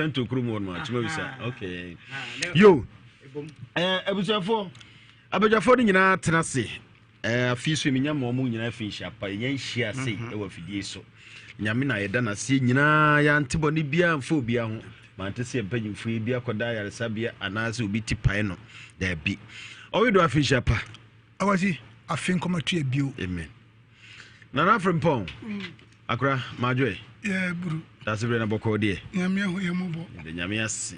Santo kurom hɔ nom a kyima bisa. Okay. Yo. Eh, abusuafoɔ, abadwafoɔ no nyinaa tena ase. Eh, afei so menya ma ɔmo nyinaa fi nhyia pa. Yɛnya nhyia ase mhm. ɛwɔ afidie so. Nyame na yɛda n'aseɛ nyinaa yɛante bɔne biara mfa obiara ho. Mante sɛ mpanyimfoɔ yi bi akɔda ayaresabea anaasɛ obi ti pae no. Daabi. Ɔwedo afe nhyia pa. Awasi afe nkɔmatu bio. Amen. Nana Frimpong, akora madwoe. Yɛ buru. Dase bere na bɔkɔɔ deɛ. Nyame ahu yɛ mɔbɔ. Yɛde Nyame ase.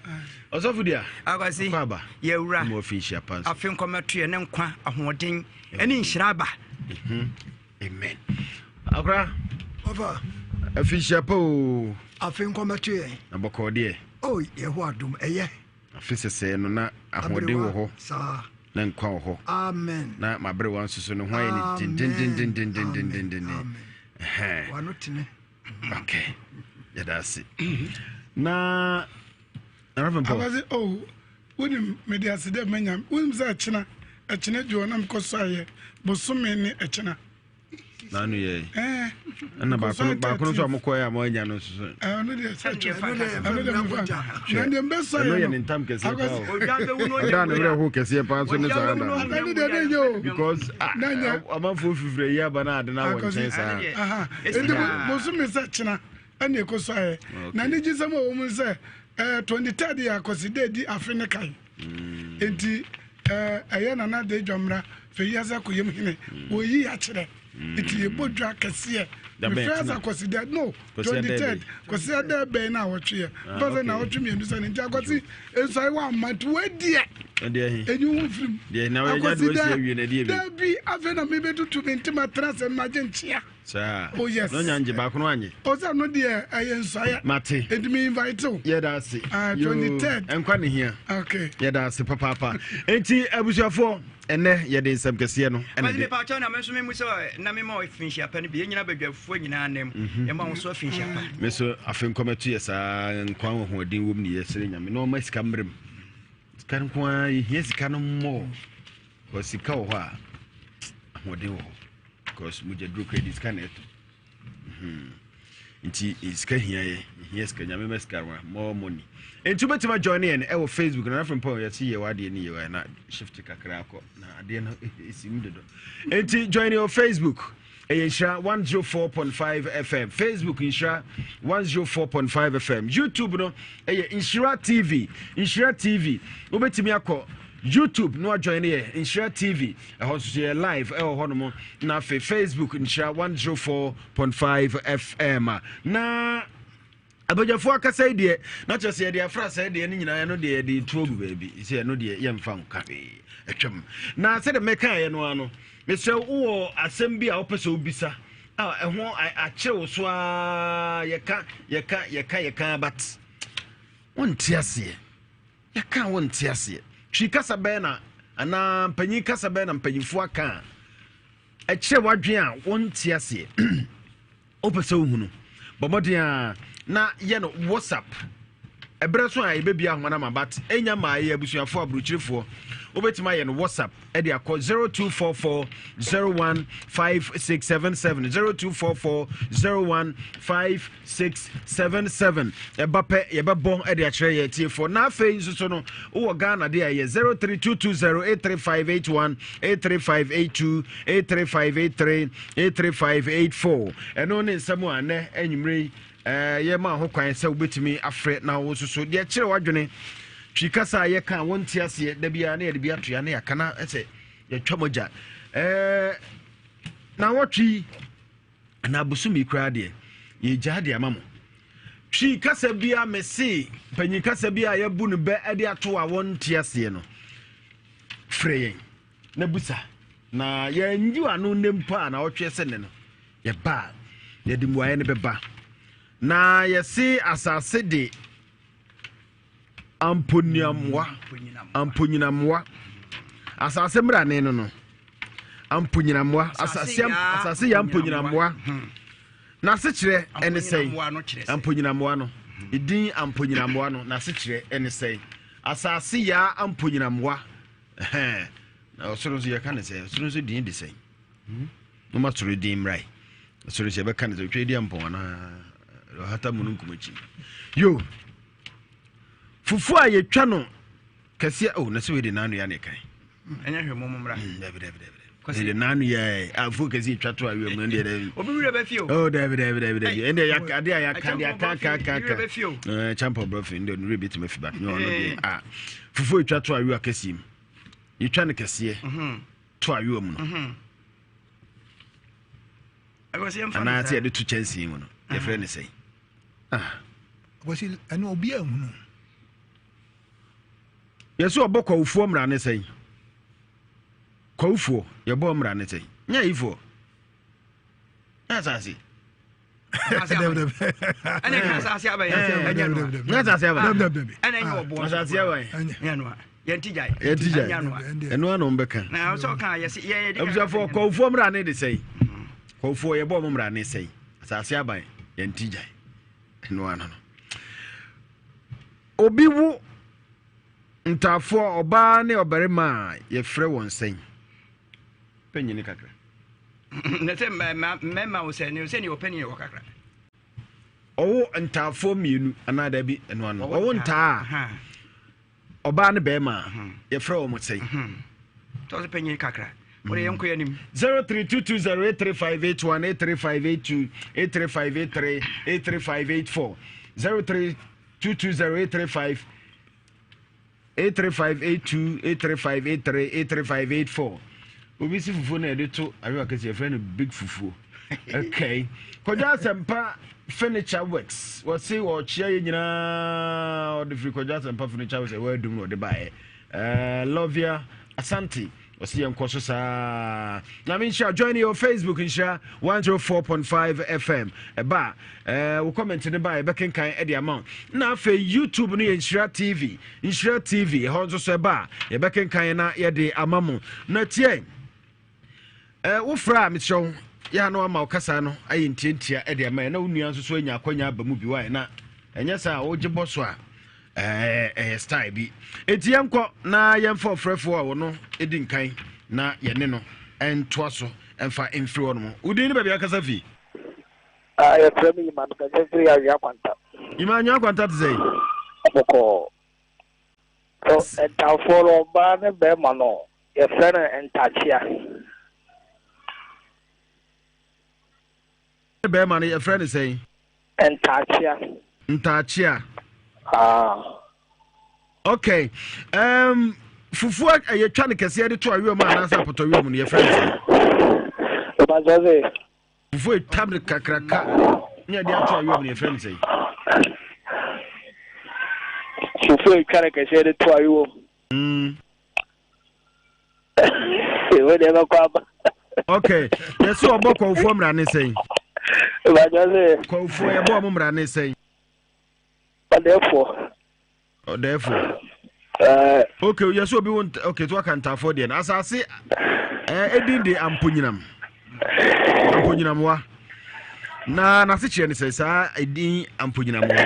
Ɔsɔfo dua. Akwasi. Akɔ aba. Yɛ wura. Mo afi nhyia pa nso. Afe nkɔmɛto yɛ ne nkwa ahoɔden ɛne nhyira aba. Mhm. Amen. Akora. Ɔfa. Afi nhyia pa o. Afe nkɔmɛto yɛ. Na bɔkɔɔ deɛ. Oh, yɛ ho adom ɛyɛ. Afe sɛsɛɛ no na ahoɔden wɔ hɔ. Saa. Na nkwa wɔ hɔ. Amen. Na maberewa nso so ne ho ayɛ ne dendendendendendenden. Wano tene. Okay. Yɛda ase. Na Reverend Paul. Abase oh wonim mede ase dɛ manya wonim sɛ ɛkyena ɛkyena dwoɔ na mekɔ so ayɛ bosome ne ɛkyena. N'ano yɛ. Ɛna baako no baako no nso a mokɔɛ a moanya no nso so. Ɛno deɛ sɛ kyɛ ɛno deɛ mefa na deɛ mbɛsɔ yɛ no. Ɛno yɛ ne ntam kɛseɛ paa o. Ɔda ne werɛ ho kɛseɛ paa nso ne saa da. Ɛno deɛ ne nyɛ o. Because amanfoɔ fifiri ayi aba na ade no awɔ nkyɛn saa. Nti bosome sɛ kyena ɛna ɛkɔ so ayɛ. Na ne gye sɛm a ɛwɔ mu sɛ 23rd yɛ akɔsi dɛ di afe ne kan. Mm. Nti ɛyɛ nana de dwamra fɛ yi ase akɔyam hene mm. wɔyi akyerɛ mm. nti yɛbɔ dwa kɛseɛ mefrɛ asa kwasi dɛ no 23rd kwasi dɛ bɛn na awɔtwe yɛ ah, mfa sɛ na awɔtwe mmienu sɛ ne nti akwasi nsuae wɔ ama nti wɔadiɛ ɛnyi ho firim akwasi dɛ dɛ bi afei na mebɛtutu me ntoma tena sɛ magye nkyea Saa. Oh yes. Na ɔnya ngye baako no anye. Ɔsɛ no deɛ ɛyɛ nsɔeɛ. Mate. Enti me invite o. Yɛda ase. Ah, 23rd. Nkwa ne hia. Okay. Yɛda ase papaapa. Enti abusuafoɔ ɛnɛ yɛde nsɛm kɛseɛ no ɛna de. Mepa kyɛw na me nso me mu sɛ na me ma afinhyia pa no bi yɛn nyinaa badwafoɔ nyinaa nam mhm. yɛma wo so afinhyia pa. Me so afe nkɔmɛto yɛ saa nkwa wɔ hoɔden wom ne yɛsrɛ nyame na ɔma sika mmerɛ mu. Sika nko ara yɛhia sika no mmɔɔ. Because sika wɔ hɔ a ahoɔden wɔ hɔ. Because mogya duro kura di sika na ɛtɔ. Mhm. Nti eh, sika hia yɛ, hia sika nyame ma sika wa more money. Nti wobɛtumi ajoin yɛn ɛwɔ Facebook na afei mpɔn yɛsi yɛ wɔ adeɛ ne yɛ wɔ na shift kakra akɔ na adeɛ no esi mu dodo. Nti join yɛn wɔ Facebook. Ɛyɛ Nhyira 104.5 FM. Facebook Nhyira 104.5 FM. YouTube no ɛyɛ Nhyira TV. Nhyira TV. Wobɛtumi akɔ YouTube no ajoin yɛ Nhyira TV. Ɛhɔ nso so yɛ live ɛwɔ hɔ nom. Na afei Facebook Nhyira 104.5 FM. Na Abadwafoɔ akasa yi deɛ na kyerɛ sɛ yɛde afra sɛɛ deɛ no nyinaa ɛno deɛ yɛde tu agu baabi sɛ ɛno deɛ yɛmfa nka hwee atwam na sɛdeɛ mɛkaeɛ no ara no mesrɛ wowɔ asɛm bi a wopɛ sɛ wobisa a ɛho akyerɛ wo so ara yɛka yɛka yɛka yɛka but wonte aseɛ yɛka wonte aseɛ twi kasa bɛn na anaa mpanyin kasa bɛn na mpanyinfoɔ aka a ɛkyerɛ w'adwene a wonte aseɛ Wopɛ sɛ wohu no? Bɔ mmɔden ara na yɛ no WhatsApp. Ɛberɛ so a yɛbɛbia ahoma no ama but ɛnya maa yɛ abusuafoɔ aburokyirefoɔ. Wobɛtumi ayɛ no WhatsApp ɛde akɔ 0244 015677 0244 015677 ɛba pɛ yɛbɛbɔ ɛde akyerɛ yɛ atiefoɔ. Na afei nso so no wowɔ Ghana de a ɛyɛ 03220 83581 83582 83583 83584 ɛno ne nsɛm a nnɛ anwummerɛ yi yɛma ho kwan sɛ wobɛtumi afrɛ na wo nso so deɛ kyerɛ w'adwene twi kasa a yɛka a wonte aseɛ da biara na yɛde bi atoa na yɛaka na sɛ yɛtwa mogya na wɔtwe anaa bosome koraa deɛ yɛgyaa de ama mo twi kasa bi a mese panyin kasa bi a yɛbu no bɛ de ato a wɔnte aseɛ no frɛ yɛn na busa na yɛnyi ano nnɛ mpo a na ɔtwe sɛ nnɛ no yɛba a yɛde mmuaeɛ no bɛba na yɛse asase de amponiamoa amponyinamoa asase mmerane no no amponyinamoa asase asase yɛ amponyinamoa hmm. n'asekyerɛ ɛne sɛn amponyinamoa no edin amponyinamoa no n'asekyerɛ ɛne sɛn asase yaa amponyinamoa Ɛhɛn, na ɔsoro nso yɛka ne sɛ, ɔsoro nso din de sɛn? Hmm? Moma soro din mmra yi. Ɔsoro sɛ yɛbɛka ne sɛ, otwa di ampɔn anaa ɔhata mu no nkum akyi. Yo! Fufuo a yɛtwa no kɛseɛ oh na sɛ wei de n'ano yɛ ne kan. Ɛnyɛ hwɛ mo mmra. Hmm, dabi dabi dabi. Kwasi de n'ano yɛ a fufuo kɛseɛ yɛtwa to awie mu deɛ dabi. Obi werɛ bɛ fi o. Oh dabi dabi dabi dabi. Ɛnde yɛ ade a yɛaka de aka aka aka aka. Ɛɛ champa brɛ fi ndɛ nure bɛtumi afi ba nyɛ ɔno deɛ a fufuo yɛtwa to awie akɛseɛ mu yɛtwa no kɛseɛ mhm. to awie mu no. Mhm. Anaasɛ yɛde to kyɛnsee mu no yɛfrɛ no sɛn. Ah. Kwasi, ɛno obi anhunu. Yɛsɛ ɔbɔ kwawufoɔ mmara ne sɛn? Kwawufoɔ, yɛbɔ mmara ne sɛn? Nyɛ ayifoɔ. Nyɛ asase. Ɛna asase aban. Nyɛ asase aban. Ɛna nyɛ ɔboɔ. Asase aban. Yɛnti gyae. Yɛnti gyae. Ɛno ano mbɛka. Na ɔsɛ ɔka yɛsɛ yɛ yɛ. Abusuafoɔ kwawufoɔ mmara ne de sɛn? Kwawufoɔ yɛbɔ ɔmo mmara ne sɛn? Asase aban yɛnti gyae. Ɛno ano no. Obi wo ntaafoɔ ɔbaa ne ɔbarima a yɛfrɛ wɔn sɛn? Panyini kakra. Na sɛ mmarima wo sɛ ne sɛ ne ɔpɛ ne wɔ kakra. Ɔwo ntaafoɔ mmienu anaa dabi ɛno ano. Ɔwo ntaa a ɔbaa ne bɛrima a yɛfrɛ wɔn sɛn? Tɔsɛ panyin kakra. Wɔde yɛn kɔ anim. 0322083581 83582 83583 83584 03220835 83582 83583 83584 Obi si fufuo na yɛde to ayewa kɛse yɛfrɛ no big fufuo. Okay. Kwadwo Asɛmpa Furniture Works wɔse wɔkyea yɛ nyinaa ɔde firi Kwadwo Asɛmpa Furniture Works ɛwɔ adum na ɔde baeɛ. Uh, Lovia Asante ɔse yɛn kɔ so saa. Nyame nhyira join your Facebook nhyira 104.5 FM ɛba a uh, wo comment ne ba a yɛbɛkenkan ɛde ama wo. Na afei YouTube no yɛ Nhyira TV Nhyira TV ɛhɔ nso so ɛba a yɛbɛkenkan na yɛde ama mo. Na tie Eh, wo frɛ a mesrɛ wo yɛ a na wama wo kasa no ayɛ ntiantia de ama yɛ na wo nua nso so anya akwanya aba mu bi wae na ɛnyɛ saa a wogye bɔ so a ɛyɛ eh, style bi enti yɛnkɔ na yɛmfa ɔfrɛfoɔ a wɔno di nkan na yɛne no ntoa so mfa mfiri hɔ nom. Wo din ne baabi akasa fi? Ah, yɛfrɛ me Yima, mekasa firi Anwea Kwanta. Yima, Anwea Kwanta te sɛn? Bɔkɔɔ. So, ntafoɔ no, ɔbaa ne bɛrima no, Yɛfrɛ no ntakyea. Bɛrima no yɛfrɛ no sɛn? Ntakyea. Ntakyea. Ah. Okay. Um, fufuo a yɛtwa no kɛseɛ de to awerɛ mu anaasɛ apɔtɔwerɛ mu no yɛfrɛ no sɛn? Ìbàjẹ́ sè. Fufuo etwa no kakraka ne yɛde ato awerɛ mu no yɛfrɛ no sɛn? Fufuo etwa no kɛseɛ de to awerɛ mu. Mm. Wo deɛ bɛkɔ aba. Okay, yɛsɛ ɔbɔ kɔwfoɔ mmara ne sɛn? Ìbàjẹ́ sɛ. Kɔwfoɔ yɛbɔ ɔmo mmara ne sɛn? Ɔdɛɛfoɔ. Ɔdɛɛfoɔ. Ɛɛ. Okay, yɛsɛ obi wo okay to aka ntaafoɔ deɛ no asase ɛɛ edin de amponyinam amponyinamwa na n'asekyerɛ ne sɛ saa edin amponyinamwa no.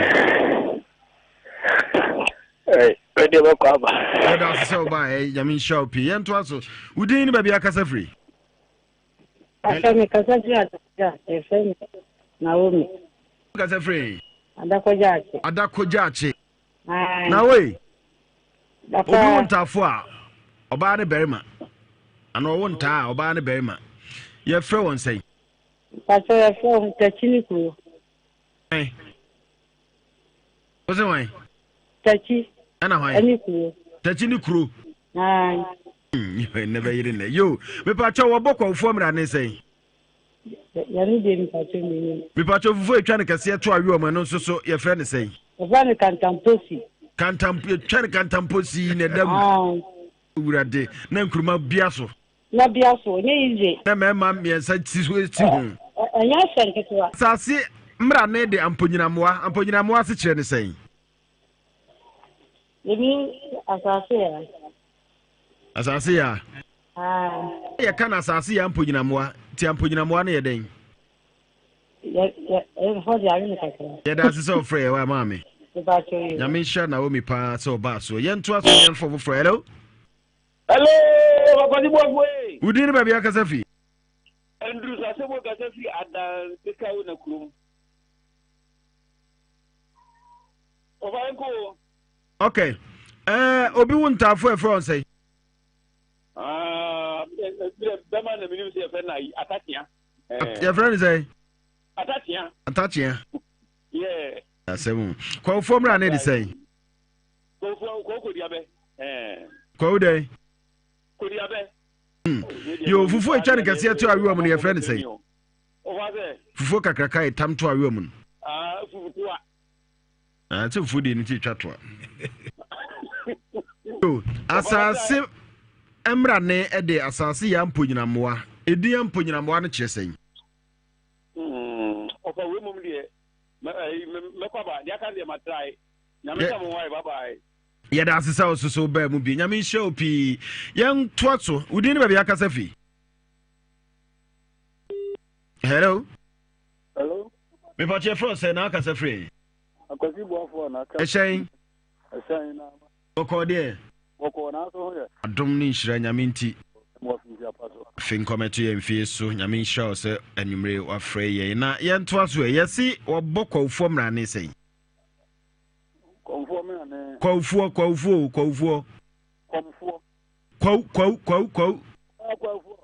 Ɛdeɛ bɛkɔ aba. Yɛda ase sɛ wobaa ɛ Nyame nhyira wo pii. Yɛntoa so. Wo din ne baabi akasa firi? Asɛ me kasa firi Adakɔgya yɛfrɛ me Naomi. Kasa firi? Adakɔgya akye. Adakɔgya akye. Naomi. Obi wo ntaafo a ɔbaa ne barima anaa ɔwo ntaa a ɔbaa ne barima yɛfrɛ wɔn sɛn? Pasɛ yɛfrɛ wɔn Takyi ne kuro. Wose hwan? Takyi. Ɛna hwan? Ɛne kuro. Takyi ne kuro. Nnɛ bɛyere nnɛ. Yo, mepakyɛ wɔbɔ kɔwofoɔ mmara ne sɛn? Yɛne deɛ mepakyɛ menim. Mepakyɛ fufuo etwa no kɛseɛ to awe ɔmo ɛno nso so yɛfrɛ ne sɛn? Yɛfrɛ no kantamposi. Kantampo yɛtwa no kantamposi na ɛda mu. Wurade na nkuruma bia so. Na bia so, ɛnyɛ easy. Na mmarima mmiɛnsa ti so ti ho. Ɛnyɛ asɛm ketewa. Asase mmara ne de amponyinammoa. Amponyinammoa ase kyerɛ ne sɛn? Ebi asase ya. Asase ya. Yɛ ka na asase ya amponyinammoa. Ti amponyinammoa no yɛ dɛn? Yɛda ase sɛ ɔfrɛ yɛ wa maame. Nyame nhyira Naomi paa sɛ ɔbaa soɔ. Yɛntoa so yɛmfo foforɔ. Hello. Hello, Papa Sibu Afue. Wo din ne baabi akasa fi? Andrew Sasebo kasa fi Adan Sekawo na kurom. Papa nko. Okay. Eh, obi wo ntaafo ɛfrɛ wɔn sɛn? Ah, bɛma na menim sɛ yɛfrɛ no atakyea. Yɛfrɛ no sɛn? Atakyea. Atakyea. Yeah. Asɛm o. Kɔwfoɔ mmra ne de sɛn? Kɔwfoɔ kɔw kodiabɛ. Eh. Kɔw dɛn? Kodiabɛ. Hmm. Yo, fufuo atwa no kɛseɛ to awewa mu no yɛfrɛ no sɛn? Fufuo kakraka yɛ tam to awewa mu no. Ah, fufutoa. Ah, sɛ fufuo deɛ no ti twa toa. Yo, asase mmra ne de asase yɛ amponyinammoa. Edin amponyinammoa no kyerɛ sɛn? Hmm, ɔfa wei mom deɛ mɛkɔ aba deɛ aka deɛ matrae. Nyame nka mo ho ayɛ, bye bye. Yɛda ase sɛ wososo baa mu bi. Nyame nhyira wo pii. Yɛntoa so. Wo din ne baabi akasa fi? Hello. Hello. Mepatwe frɛ sɛ na akasa firi? Akwasi Boafo na aka. Ɛhyɛn. Ɛhyɛn na. Bɔkɔɔ deɛ. Bɔkɔɔ na aso ho yɛ. Adom ne nhyira Nyame nti. Afe nkɔmɛto yɛn mfie so. Nyame nhyira wo sɛ anwummere wafrɛ yɛn. Na yɛntoa so ɛ. Yɛse wɔbɔ kwawufoɔ mmara ne sɛn? Kɔmfoɔ mmara ne. Kwawufoɔ, kwawufoɔ o, kwawufoɔ. Kɔmfoɔ. Kwawu, kwawu, kwawu, kwawu. Ah, kwawufoɔ.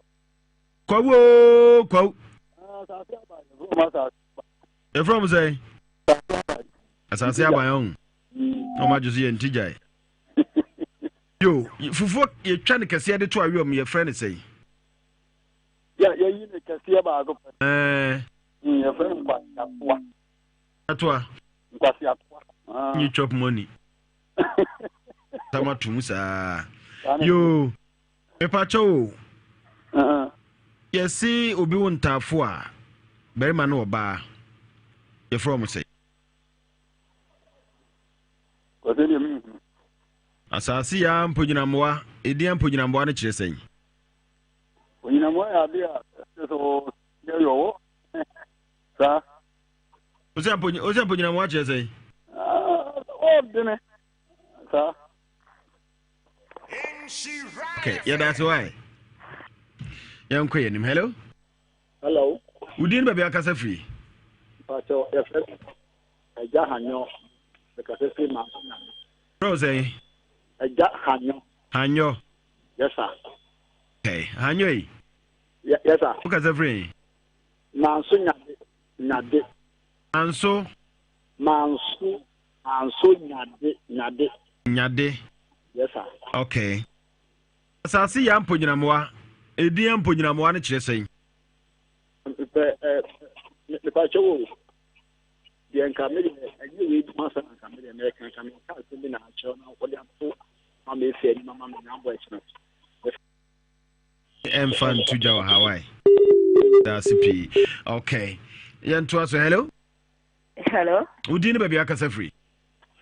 Kwawu o, kwawu. Ah, asase aban, yɛfrɛ wɔn asase aban. Yɛfrɛ wɔn sɛn? Asase aban ɔn. Na wɔn adwo so yɛ nti gyae. Yo, fufuo yɛtwa no kɛseɛ de to aweɔm yɛfrɛ no sɛn? Yɛ yɛyi no kɛseɛ baako pɛ. Ɛɛ. Yɛfrɛ no nkwaseatoa. Atoa. Nkwaseatoa. Ah. Nye chop money. Tama tum saa. Yo, mepakyɛ o. Yɛse obi wo ntaafo a, barima ne ɔbaa, yɛfrɛ wɔn sɛ? Asase yɛ amponyinammoa, edin amponyinammoa no kyerɛ sɛn? Onyinammoa yɛ ade a ɛsɛ sɛ ɔyɛ ɔwɔ saa. Ose amponyinammoa kyerɛ sɛn? Ɔdene saa. Okay, yɛda ase wae. Yɛnkɔ yɛn anim. Hello. Hello. Wo din baabi akasa firi? Mpakyɛ yɛfrɛ me Agya Hanyɔ. Mekasa firi Manso Nyame. Frɛ wo sɛn? Agya Hanyɔ. Hanyɔ. Yes sir. Okay, Hanyɔ yi. Yes sir. Wo kasa firi? Manso Nyade. Nyade. Manso. Manso Manso Nyade Nyade. Nyade. Yes sir. Okay. Asase yɛ amponyinamoa. Edin amponyinamoa no kyerɛ sɛn? Pɛ ɛ mepa kyɛw o. Deɛ nka me deɛ ɛnyɛ wei bi ho asɛm nka me deɛ mɛka nka meka asɛm bi na akyerɛw na wɔde ato ma me efi anim ama me na abɔ ɛkyerɛ. Ɛmfa nto dwa wɔ Hawaii. Daase pii. Okay. Yɛntoa so. Hello. Hello. Wo din ne baabi akasa firi?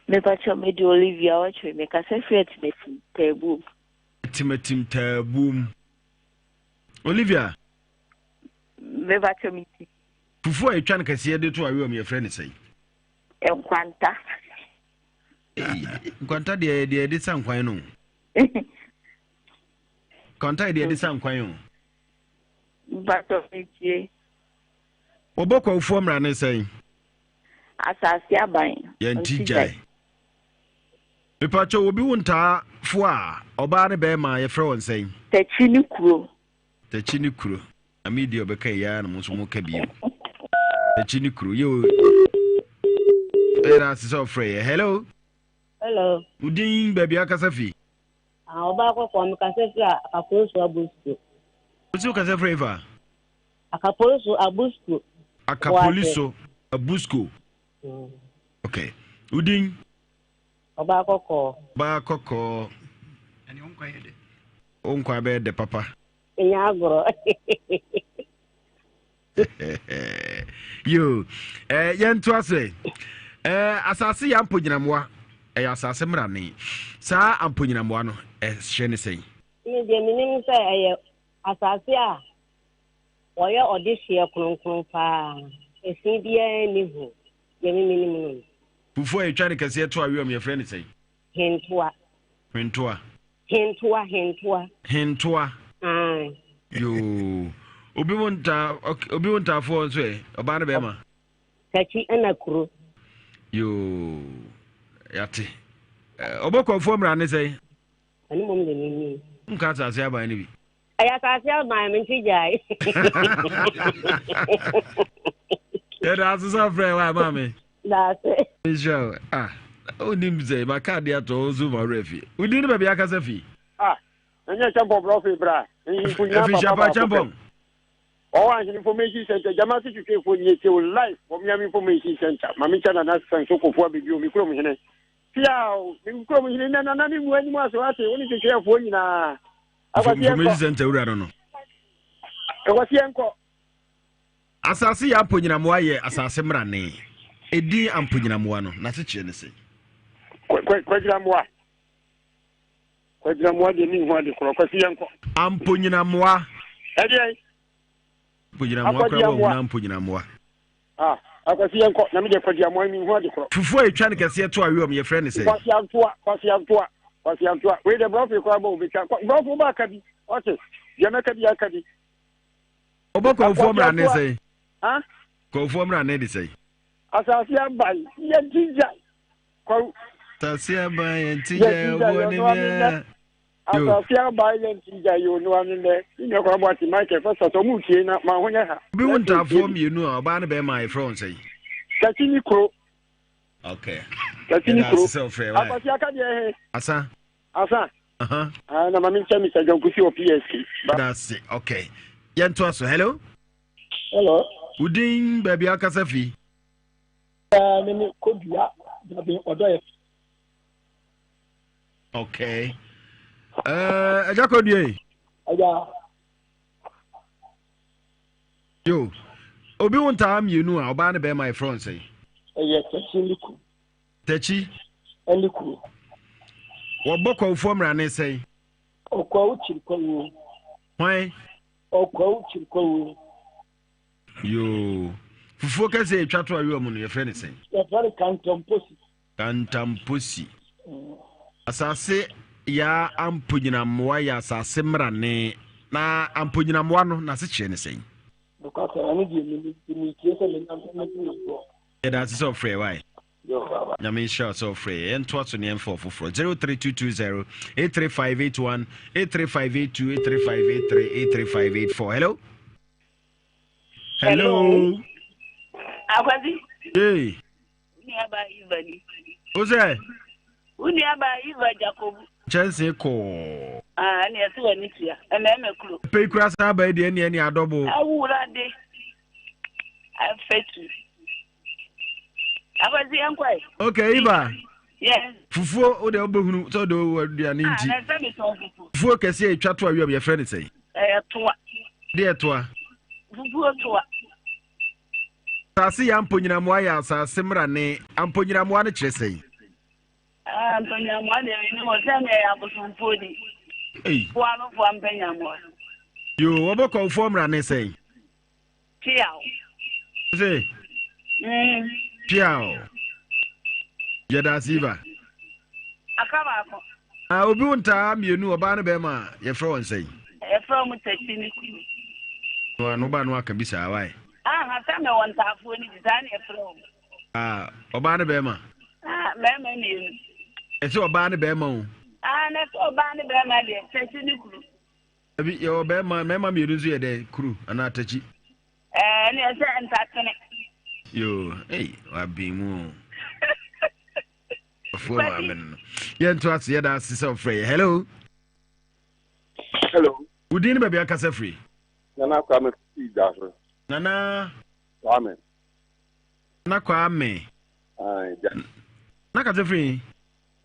Mepakyɛ me de Olivia Ɔkyere me kasa firi Atimatim Taabuom. Atimatim Taabuom. Olivia. Mepakyɛ me ti. Fufuo a yɛtwa no kɛseɛ de to awewa mu yɛfrɛ no sɛn? Nkwanta. Nkwanta deɛ deɛ yɛde sa nkwan no. Nkwanta yɛ deɛ yɛde sa nkwan o. Mpakyɛ me tie. Wɔbɔ kwawufoɔ mmara ne sɛn? Asase aban. Yɛn ti gyae. Mepakyɛ obi wo ntaa fo a ɔbaa ne bɛrima yɛfrɛ wɔn sɛn? Takyi ne kuro. Takyi ne kuro. Na me deɛ ɔbɛka yi ara na mo nso mo ka bio. Takyi ne kuro. Yo. Ɛyɛ ase sɛ ɔfrɛ yɛ. Hello. Hello. Wo din baabi akasa fi? Ah, ɔbaa kɔkɔɔ mekasa firi Akaporo so Abusuo. Wosi wo kasa firi fa? Akapoliso Abusko. Akapoliso Abusko. Mm. Okay. Udin. Ọbaa kɔkɔɔ. Ọbaa kɔkɔɔ. Wo nkwa bɛyɛ dɛ papa. Ɛnyɛ agorɔ. Yo, eh, yɛnto ase. Eh, asase yɛ amponyinamoa. Ɛyɛ asase mmerane. Saa amponyinamoa no, ɛhyɛ ne sɛn? Me deɛ menim sɛ ɛyɛ asase a Wɔyɛ ɔdehyeɛ kronkron paa, efi biara nni ho, deɛ me menim no no. Fufuo a yɛtwa no kɛseɛ to aweɔm yɛfrɛ no sɛn? Hentoa. Hwentoa. Hentoa, hentoa. Hentoa. Ae. Yoo. Obi wo ntaa, okay, obi wo ntaafoɔ nso ɛ, ɔbaa ne bɛrima? Takyi ɛna kuro. Yoo, yate. Ɔbɔkɔfoɔ mmara ne sɛn? Ɛno mmom de mennim. Nka asase aban no bi. Ɛyɛ asase aban mente gyae. Yɛda ase sɛ frɛ wa maame. Daase. Nhyira wo. Ah, wonim sɛ maka adeɛ ato wo so ma werɛ fi. Wodin ne baabi akasa fi? Ah, ɛnyɛ kyɛmpɔn brɔfe bra. Nhemfo nyinaa papa baako pɛ. Kyɛmpɔn. Ɔwɔ Ahene Information Center, Gyamase Twitwefoɔ nyɛ tie wo live wɔ Miami Information Center. Ma menkyɛ Nana Sɛnso Kofoɔ Abɛbio, me kurom hene. Piaw, me kurom hene nnɛ Nana me mu anim ase wate, wo ne twitweɛfoɔ nyinaa. Akwasi yɛnkɔ. Information Center wura no no. Akwasi yɛnkɔ. Asase yɛ amponyinamoa yɛ asase mmarane. Edin amponyinamoa no, n'asekyerɛ ne sɛn? Kwagyinamoa. Kwagyinamoa deɛ menhu ade korɔ. Kwasi yɛnkɔ. Amponyinamoa. Ɛdeɛn? Amponyinamoa koraa wɔ hunu amponyinamoa. Ah, akwasi yɛnkɔ. Na me deɛ kwagyinamoa menhu ade korɔ. Fufuo a yɛtwa no kɛseɛ to aweɔm yɛfrɛ no sɛn? Kwasiantoa, kwasiantoa, kwasiantoa. Wei deɛ brɔfo koraa bɔ obɛtwa. Brɔfo ba aka bi. Ɔte, deɛ mɛka bi aka bi. Ɔbɔ kɔnfoɔ mmara ne sɛn? Kɔnfoɔ mmara ne de sɛn? Asase aban yɛn ti gya. Kwawu. Asase aban yɛn ti gya yɛ ɔboɔ ne mia. Asase aban yɛn ti gya yɛ ɔnoa ne nɛ. Ne nua kwan bɔ ate Michael fasa sɛ ɔmo tie na ma ho nyɛ ha. Obi wo ntaafoɔ mmienu a ɔbaa ne bɛrima a yɛfrɛ wɔn sɛn? Takyi ne kuro. Okay. Takyi ne kuro. Akwasi aka deɛ he. Asa. Asa. Ah, na maame nkyɛn Mr. John Kusi wɔ PSK. That's it. Okay. Yɛntoa so. Hello. Hello. Wodin baabi akasa fi? Me ne Kodua Daben ɔdɔ yɛ. Okay. Ɛgya Kodua yi. Ɛgya. Yo. Obi wo ntaa mmienu a ɔbaa ne bɛrima yɛ frɛ nsɛn. Ɛyɛ tɛkyi ne ku. Tɛkyi. Ɛne ku. Wɔbɔ kwawufoɔ mmara ne sɛn? Ɔkwawu kyiri kwawu. Hwan? Ɔkwawu kyiri kwawu. Yoo. Fufuo kɛseɛ yɛtwa to awewa mu no yɛfrɛ no sɛn? Yɛfrɛ no kantamposi. Kantamposi. Asase yaa amponyinammoa yɛ asase mmarane. Na amponyinammoa no n'asekyerɛ ne sɛn? Nokwasɛm, ɛno deɛ menim nti metie sɛ menya mpɛmɛdi wɔ. Yɛda ase sɛ ɔfrɛ wae. Nyame nhyira wo sɛ wofrɛ yɛ. Yɛntoa so ne yɛmfa ɔfoforɔ. 03220 83581 83582 83583 83584. Hello? Hello? Akwasi. Hey. Wo ba Eva ni. Wo sɛ? Wo nua ba Eva Jacob. Kyɛnse kɔɔ. Ah, ɛne ɛsɛ wɔ ne tua. Ɛmɛɛmɛ kuro. Pɛ kura saa ba yi deɛ ɛne ɛne adɔbo. Awurade. Afɛtu. Akwasi yɛn kɔ yi. Okay, Eva. Yes. Fufuo o de ɔbɛhunu sɛ ɔde ɔwɔ aduane Ah, nti. na ɛsɛ mi tɔn fufuo. Fufuo kɛseɛ a ɛtwa to awiam yɛfrɛ ne sɛn? Ɛyɛ toa. Deɛ toa. Fufuo toa. Asase yɛ amponyinamoa yɛ asase mmerane. Amponyinamoa no kyerɛ sɛn? Ah, mpanyinamoa deɛ mi nim sɛ ɛyɛ abosomfoɔ di. Ei. Foa no foa mpanyinamoa. Yoo, wɔbɔ kɔnfoɔ mmerane sɛn? Piaw. Se. Mm. Piaw. Yɛda ase Eva. Aka baako. Ah, obi wo ntaa mmienu ɔbaa ne bɛrima a yɛfrɛ wɔn sɛn? Yɛfrɛ wɔn takyi ne kuru. No ano ba no aka bi saa wae. Aha, sɛ mewɔ ntaafoɔ no bi saa ne yɛfrɛ wɔn. Ah, ɔbaa ne bɛrima. Ah, mmarima mmienu. Ɛsɛ ɔbaa ne bɛrima o. Ah, na sɛ ɔbaa ne bɛrima deɛ takyi ne kuru. Dabi, yɛwɔ bɛrima, mmarima mmienu nso yɛ dɛ, kuru anaa atakyi. Ɛɛ, ne ɛsɛ ntatene. Yoo, ei, waben mu o. Afuo maame no no. Yɛnto ase, yɛda ase sɛ ɔfrɛ yɛ. Hello. Hello. Wo din ne baabi akasa firi? Nana Kwame firi Dwaso. Nana. Kwame. Nana Kwame. Ayi, ja. Na kasa firi?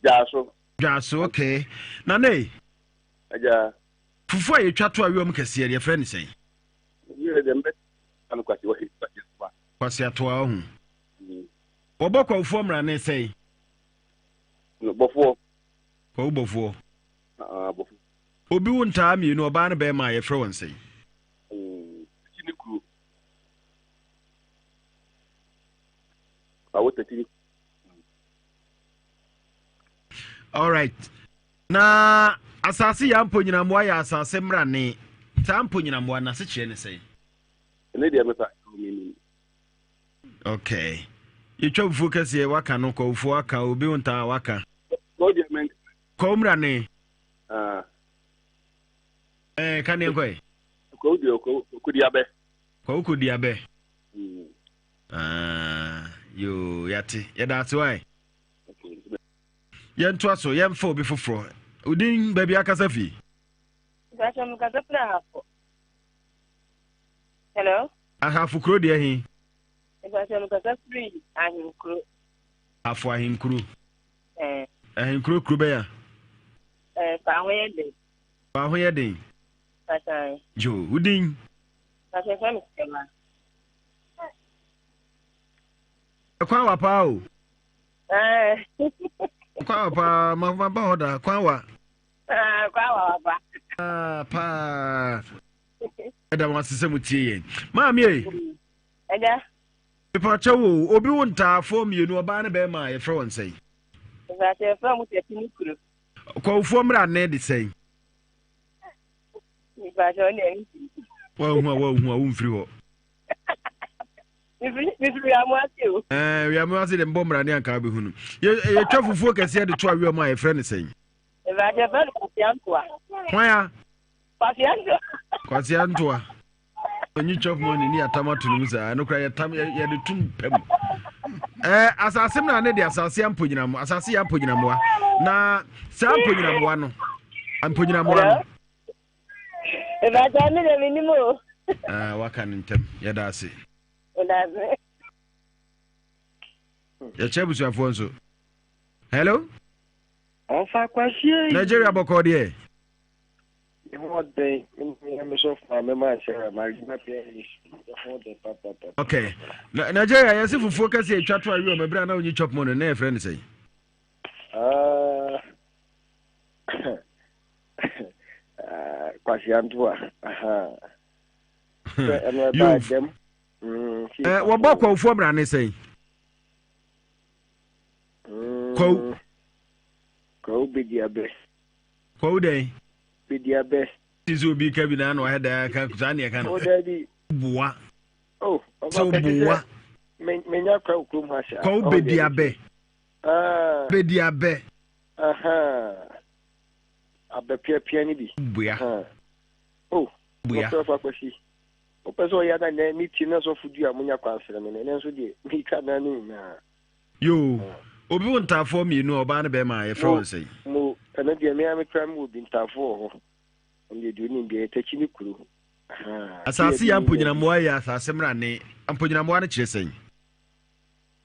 Dwaso. Dwaso, okay. Nana e. Agya. Fufuo a yɛtwa to aweɔm kɛseɛ no, yɛfrɛ no sɛn? Kwasi atoa ɔho. Wɔbɔ kwawufoɔ mmara ne sɛn? Bɔfoɔ. Kwawu bɔfoɔ. Ah, bɔfoɔ. Obi wo ntaa mmienu, ɔbaa ne bɛrima a yɛfrɛ wɔn sɛn? Tati ne kuro. Awo tati ne. All right. Na asase yɛ amponyinammoa yɛ asase mmrane. Saa mponyinammoa no asekyerɛ ne sɛn? Ɛne deɛ mepa menim. Okay. Yɛtwa fufuo kɛseɛ waka no, kɔwufoɔ aka, obi wo ntaa waka. No deɛ Kwawu mmrane. Ah. Ɛɛ ka neɛ nkɔe. Kwawu deɛ kwawu kodi abɛ. Kwawu kodi abɛ. Ah, yoo yate yɛda ase wae. Yɛntoa so yɛmfa obi foforɔ. Odin baabi akasa fi. Mpakyɛ mekasa firi Ahafo. Hello. Ahafo kuro deɛ he? Mpakyɛ mekasa firi Ahenkuro. Ahafo Ahenkuro. Eh. Ahenkuro kuro bɛn a? Eh, fa ho yɛ den. Fa ho yɛ den. Mpakyɛ. Jo, wodin? Mpakyɛ fɛ me sɛma. Kwan wa paa o. Eh. Kwan wa paa, ma ma ba hɔ da, kwan wa. Ah, kwan wa pa. Ah, paa. Ɛda wɔn ase sɛ mo tie yɛn. Maame ei. Ɛda. Mepakyɛ wo, obi wo ntaafoɔ mmienu, ɔbaa ne bɛrima a yɛfrɛ wɔn sɛn? Mepakyɛ yɛfrɛ mo tɛti ne kuro. Kwawufoɔ mmra ne de sɛn? Mepakyɛ ɔne ɛne. Wahu a wahu a womfiri hɔ. Mefiri wiamu ase o. Ɛɛ wiamu ase de mbɔ mmra ne anka wobɛhu no. Yɛtwa fufuo kɛseɛ de to awia mu a yɛfrɛ no sɛn? Mepakyɛ yɛfrɛ no kwasia ntoa. Hwan a? Kwasia ntoa. Kwasia ntoa. Onyi chop money ne yɛatam ato no mu saa ɛno koraa yɛtam yɛde tom pɛ mu. Ɛɛ asase mu na ne de asase amponyinam asase yɛ amponyinamoa na saa amponyinamoa no amponyinamoa no. Ìbàjẹ́ mi lè mi ní mo. Ah, waka no ntɛm yɛda ase. Yɛda ase. Yɛkyɛ abusuafoɔ nso. Hello. Ɔfa kwasie. Nigeria bɔkɔɔ deɛ. Me ho ɔden, me nua me sɔfo maame ma nhyɛra ma adwuma pia yi me ho ɔden papapapa. Okay. Na Nigeria yɛse fufuo kɛse atwa to awi ɔmɛ berɛ a na wonyi chop money na yɛfrɛ no sɛn? Ah, ah, Kwasi Antoa. Aha. Sɛ ɛno ɛbaa dɛm. Mm, eh, wɔbɔ kwawufoɔ mmara ne sɛn? Mm, Kwawu. Kwawu bedi abɛ. Kwawu dɛn? Bedi abɛ. Ti sɛ obi ka bi na ano ayɛ daa ka saa neɛ ka no. O dabi. Boa. Oh, sɛ woboa. Menya kwawu kurom ha saa. Kwawu bedi abɛ. Ah. Bedi abɛ. Aha. Abɛ piapia ni bi. Boa. Oh. Boa. Nɔpɛ fa kwasi. Wopɛ sɛ ɔyɛ ada nɛ ne ti na sɔfo dua monya kwansere me nɛ nso deɛ metwa nan no nyinaa. Yoo, obi wo ntaafoɔ mmienu a ɔbaa ne bɛrima a yɛfrɛ wɔn sɛn? Mo, ɛno deɛ me ara me koraa mewɔ bi ntaafoɔ wɔ hɔ. Ɛno deɛ deɛ onim deɛ yɛtakyi ne kuro. Ahaa. Asase yɛ amponyinammoa yɛ asase mmrane. Amponyinammoa no kyerɛ sɛn?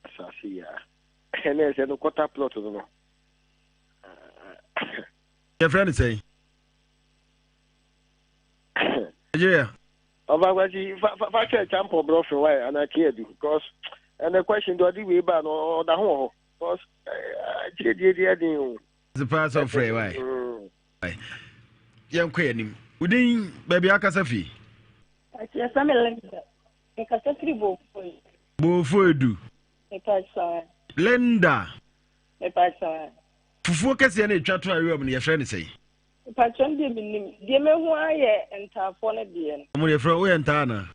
Asase yɛ a. Ɛna ɛsɛ no kɔta plot no no. Yɛfrɛ no sɛn? Nigeria. Ɔfa kwasi fa fa fa kyɛ champɔ brɔfin wa ana kin adu because ɛnɛ question de ɔde wei ba no ɔda ho wɔ hɔ because akyire die deɛ ɛden o. Ase paa sɛ ɔfrɛ wae. Yɛnkɔ yɛn anim. Wodin baabi akasa fi? Yɛfrɛ me Linda. Mekasa firi Bofoe. Bofoe du. Mepa Linda. Mepa Fufuo kɛseɛ no ɛtwa to awerɛ mu no yɛfrɛ no sɛn? Mpakyɛw me deɛ mennim. Deɛ mahu ara yɛ ntaafoɔ no deɛ no. Ɔmo deɛ frɛ woyɛ ntaa anaa?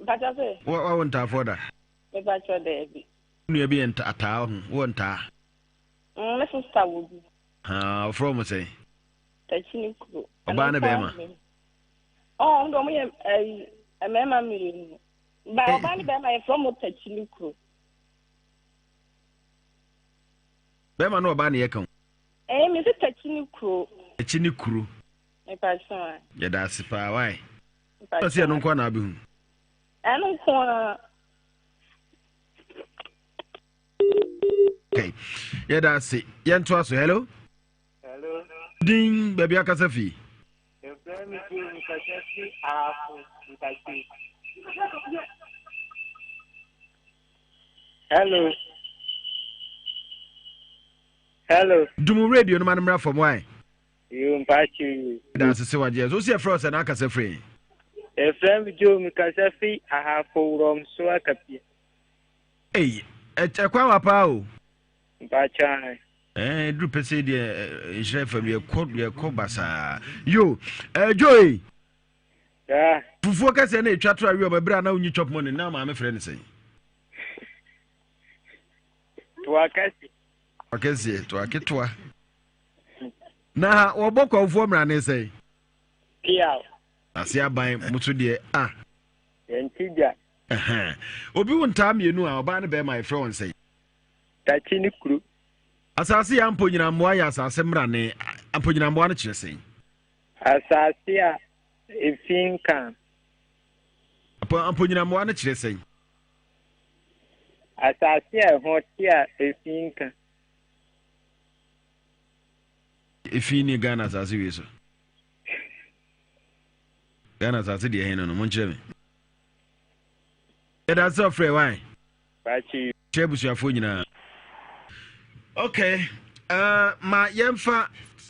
Mpakyɛw sɛ? Wo wawo ntaafoɔ da? Mepakyɛw daabi. Wo nua bi yɛ nta ataa ho wowɔ ntaa? Mm, me sista wɔ bi. Haa ɔfrɛ ɔmo sɛn? Takyini kuro. Ɔbaa ne bɛɛma? Ɔɔ ɔmo deɛ ɔmo yɛ ɛyi mmarima mmienu. Ba ɔbaa ne bɛɛma yɛfrɛ ɔmo takyini kuro. Bɛɛma ne ɔbaa ne yɛka o. Ɛɛ me se takyi ne kuro. Takyi ne kuro. Mepakyɛw a. Yɛda ase paa why. Mepakyɛw. Ɔsi ɛno nko na abɛhu. Ɛno nko a. Okay. Yɛda ase. Yɛntoa so. Hello. Hello. Din baabi akasa fi. Yɛfrɛ me Joe mekasa fi Ahafo Ntakyi. Hello. Hello. Dum radio no ma no mmra fam wae. Yo mpaakye yi. Da ase sɛ wagye so wosi ɛfrɛ sɛ na akasa firi. Ɛfrɛ me Joe mekasa fi Ahafo Wurɔm so Akapia. Ei, ɛkwan wa paa o. Mpaakye ae. Ɛɛ duru pɛ sɛ deɛ nhyira fam yɛkɔ yɛkɔ basaa. Yo, ɛɛ Joe. Yeah. Fufuo kɛseɛ na etwa to awi ɔmɔ ebere a na wonyi chop money na maame frɛ ne sɛn. Toa kɛse. Toa kɛseɛ, toa ketewa. Na wɔbɔ Kwawofoɔ mmrane sɛn? Piaw. Ase aban mo so deɛ ah. Yɛnte dwa. Ɛhɛn. Obi wo ntaa mmienu a, ɔbaa ne bɛrima yɛfrɛ wɔn sɛn? Takyi ne kuro. Asase yɛ amponyinamboa yɛ asase mmrane. Amponyinamboa no kyerɛ sɛn? Asase a efi nka. Amponyinamboa no kyerɛ sɛn? Asase a ɛho te a efi nka. Efi ne Ghana asase wei so. Ghana asase deɛ ɛhe no no monkyerɛ me. Yɛda sɛ ɔfrɛ wae. Kyerɛ abusuafoɔ nyinaa. Okay. Uh, ma yɛmfa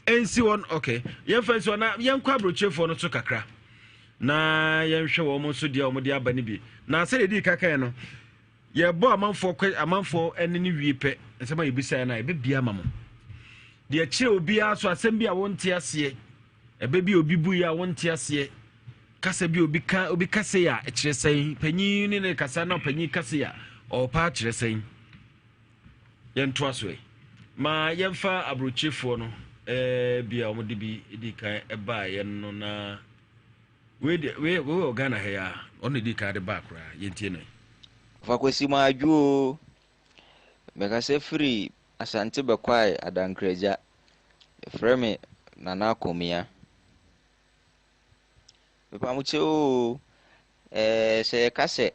nsi wɔn okay yɛmfa nsi wɔn na yɛnkɔ aburokyerefoɔ no so kakra na yɛnhwɛ wɔn nso deɛ wɔn de aba no bi na sɛdeɛ di kaka no Yɛbɔ amanfoɔ kɔ amanfoɔ ɛne ne wie pɛ nsɛm a yɛbisaeɛ no a yɛbɛbia ama mo. Deɛ kyerɛ obiara so asɛm bi a wonte aseɛ, ɛbɛ bi a obi buiɛ a wonte aseɛ, kasa bi a obi ka obi ka sei a ɛkyerɛ sɛn, panyin ne ne kasa na panyin ka sei a ɔrepa akyerɛ sɛn. Yɛntoa so ɛ. Ma yɛmfa aburokyefoɔ no ɛɛ bi a wɔde bi di kan ɛbaeɛ no na Wei deɛ wei wei wɔ Ghana ha yi ara ɔno na edi kan de baa koraa yɛntie no. Ɔfa Kwasi Madwo oo, mekasa firi Asante Bɛkwae Adankragya, yɛfrɛ me Nana Akomea. Mepamokyɛ oo, ɛɛ sɛ yɛka sɛ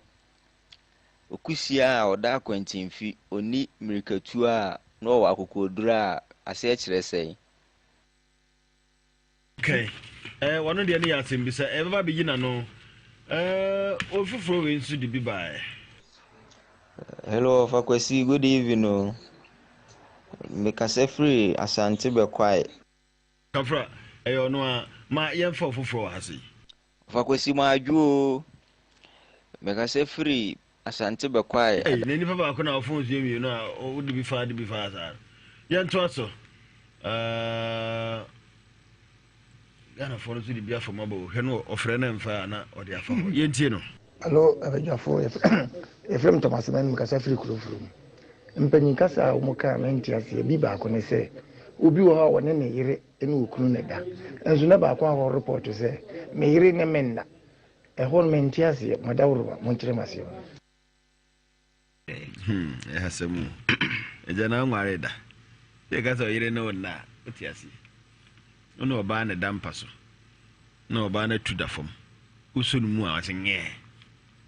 Okusia a ɔda akwantemfi, ɔnni mmirikatuo a na ɔwɔ akokoɔduro a, aseɛ kyerɛ sɛn? Okay. Eh, wɔno deɛ ne yɛ asɛmbisa ɛbɛba bɛyi n'ano eh, ofoforɔ wei nso de bi baeɛ. Hello Ɔfa Kwasi, good evening o. Mekasa firi Asante Bɛkwae. Kafra, ɛyɛ ɔno a, ma yɛmfa ɔfoforɔ wɔ ha sei. Ɔfa Kwasi Madwo o. Mekasa firi Asante Bɛkwae. Ei, na nipa baako na ɔfon so yɛ mmienu a wode bi fa de bi fa saa. Yɛntoa so. Uh, Ghanafoɔ no nso de bi afa mu aba o. Hwɛ no ɔfrɛ no mfa a na ɔde afa hɔ. Yɛntie no. Alo, abadwafoɔ, yɛfrɛ me Thomas Manu, mekasa firi Kurofuro mu. Mpanyin kasa a wɔka a mente aseɛ bi baako ne sɛ, obi wɔ hɔ a ɔne ne yere ne okunu na ɛda, nso na baako akɔ repɔto sɛ, me yere ne me nna. Ɛhɔ no mente aseɛ, mo adaworoma, monkyerɛ me aseɛ. Hmm, ɛyɛ asɛm o. Agya na anware da. Sɛ ɛka sɛ ɔyere ne wo nna a, wote aseɛ. Wo ne ɔbaa na ɛda mpa so. Na ɔbaa no atu da fam. Wosɔ no mu a, ɔsɛ nyɛɛ.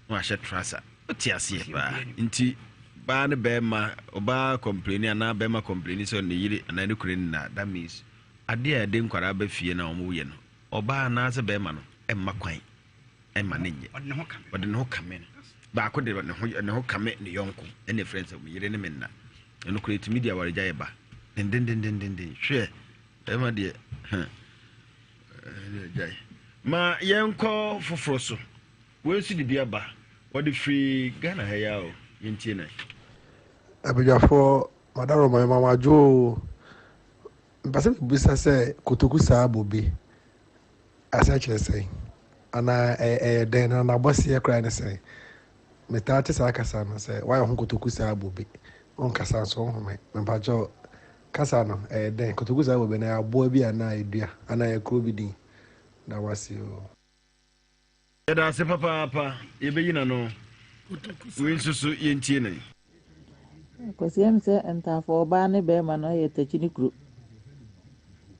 Na wahyɛ trasa. Wote aseɛ paa. Nti, baa ne bɛrima, ɔbaa kɔmpleni anaa bɛrima kɔmpleni sɛ ne yere anaa ne kunu nna. That means, adeɛ a ɛde nkwadaa ba fie na wɔyɛ no, ɔbaa anaasɛ bɛrima no mma kwan mma no nyɛ. Ɔde ne ho kame no. Baako de ne ho ne ho kame ne yɔnko ɛna efrɛ sɛ me yere ne me nna. Ɛno koraa etumi de awaregyaeɛ ba. Dendendendenden hwɛ bɛrima deɛ hɛn ɛne agyae. Ma yɛnkɔ foforɔ so. Wei nso de bi aba. Wɔde firi Ghana ha yi ara o. Yɛntie no. Abadwafoɔ, madam Roma, mema mo adwo o. Mepɛ sɛ mebisa sɛ kotoku saa bobe aseɛ kyerɛ sɛn? Anaa ɛyɛ dɛn na n'abɔseɛ koraa ne sɛn? Metaa te saa kasa no sɛ woayɛ ho kotoku saa bobe. Wonkasa nso wonhome. Mepakyɛw kasa no ɛyɛ dɛn? Kotoku saa bobe no ɛyɛ aboa bi anaa ɛdua anaa ɛyɛ kuro bi din? Da mo ase oo. Yɛda ase papaapa, yɛbɛyi n'ano. Wei nso so yɛntie no. Kwasi ɛm sɛ ntaafo ɔbaa ne bɛrima no yɛ takyi ne kuro.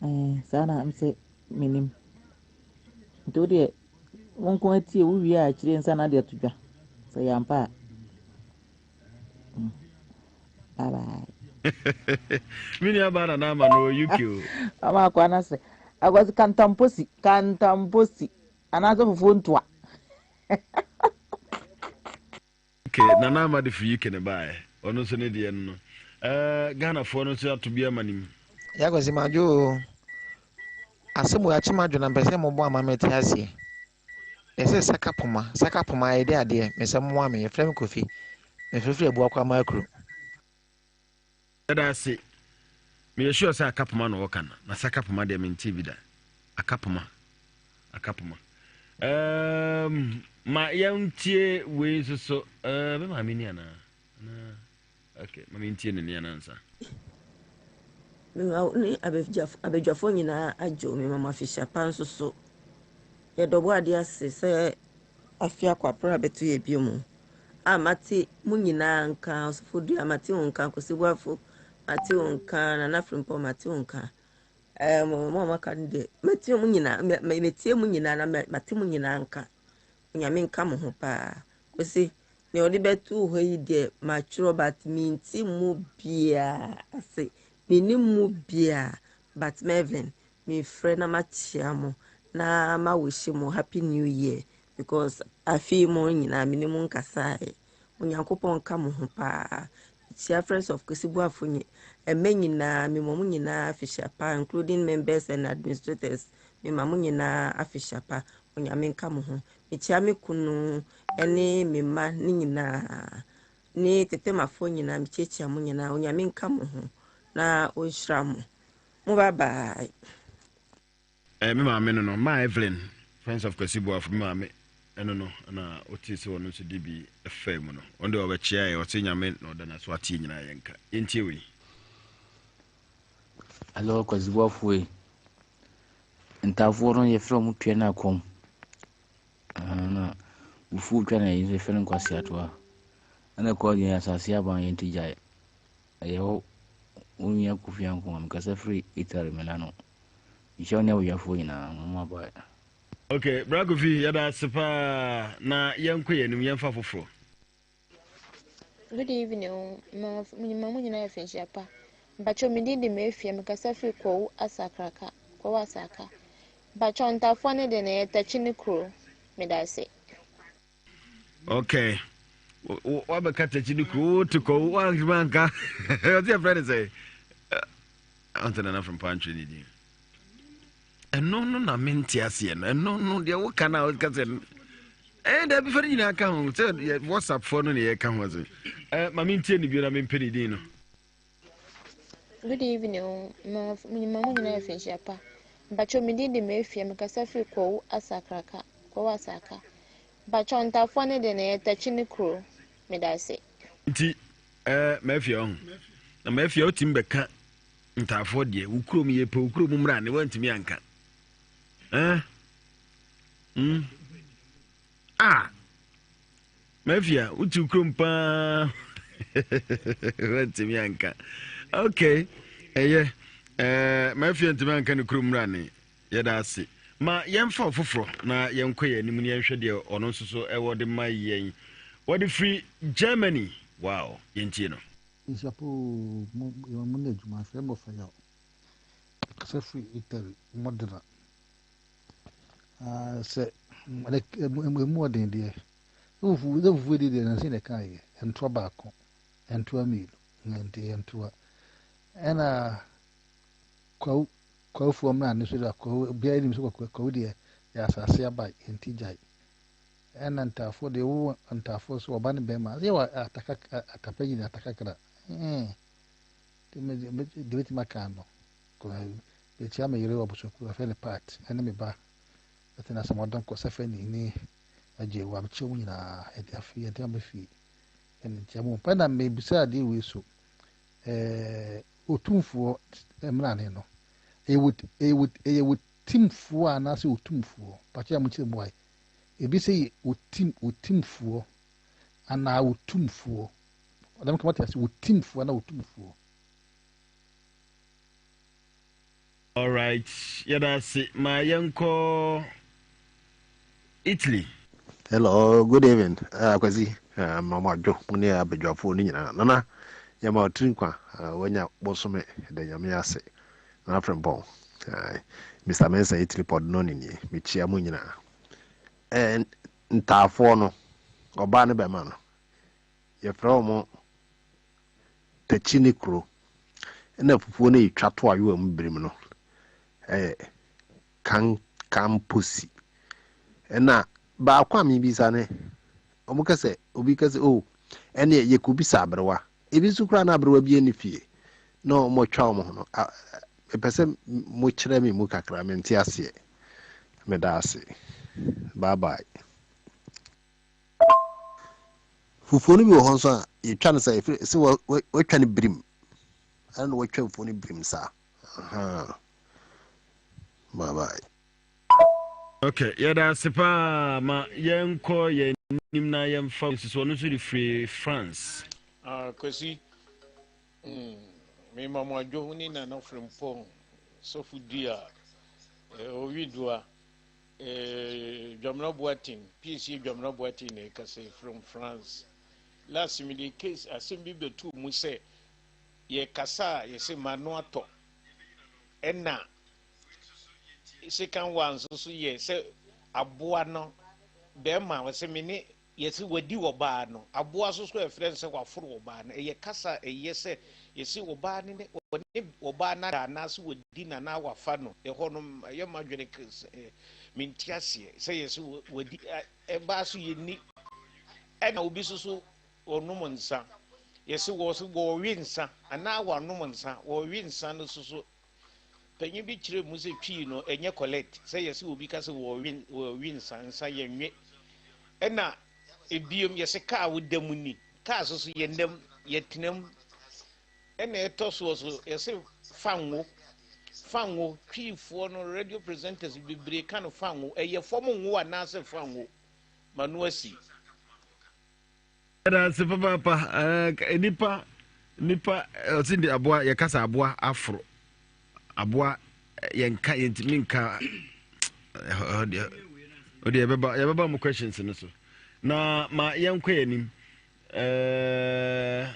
Ɛɛ saa na ɛm sɛ menim. Nti wo deɛ wo nko atie wo wie a akyire nsa na de ato dwa sɛ yɛ ampa a. Mm. Bye bye. Me nua baa nana ama no wɔ UK o. Ama akwa na sɛ akwasi kantamposi kantamposi anaasɛ fufuo ntoa. Okay, Nana Ama de firi UK na ɛbaeɛ. Ɔno nso ne deɛ no no. Eh, Ghanafoɔ no nso ato bi ama no mu. Ya Kwasi madwo oo. Asɛm wei akye m'adwene na mpɛ sɛ mobɔ ama mete aseɛ. Yɛsɛ saka poma, saka poma yɛde adeɛ, mesɛ mmoa me, yɛfrɛ me Kofi, mefrɛfrɛ Abuakwa Makuro. Yɛda ase. Meyɛ sure sɛ akapoma na ɔka no. Na sakapoma deɛ mentee bi da. Akapoma. Akapoma. Um, ma yɛntie wei nso so. Uh, me maame ni anaa? Anaa? Okay, ma mentie ne ni anaa nsa. Mema wo ne abadwafoɔ nyinaa adwo. Mema mo afehyia pa nso so. Yɛdɔ Ɔbɔadeɛ ase sɛ afe akɔ apere abɛto yɛ bio mu. A mate mo nyinaa nka, Ɔsɔfo Dua mate wo nka, Kwasi Boafo mate wo nka, Nana Frimpong mate wo nka. Ɛɛ mo mo a moaka no deɛ, mate mo nyinaa, metie mo nyinaa na mate mo nyinaa nka. Onyame nka mo ho paa. Kwasi, nea ɔde bɛto hɔ yi deɛ matwerɛ but mente mu biaa ase. Mennim mu biaa but Mervin, mefrɛ na makyea mo na ma wish mo happy new year because afe yi mu nyinaa me ne mo nkasaeɛ. Onyankopɔn nka mo ho paa. Mekyia Friends of Kwesi Boafo nyi ɛmɛ nyinaa, mema mo nyinaa afehyia pa including members and administrators. Mema mo nyinaa afehyia pa. Onyame nka mo ho. Mekyia me kunu ne me mma ne nyinaa ne tetemafoɔ nyinaa mekyiakyia mo nyinaa. Onyame nka mo ho na ɔnhyira mo. Mo bye bye. Eh, me maame no no, Ma Evelyn, Friends of Kwasi Boafo, me maame ɛno no, na ɔtee sɛ ɔno nso de bi faa mu no, ɔno deɛ ɔbɛkyea yɛ, ɔse Nyame na ɔda n'aso ate yɛ nyinaa yɛ nka. Yɛntie wei. Hello, Kwasi Boafo yi. Ntaafoɔ no yɛfrɛ wɔn tua no akɔm. Na fufuo twa na yɛn nso yɛfrɛ no nkwaseatoa. Ɛna kɔ deɛ asase aban yɛn ti gyae. Ɛyɛ hɔ wo nua Kofi Anko a mekasa firi Italy Milano. Nhyira wo ne abusuafoɔ nyinaa. Moma bye. Ok bra Kofi yɛda ase paa na yɛnkɔ yɛn anim yɛmfa foforɔ. Good evening o, mema mo nyinaa afinhyia pa. Mpakyɛw me din de Mafia, mekasa firi Kwawu Asakraka, Kwawu Asaka. Mpakyɛw Ntafoɔ ne de no ɛyɛ Takyi ne kuro. Medase. Ok, wabɛka Takyi ne kuro, wote Kwawu, woantumi anka, ɔte yɛfrɛ ne sɛ, ante Nana Frimpong antwerɛ ne din. Ɛno no na mente aseɛ no, ɛno no deɛ woka no a woka sɛ ɛɛ dabi fa no nyinaa ka ho sɛ whatsapp foɔ no ne yɛka ho ase ɛɛ ma mentie ne bio na mempɛ ne din no. Good evening o, mema mo nyinaa afinhyia pa. Mpakyɛw me din de Mafia, mekasa firi Kwawu Asakraka, Kwawu Asaka. Mpakyɛw Ntafoɔ ne de no ɛyɛ Takyi ne kuro. Medase. Nti ɛɛ Mafia ɔho na Mafia wotumi bɛka Ntaafoɔ deɛ wo kurom yɛpɛ wo kurom mmra ne woantumi anka eh? mm. ah mafia wote wo kurom paa woantumi anka ok ɛyɛ eh, mafia ntumi anka ne kurom mmra ne yɛda ase ma yɛmfa ɔfoforɔ na yɛnkɔ yɛn anim ne yɛnhwɛ deɛ ɔno nso so ɛwɔ de ma yɛn wɔde firi Germany wow yɛntie no. Nhyira oo mo yɛma mo ne adwuma afei mo fa yaw kasa firi Italy Modena ah sɛ emu ɔden deɛ fufu sɛ fufu di deɛ nansi na ɛka yɛ ntoa baako ntoa mmienu nti yɛ ntoa ɛna kwawu kwawufoɔ mmra ne so deɛ kwawu obiara nim sɛ kwawu deɛ yɛ asase aba yɛn ti gyae Ɛna ntaafoɔ deɛ wowɔ ntaafoɔ so ɔba ne bɛrima yɛ wɔ ataka atapa nyina atakakra ɛɛ deɛ bɛtumi aka no bɛkyia me yere wɔ abusuakuo afɛ ne part ɛne me ba ɛte na asɛm ɔdɔn kɔ sɛfɛ ne ne agye wɔ amekyɛ mu nyinaa ɛde afei ɛde ama fie ɛne nkyia mu pɛ na mebisa adeɛ wei so ɛɛ otumfoɔ mmrane no ɛyɛ ɛyɛ wɔ timfoɔ anaasɛ otumfoɔ pakyɛ a mo kyerɛ mu ayi Ebi sɛ yɛ otim otimfoɔ anaa otumfoɔ. Ɔdɛm kama te ase otimfoɔ anaa otumfoɔ. Alright, yɛda ase. Ma yɛnkɔ Italy. Hello, good evening. Akwasi, mama dwo, mo ne abadwafoɔ no nyinaa. Nana, yɛma ɔtiri nkwa, wanya bosome, da nyame ase. Nana Frimpong, uh, Mr. Mensah Italy pod no ne nie, mekyia mo nyinaa. Eh, ntaafoɔ no, ɔbaa ne bɛma no, yɛfrɛ wɔn takyi ne kuro. Ɛna fufuo no yɛtwa to ayowa mu birim no, ɛyɛ kan kamposi. Ɛna baako a mebisa ne, wɔn kɛsɛ, obi kɛsɛ, oh, ɛneɛ yɛkɔbisa aberewa. Ebi nso koraa na aberewa bi nni fie na wɔatwa wɔn ho no, mepɛ sɛ mokyerɛ me mu kakra, mente aseɛ. Meda ase. Bye bye. Fufuo no bi wɔ hɔ nso a yɛtwa no sɛ ɛfiri sɛ wɔatwa no birim ɛna na wɔatwa fufuo no birim saa. Ahaa. Bye bye. Ok, yɛda ase paa ma yɛnkɔ yɛn anim na yɛmfa nsusu ɔno nso de firi France. Ah, Kwasi, mm, me ma mo adwo ne Nana Frimpong, Sɔfo Dua, eh, Owi Dua, eh, Dwamena Boateng, PSA Dwamena Boateng na ɛkasa yi from France. Last me de case asɛm bi bɛtoo mu sɛ yɛkasa a yɛsɛ ma no atɔ ɛna Second one nso so yɛ sɛ aboa no bɛrima ɔsɛ me ne yɛsɛ wadi ɔbaa no aboa nso so ɛfrɛ no sɛ waforo ɔbaa no ɛyɛ kasa a ɛyɛ sɛ yɛsɛ ɔbaa no ne ɔne ɔbaa no ada anaasɛ wadi no anaa wafa no ɛhɔ no ɛyɛ m'adwene mente aseɛ sɛ yɛsɛ wadi ɛbaa so yɛnni ɛna obi nso so ɔnom nsa yɛsɛ wɔ so wɔwe nsa anaa wanom nsa wɔwe nsa no nso so Panyin bi kyerɛɛ mu sɛ Twi no ɛnyɛ collect sɛ yɛse obi ka sɛ wɔwe wɔwe nsa, nsa yɛnwe. Ɛna ebiem yɛse kaa woda mu ni, kaa so so yɛnam, yɛtena mu. Ɛna ɛtɔ soɔ so yɛse fa ngo, fa ngo, Twifoɔ no radio presenters bebree ka no fa ngo, ɛyɛ fam ngo anaasɛ fa ngo? M'ano asi. Yɛda ase papaapa. Eh, nipa nipa ɔsi de aboa yɛkasa aboa aforo aboa yɛnka yɛntumi nka ɛhɔ deɛ ɔde yɛbɛba yɛbɛba mo questions no so na ma yɛnkɔ yɛn anim ɛɛ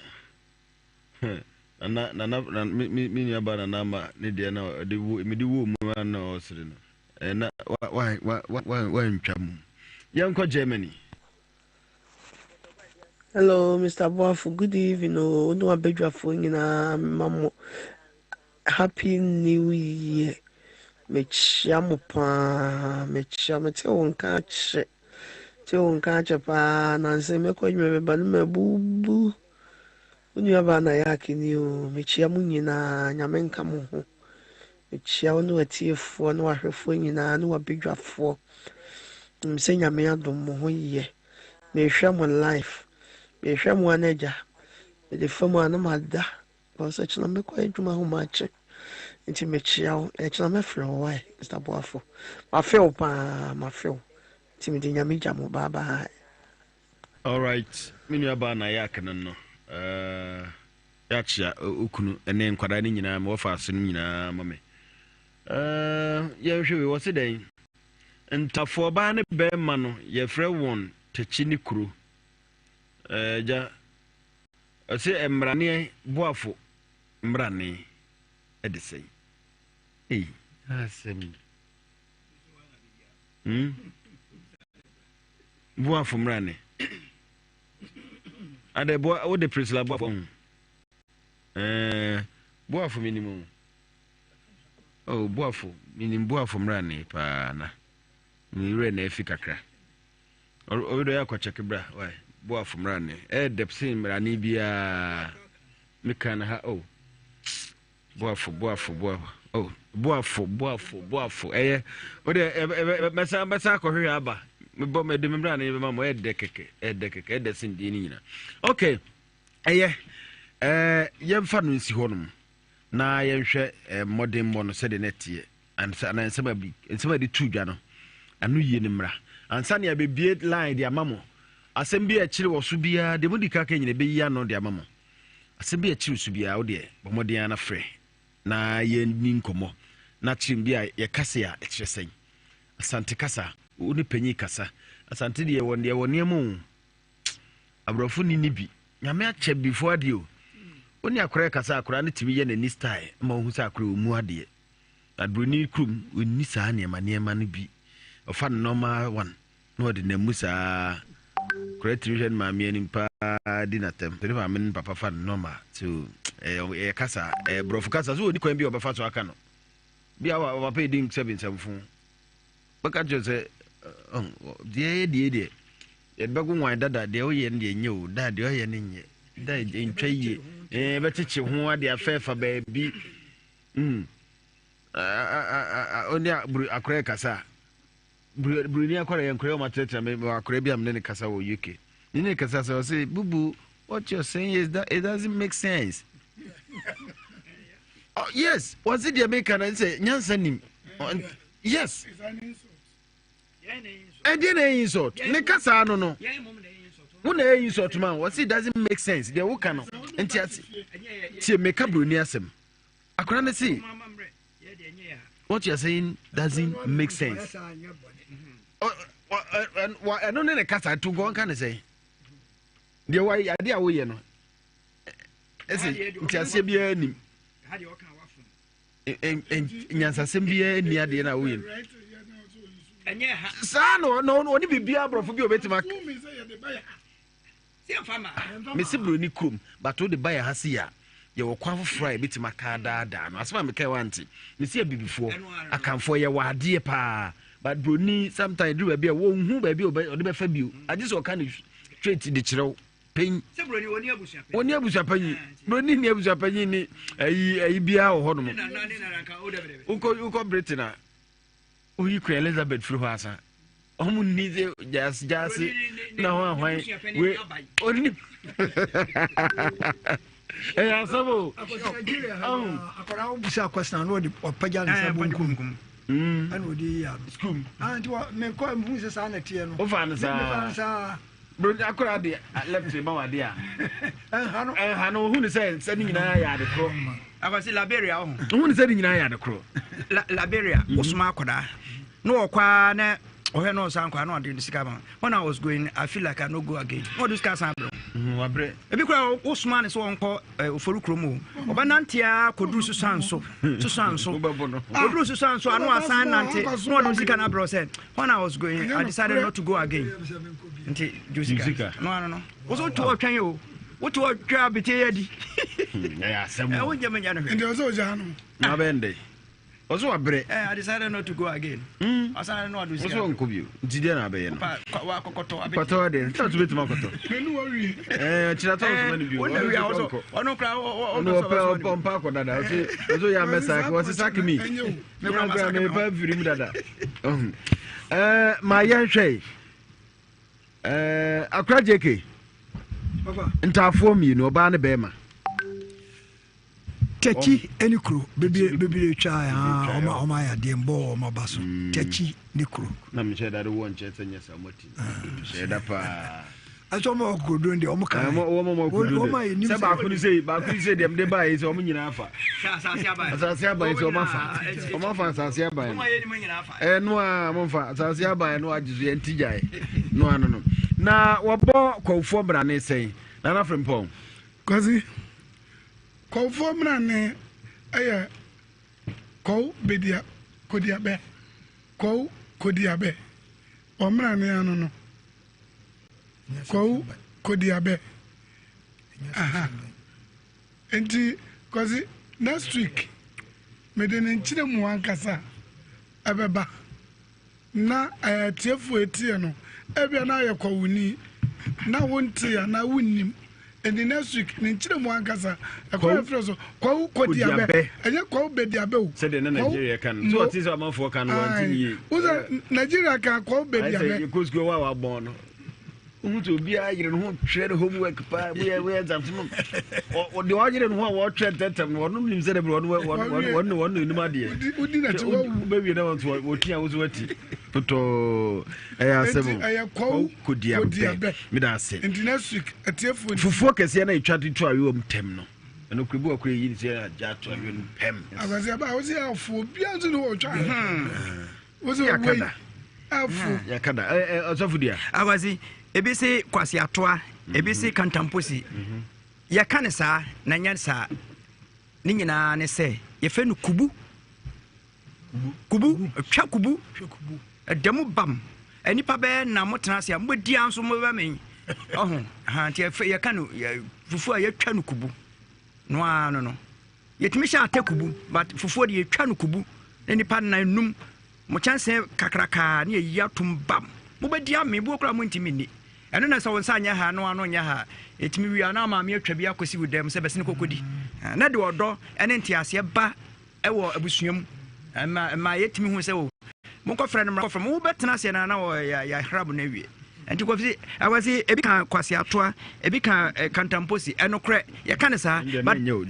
nana nana na me me me nua ba nana ama ne deɛ na ɔde wo mede wo mu na ɔsere no ɛɛ na wa wa wa wa wantwa mu yɛnkɔ Germany. Hello Mister Boafo, good evening o, wo ne w'abadwafoɔ nyinaa mema mo happy new year. Mekyia mo paa, mekyia mo, te wo nka akyɛ, te wo nka akyɛ paa, nansa mɛkɔ adwuma meba no mabubu. Wo nuabaa na yɛ akini o, mekyia mo nyinaa, nyame nka mo ho. Mekyia wo ne w'atiefoɔ ne w'ahwɛfoɔ nyinaa ne w'abadwafoɔ. Nim sɛ Nyame adom mo ho yɛ. Mehwɛ mo life. Mehwɛ mo a na agya. Mede fa mu a na mada. Because ɛkyena mɛkɔ adwuma ahomakye. Nti mekyia wo. Ɛkyena mɛfrɛ wo why Mr. Boafo. Mafe wo paa, mafe wo. Nti mede Nyame gya mo. Bye bye. Alright, me nua baa na yɛ akene no. Uh, yɛakyea okunu ne nkwadaa no nyinaa ma wɔfa ase no nyinaa ma me. Uh, yɛnhwɛ wei wɔse dɛn? Ntafoɔ baa ne bɛrima no yɛfrɛ wɔn takyi ne kuro. Agya, ɔse mmraneɛ boafo mmrane de sɛn? Ei, asɛm. Hmm? Boafo mmrane. Adɛ boa wode Priscilla boafo ho. Eh, boafo menim o. Oh, Boafo, menim Boafo mmrane paa na me werɛ na afi kakra. Ɔwe dɔ yɛ akɔkyɛke bra, why? Boafo mmrane. Ɛyɛ dɛp sen mmrane biara. Meka no ha, oh. Boafo, Boafo, Boafo. Oh, Boafo, Boafo, Boafo. Ɛyɛ, wode mɛsan mɛsan akɔhwehwɛ aba. Mebɔ mede me mmrane bɛma mo. Ɛyɛ dɛ kɛkɛ, ɛyɛ dɛ kɛkɛ, ɛyɛ dɛ sen deɛ no nyinaa. Okay, ɛyɛ, ɛɛ yɛmfa no nsi hɔ nom. na yɛnhwɛ mmɔdenmmɔ no sɛdeɛ na ɛteɛ ansa na nsɛm a nsɛm a yɛde tu dwa no ano yie no mmra ansa na yɛabɛbie line de ama mo asɛm bi a ɛkyere wɔ so biara deɛ modi ka ka nyina ɛbɛyi ano de ama mo asɛm bi a ɛkyere so biara wo deɛ bɔ mmɔden ara na frɛ na yɛnni nkɔmmɔ na kyerɛ bi a yɛka se a ɛkyerɛ sɛn asante kasa wo ne panyin kasa asante deɛ wɔ deɛ wɔ nneɛma o Aborɔfo nni ne bi. Nyame akyɛ bifo adeɛ o. Wo ne akora kasa akora no tumi yɛ n'ani style ma wohu sɛ akora ɔmu adeɛ. Na buroni kurom ɔnni saa nneɛma nneɛma no bi. Ɔfa no normal one na ɔde nam mu saa. Akora tumi hwɛ ne maame anim paa di n'atɛm. Ne maame ne papa fa no normal. So ɛyɛ kasa, ɛyɛ borɔfo kasa. So ɔni kwan bi a ɔbɛfa so aka no. Bi a papa yi di sɛbi nsɛmfo. Bɛka kyerɛ sɛ deɛ ɛyɛ deɛ deɛ yɛde bɛgo nwan dada deɛ woyɛ no deɛ nyɛ o da deɛ ɔyɛ no nyɛ da ntwa yie ɛɛ bɛkyekye ho ade afɛɛfa baabi mm ɔne akora kasa buroni akora yɛ nkora wɔn atenatena me wɔ akora bi a mene ne kasa wɔ UK ne ne kasa sɛ ɔsɛ bubu what you're saying is that it doesn't make sense. Oh, yes, wɔse deɛ meka no sɛ nyansa nim. Yes. Ɛdeɛ na ɛyɛ insult. Ne kasaa no no. Wo na ɛyɛ insult ma wɔse it doesn't make sense. Deɛ woka no. Nti ase. Tie meka buroni asɛm. Akora no se what you are saying doesn't make sense. Ɛno ne ne kasa to nkɔ nka ne sɛ. Deɛ wɔyɛ adeɛ a woyɛ no ɛsɛ nteaseɛ biara nim nyansasɛm biara nni adeɛ no a woyɛ no saa na ɔne biribiara aborɔfo bi a ɔbɛtumi aka mese buroni kurom but wode ba yɛ ha se a yɛwɔ kwan foforɔ a yɛbɛtumi aka adaadaa no asɛm a mekae wante mese abibifoɔ akamfoɔ yɛwɔ adeɛ paa but buroni sometimes duru baabi a wɔnhu baabi a ɔde bɛfa bio agye sɛ ɔka ne straight de kyerɛw panyin. Sɛ buroni wɔni abusua panyin. Wɔni abusua panyin. Buroni ni abusua panyin ni ayi ayi biara wɔ hɔ nom. Wokɔ wokɔ Britain a woyi Queen Elizabeth firi hɔ asa. Wɔn ni sɛ gyaase gyaase na ho ahwan we oni. Ɛyɛ asɛm o. Akwadaa wo bisa question na ɔde ɔpagya ne nsa bonkum. Ɛna ɔde yi ano. Sukuu. Ah nti mekɔ mehu sɛ saa na ɛteɛ no. Wofa no saa. Mefa no saa. Broni akora de left ma wade a. Ɛnha no. Ɛnha no ohun sɛ sɛ ne nyinaa yɛ ade korɔ. Akwasi Liberia ɔho. Ohun sɛ ne nyinaa yɛ ade korɔ. La Liberia mhm. wosoma akɔdaa na ɔkɔ ara na ɔhwɛ na ɔsan kɔ na ɔde sika ma when I was going I feel like I no go again na ɔde sika san abrɛ mhm, wabrɛ ebi kura wosoma ne sɛ ɔnkɔ eh, ofori kurom o ɔbɛnante ara kɔduru susan so susan so ɔduru susan so ano asan nante na ɔde sika no abrɛ sɛ when I was going I decided not to go again nti josika no ano no wo so wote ɔtwɛn o wote ɔtwɛn abete yɛ adi ɛyɛ asɛm o wonyɛ menya no hwɛ nti ɔsɛ ɔgya no na bɛn dɛ ɔsɛ wabrɛ eh, I decided not to go again ɔsan no ɔdo sika ɔsɛ ɔnkɔ bio nti deɛ na abɛyɛ no wakɔkɔtɔ kɔtɔ deɛ nti ɔtɔ bɛtumi akɔtɔ ɛɛ kyerɛ tɔ ɔsoma no bio ɔno kora ɔno ɔpɛ ɔmpa akɔ dada ɔsɛ ɔsɛ ɔyɛ amɛ saaki ɔsɛ saaki mi mekura mepa mfiri mu dada ɛɛ ma yɛnhwɛ ɛɛ akora jk ntaafoɔ mmienu ɔbaa ne bɛrima Tɛkyi ne kuro bebree bebree twa ɔma ɔma ayɛ adeɛ mbɔ ɔma ba so mm. tɛkyi ne kuro. Na mi hyɛ da de wɔ nkyɛn sɛ nyɛ sa mo ti hyɛ da paa. Ɛsɛ ɔma ɔkokoduro deɛ ɔmo kan. Wɔn ɔmo ɔkokoduro deɛ sɛ baako ni sɛ baako ni sɛ deɛ mde ba yi sɛ ɔmo nyinaa fa. Asase aban sɛ ɔmo afa ɔmo afa asase aban no. Ɛno a ɔmo nfa asase aban no agye so yɛn ti gyae no ano no. Na wɔbɔ kɔnfoɔ mbrane sɛn Nana Frimpong. Kwasi. Kɔwfoɔ mmerane yɛ kɔw bedia kodiabɛ, kɔw kodiabɛ. Wɔn mmerane ano no, kɔw kodiabɛ. Aha. Nti, Kwasi, next week, mede ne nkyerɛmu ankasa ɛbɛba. Na atiefo a etie no, ebia na ayɛ kɔwuni, na wontee anaa wonnim. Enti next week, ne nkyerɛmu ankasa, ɛkwan a ɛfrɛ so, Kwawu Kodiabɛ. Ɛnyɛ Kwawu Bediabɛ o. Sɛdeɛ na Nigeria ka no. So ɔte sɛ amanfoɔ ka no, wɔnte ne yie. Wo sɛ Nigeria ka Kwawu Bediabɛ. Ayɛ sɛ yɛkɔ sukuu a wabɔn no. Wohu sɛ obiara yere ne ho twerɛ ne homework paa mu yɛ woyɛ exams no deɛ ɔyere ne ho a wɔtwerɛ ntɛntɛm no ɔno nim sɛ dɛbi ɔno ɔno ɔno anim adeɛ wobɛwie na wɔn so wɔti a woso wati potɔɔ ɛyɛ asɛm ɛyɛ kɔw kodiabɛ meda ase nti next week atiefoɔ fufuo kɛseɛ na ɛtwa de to awewa mu tɛm no ɛno kuro bi wɔ koro yi ne sɛ agya ato awewa no pɛm akwasi aba a wosi afo obiara nso ne wɔtwa Wosɛ wei afo. Yɛaka da. Ɔsɔfo dua. Akwasi, ebi se kwasi atoa, ebi se mhm. kantamposi. Mhm. Yɛka ne saa na nyɛ saa. Ne nyinaa ne sɛ yɛfɛ no kubu. Kubu, twa kubu. Ɛda mu bam. Nnipa bɛyɛ na motena ase a mobɛdi ara nso mobɛmɛn. Ɔho, ha nti yɛka no fufuo a yɛtwa no kubu. No ara no no. Yɛtumi hyɛ atɛ kubu but fufuo de yɛtwa no kubu na nipa nnan num mo kyɛnsee kakrakaa ne yɛyi atom bam mobɛdi ame buo koraa montumi nni ɛno na sɛ wo nsa nyɛ ha no ano nyɛ ha ɛtumi wie a na maame atwa bi akɔsi wo dam sɛ bɛsene kɔkɔdi na de ɔdɔ ne nteaseɛ ba ɛwɔ abusua mu ɛma ɛma yɛtumi hu sɛ o monkɔfrɛ no mmra kɔfrɛ mo wobɛtena aseɛ na na yɛahra mo no awie. Nti Kofi awasi ebi ka kwaseatoa, ebi ka eh, kantamposi, ɛnokorɛ yɛka ne saa. But ɛno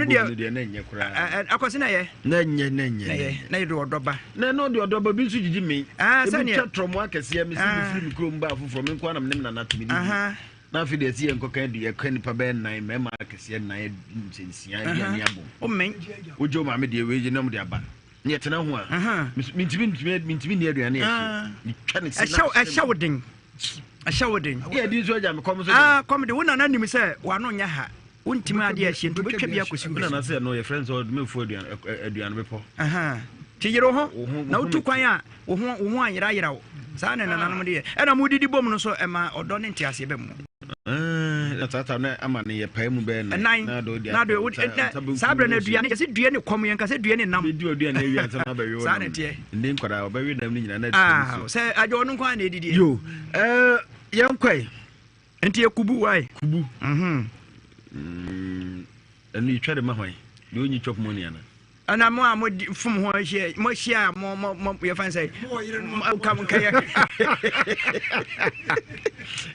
deɛ akwasi na yɛ. Na nyɛ na nyɛ. Na yɛ na yɛ de ɔdɔ ba. Na ɛno de ɔdɔ ba bi nso gyigyi mi. Ah, sɛdeɛ. Ebi twa trɔmo akɛseɛ mi si mi firi mi kurom ba afoforɔ mi nko anam ne mi nana tumi di. Na afei deɛ ɛsi yɛn nkɔka adu yɛka nipa bɛyɛ nnan mmarima akɛseɛ nnan nsia aduane abom. Omen. Wogye wo maame deɛ wei gye na ɔmo de aba. Ne yɛtena ho a mentumi ntumi mentumi nni aduane akyi. Metwa ne si na ɛhyɛ wo den. Ɛhyɛ wo den. Yɛ di nso agya me kɔm so. Ah kɔm de wo nana nim sɛ wano nyɛ ha. Wontumi adeɛ ahyɛ nti wobɛtwa bi akɔsi wo. Nana sɛ no yɛfrɛ no sɛ ɔde mefu aduane aduane bepɔ. Nti yere wo ho na wotu kwan a wo ho wo ho anyerayera wo. Saa na nananom de yɛ. Ɛna modidi bom no nso ɛma ɔdɔ ne nteaseɛ ba mu. Na tata no ama no yɛ pae mu bɛyɛ nan. Na de na de saa berɛ no aduane yɛsɛ due ne kɔm yɛnka sɛ due ne nam. Bɛdi aduane awie ansa na abɛwe wo nam. Saa na ɛteɛ. Nde nkwadaa ɔbɛwe nam no nyinaa na adi so. Sɛ agya ɔno nko ara na ɛdidi. Yo, yɛnkɔe. Nti yɛ kubu wae. Kubu. Mhm. Mm, ɛno yɛtwa de ma hwan? Deɛ ɔnyi chop money ana? Ɛna mo a mo fom ho ahyia mo ahyia a mo mo mo yɛfa n sɛ nka nka yɛ.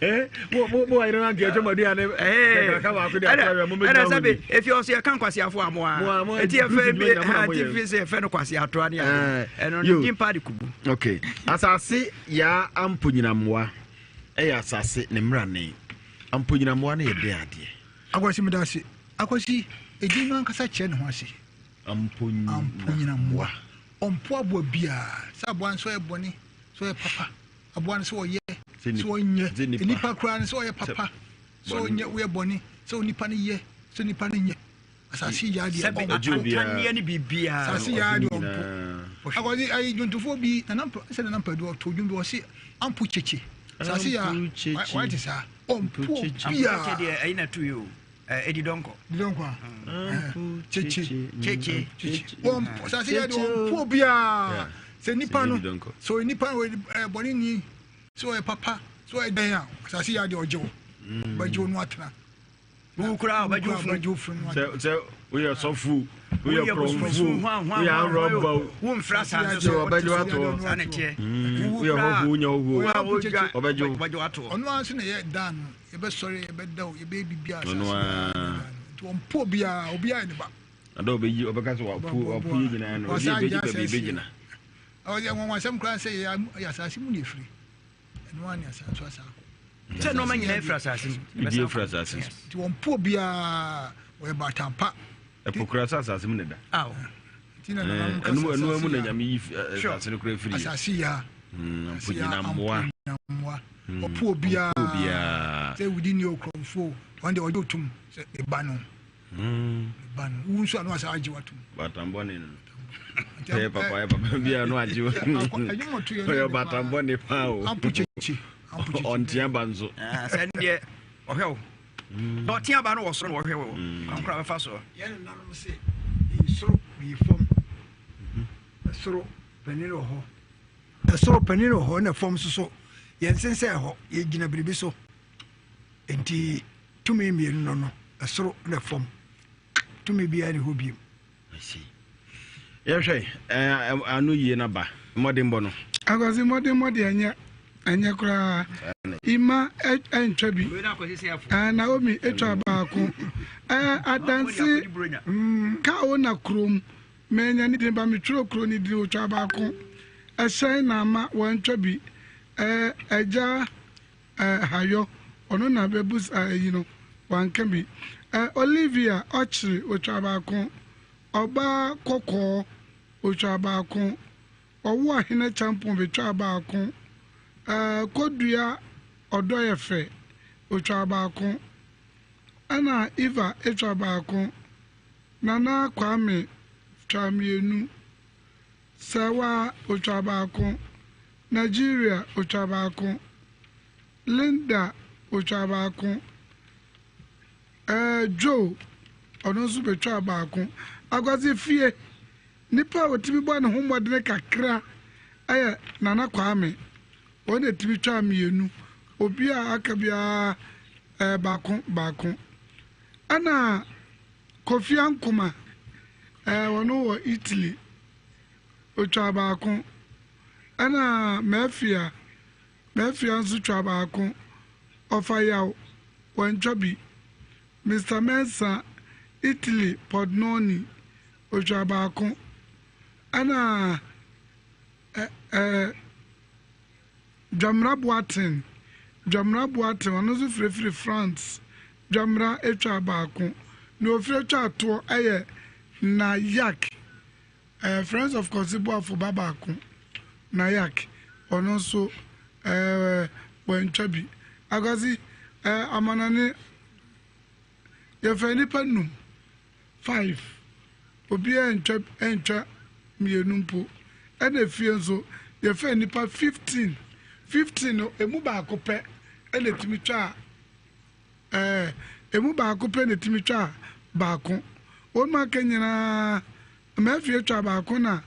Eh, mo mo mo ayere na nka ɛtwa mo aduane. Eh, kaka baako de ato awia mo bɛ gyina hɔ. Ɛna sɛbi efi ɔso yɛ ka nkwasiafo a mo a. Eti yɛfɛ bi eti fi sɛ yɛfɛ no kwasi atoa ne ade. Ɛno ne din pa de kubu. Okay, asase yaa ampo nyinammoa. Ɛyɛ asase ne mmrane. Amponyinammoa no yɛ dɛn adeɛ? Akwasi meda ase. Akwasi, edin no ankasa kyerɛ ne ho ase. Amponyinammoa. Ɔmpo aboa biara. Sɛ aboa no sɛ ɔyɛ bɔne, sɛ ɔyɛ papa. Aboa no sɛ ɔyɛ, sɛ ɔnyɛ. Nipa koraa no sɛ ɔyɛ papa, sɛ ɔnyɛ, woyɛ bɔne, sɛ onipa no yɛ, sɛ onipa no nyɛ. Asase yaa deɛ ɔmpo. Sɛbi atantanneɛ ne biribiara. Asase yaa deɛ ɔmpo. Akɔsi ayi dwontofoɔ bi nana mpa sɛ nana mpa du ɔto dwom bi ɔsi ampo kyekye. Asase yaa wayɛ te saa ɔmpo obiara. Ampo kyekye deɛ ɛyi na tu yi o edi dɔnkɔ. Di dɔnkɔ a. Kyekye. Kyekye. Kyekye. Ɔmpo asase yaa deɛ ɔmpo obiara. Sɛ nipa no sɛ ɔyɛ nipa no ɔyɛ bɔne ni sɛ ɔyɛ papa sɛ ɔyɛ dɛn a asase yaa deɛ ɔgye wo. Ɔbɛgye wo no atena. Wowu koraa a ɔbɛgye wo funu. Sɛ sɛ woyɛ sɔfo woyɛ korɔmfo woyɛ arɔba womfiri asase so ɔbɛgye wo atoɔ. Saa na ɛteɛ. Woyɛ hɔho wonya hɔho ɔbɛgye wo. Ɔbɛgye wo atoɔ. Ɔno ara nso na ɛyɛ dan no yɛbɛsɔre yɛbɛda o yɛbɛyɛ biribiara asase Ɔno ara. nti ɔmpo obiara obiara yɛ ne ba. Ada ɔbɛyi ɔbɛka sɛ wapo wapo yɛ nyinaa no ɔde ɛbɛgye baabi ɛbɛgyina. Ɔyɛ nwanwasɛm koraa sɛ yɛ asase mu na ɛfiri. Ɛno ara ne asase so asaako. Sɛ nneɛma nyinaa firi asase mu. Biribi firi asase so. Nti wɔn po biara wɔyɛ baatan pa. Ɛpo kura sɛ asase mu na ɛda. Aw. Nti na nananom kasa ɛnu ɛnu mu na nyame yi asase no kura firi. Asase ya. Mpo nyina mmoa. Mmoa. Ɔpo obiara. Sɛ wudi ni okurɔmfo wɔn de ɔgye otum sɛ eba no. Ba no wo nso ano asa agye watom. Baatan bɔne no. Ɛyɛ papa ɛyɛ papa bi a no agye wo. Ɔyɛ baatan bɔne paa o. Ampo kyekye. Ɔntea ba nso. Sɛ deɛ ɔhwɛ wo. Na ɔtea ba no wɔ soro na ɔhwɛ wo. Kankora bɛfa so. Yɛn nananom se eyi soro eyi fam. Ɛsoro panin wɔ hɔ. Ɛsoro panin wɔ hɔ na fam nso so yɛn sensɛn hɔ yɛgyina biribi so. Enti tumi mmienu no no, ɛsoro na fam. Tumi biara ni hɔ bio. Yɛhwɛ ano yie na ba mmɔdenbɔ no. Akwasi mmɔdenbɔ deɛ ɛnyɛ ɛnyɛ koraa. Ima ɛntwa bi. Naomi etwa baako. Adanse kaa wo na kurom. Manya ne din ba metwerɛ kuro ne din otwa baako. Ɛhyɛn na ama wɔntwa bi. Ɛgya. Eh hayɔ, ɔno na bɛbus a ayi no, wanka bi. Eh Olivia ɔkyere, otwa baako. Ɔbaa kɔkɔɔ, otwa baako. Ɔwo ahene kyampɔn betwaa baako. Eh Kodua ɔdɔ yɛ fɛ, otwa baako. Ɛna Eva etwa baako. Nana Kwame twa mmienu. Sɛwa otwa baako. Nigeria otwa baako, Linda otwa baako, ɛɛ Joe ɔno nso betwaa baako. Akwasi fie nipa a otumi bɔ ne ho mmɔdene kakra ɛyɛ Nana Kwame. Wɔn na etumi twaa mmienu. Obi a aka biara ɛɛ baako baako. Ɛna Kofi Ankoma ɛɛ ɔno wɔ Italy. Otwaa baako. Ɛna Mafia, Mafia nso twaa baako. Ɔfa Yaw, wantwa bi. Mister Mensah, Italy Pordenone, ɔtwaa baako. Ɛna ɛ ɛ Dwamena Boateng, Dwamena Boateng, ɔno nso firifiri France. Dwamena twaa baako. Nea ɔfiri twaa toɔ yɛ Nayak. Ɛɛ Friends of Kwasi Boafo ba baako, Nayak, ɔno nso ɛɛ wantwa bi. Akwasi, ɛɛ amanane, yɛfrɛ nnipa num, five, obiara antwa antwa mmienu mpo. Ɛna efie nso, yɛfrɛ nnipa 15, 15 no, emu baako pɛ ɛna etumi twaa Ɛɛ, emu baako pɛ na etumi twa baako. Wɔn mu aka nyinaa, Murphy atwa baako na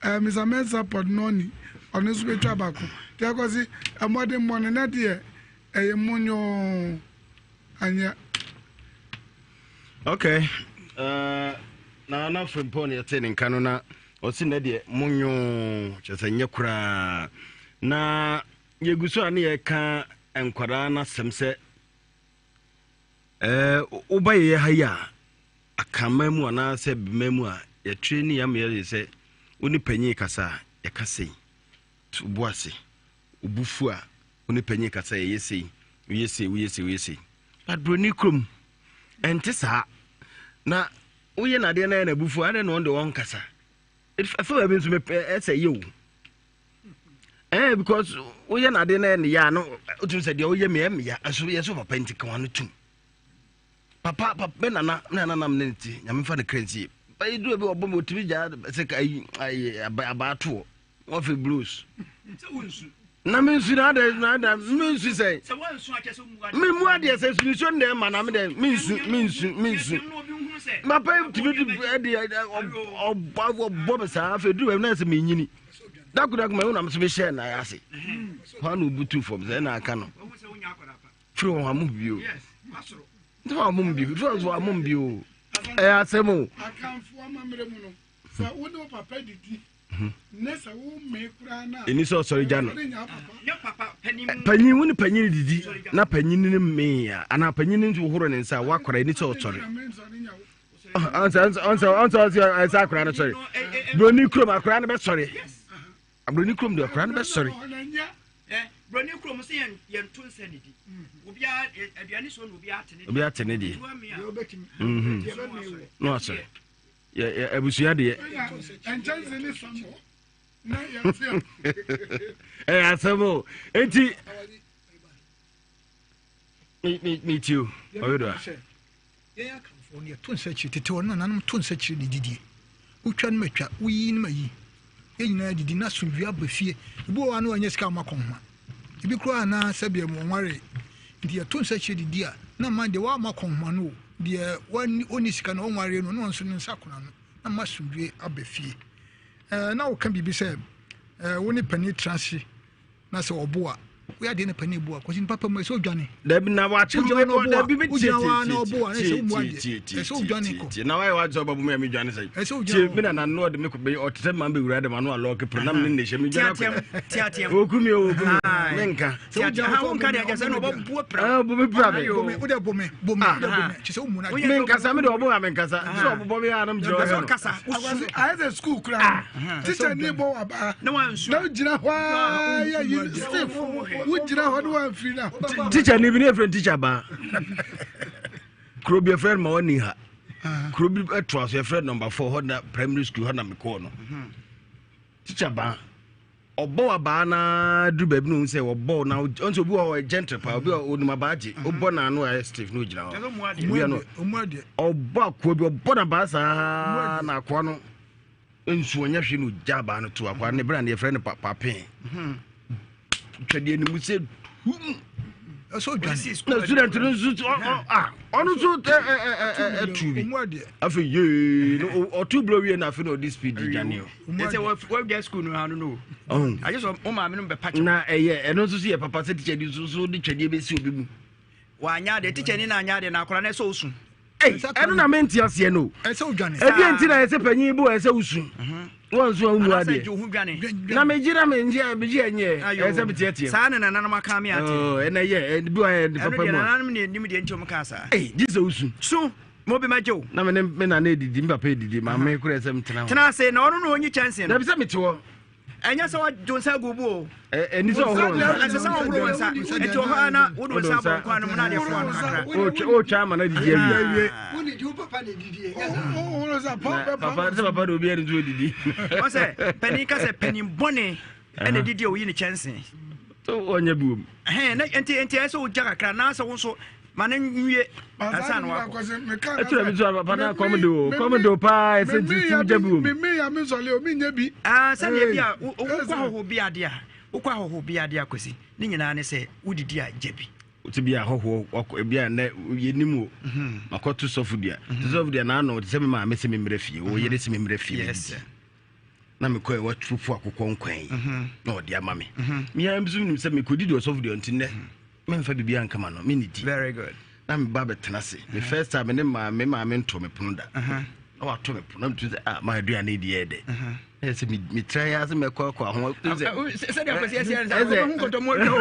ɛɛ Mr. Mensah Podnoni, ɔno nso betwa baako. Nti akɔsi mmɔdenmmɔ no, na deɛ ɛyɛ monyoo anyɛ. Okay. Uh, na na Frimpong na yɛte ne nka no na ɔsi na deɛ monyoo kyerɛ sɛ nyɛ koraa na Yɛgu so a ne yɛka nkwadaa no asɛm sɛ ɛɛ woba yɛyɛ ha yi a akanman mu anaasɛ bema mu a yɛtire ne yɛama yɛyɛ sɛ wo ne panyin kasa a yɛka sei to bo ase wo fu a wo ne panyin kasa yɛyɛ sei woyɛ sei woyɛ sei woyɛ sei but buroni kurom ɛnte saa na woyɛ nadeɛ na yɛ n'abufuo adɛn na ɔno deɛ ɔnkasa ɛfɛ baabi nso mepɛ ɛsɛ yɛ o ɛɛ because woyɛ n'ade na ɛne yɛ a no wotumi sɛ deɛ woyɛ me ɛmeya ɛso yɛ so papa nti ka wano tum papa papa me nana me nana nam ne ti nyame fa ne kra nsie bɛyɛ duro bi ɔbɔ me otumi gya sɛ ka ayi ayi abaa toɔ wɔfɛ blues na me nsu na adɛ na adɛ me nsu sɛ me mu adeɛ sɛ nsu nsuo na ɛma na me dɛ me nsu me nsu me nsu papa tumi di ɛde ɔbɔ ɔbɔ me saa afei duro baabi na sɛ me nyini. Dako dako ma ɛwonam so mehyɛɛ nan ase hɔ a na obutu fam sɛ ɛna aka no firi wɔn amom bio nti wɔn amom bio firi wɔn amom bio ɛyɛ asɛm o. Akanfo amammerɛ mu no sɛ wo ne wo papa didi ne sɛ wo mmee koraa na ɛni sɛ ɔsɔre gya no panyin wo ne panyin didi na panyin no mmee a anaa panyin no nso hohoro ne nsa a wakora ɛni sɛ ɔsɔre. ɔnsɛ ɔnsɛ ɔnsɛ ɔnsɛ ɛsɛ akora no sɔre broni kurom akora no bɛsɔre broni kurom de akora no bɛsɔre. broni kurom sɛ yɛn yɛn to nsa ne di obiara aduane so na obiara te ne deɛ obiara te ne deɛ na wasɔre yɛ yɛ abusua deɛ. ɛyɛ asɛm o eti mi mi mi ti o ɔyɛ do a. Yɛn Akanfoɔ no, yɛto nsa kyiri. Tete hɔ no, nananom to nsa kyiri ne didie. Wotwa no ma twa, woyi no ma yi. Yɛn nyinaa didi na asomdwoeɛ aba fie. Ebi wɔ hɔ a na wɔnyɛ sika amma kɔnhoma. Ebi koraa na sɛdeɛ wɔnwaree. Nti yɛto nsa kyiri didi a, na ma deɛ wamma kɔnhoma no o, deɛ ɔnni sika no ɔnwaree no, na ɔno nso ne nsa akona no, na ma asomdwoeɛ aba fie. Ɛɛ, na woka biribi sɛ, ɛɛ, wo ne panin tena ase na sɛ ɔbo a woyɛ adeɛ na panin bu a kɔsi nipa pɛ mu ɛsɛ odwane. Dabi na wakye mi bɔ dabi mi tie tie tie tie tie tie tie na wayɛ wagye sɛ ɔbɛbɔ mi a mi dwane sɛ tie mi na na no ɔde mi kɔ bɛyi ɔte sɛ maa bɛ wura dɛm ano alɔɔke pere na mi ne ne hyɛ mi dwane akɔ oku mi o oku mi mi nka. Ɔbɔ mi pira mi. O de bɔ mi bɔ mi o de bɔ mi kyesɛ o mu na. Mi nkasa mi de ɔbɔ mi nkasa sɛ ɔbɔ mi a na mi gyina hɔ. Ayɛ sɛ sukuu kura teacher ni bɔ wa ba na wogyina hɔ a yɛ yi stiff wogyina hɔ ne wamfiri no a teacher ni bi ne yɛfrɛ teacher baa kuro bi yɛfrɛ no ma wani ha kuro bi ɛtoa so yɛfrɛ number 4 hɔ na primary school hɔ na mekɔɔ no teacher baa ɔbɔ abaa na duru baabi na ohun sɛ ɔbɔ na ɔn sɛ obi wɔ hɔ gentle paa obi wɔ onim abaa gye ɔbɔ n'ano ayɛ stiff na ogyina hɔ obi ano ɔbɔ akoa bi ɔbɔ n'abaa saa na akoa no nsu ɔnyɛ hwee na ogya abaa no to akoa ne bere a ne yɛfrɛ no papee twɛdeɛ no mu sɛ hum ɛsɛ odwane na student no nso ɔno nso ɛtu bi afei yee no ɔtu buro wie na afei na ɔde speed dwane o ɛsɛ wadwa school no ano no o agye sɛ wo maame no bɛpa kyɛw na ɛyɛ ɛno nso so yɛ papa sɛ teacher ni nso so de twɛdeɛ bɛsi obi mu wanyɛ adeɛ teacher ni na anyɛ adeɛ na akwadaa no ɛsɛ osu. Ɛno na mente aseɛ no. Ɛdeɛ nti na ɛsɛ panyin bo ɛsɛ wosu. Wɔn nso wɔn mu adeɛ. Na megye na megye megye ɛnyɛ ɛsɛ meteɛteɛ. Saa na nananom aka me ate. Ɛna yɛ ɛbi wa yɛ papa mu a. Ɛno deɛ nananom ne nim deɛ nti wɔn kaa saa. Ɛy gye sɛ wosu. Su mo bi ma gye o. Na me ne me nana edidi me papa edidi maame kura ɛsɛ metena hɔ. Tena ase na ɔno na onyi kyɛnse no. Dabi sɛ mete hɔ. Ɛnyɛ sɛ wadwo nsa agu bo o. Ɛni sɛ ɔhoro nsa. Ɛsɛ sɛ ɔhoro nsa. Nti wɔ hɔ a na wode nsa abɔ nkwa no mu na adeɛ foa no kakra. Wotwa ama no adidi awie. Papa sɛ papa de obiara nso odidi. Wọ́n sɛ panin ka sɛ panin bɔne ɛna didi a oyi ne kyɛnse. So ɔnyɛ bi wom. Nti nti ɛsɛ wogya kakra na sɛ wo nso ma no nwie ansa na wakɔ. Ɛtura bi so papa na kɔm de o kɔm de o paa ɛsɛ nti ti wogya bi wom. Mimi ya mi sɔle o mi nye bi. Aa sɛdeɛ bi a wokɔ ahɔho bi adeɛ a wokɔ ahɔho bi adeɛ akwasi ne nyinaa ne sɛ wodidi a gya bi. Wote bi a ahɔhoɔ wakɔ ebi a nnɛ yɛnim o makɔto sɔfo dua te sɔfo dua n'ano te sɛ me maame sɛ memmrɛ fie wo yere sɛ memmrɛ fie bɛdidi na mekɔɛ watufu akokɔ nkwan yi na ɔde ama me mea nso nim sɛ mekɔdidi ɔsɔfo dua nti nnɛ memfa biribi anka ma no menedi very good na meba bɛtena ase me first time ne maame maame nto me pono da na wato me pono na metu sɛ ah ma aduane di yɛ dɛ ɛyɛ sɛ metra yɛ ase mɛkɔ akɔ aho sɛdeɛ akwasi asi ɛsɛ sɛ wobɛhu nkɔtɔmu atwa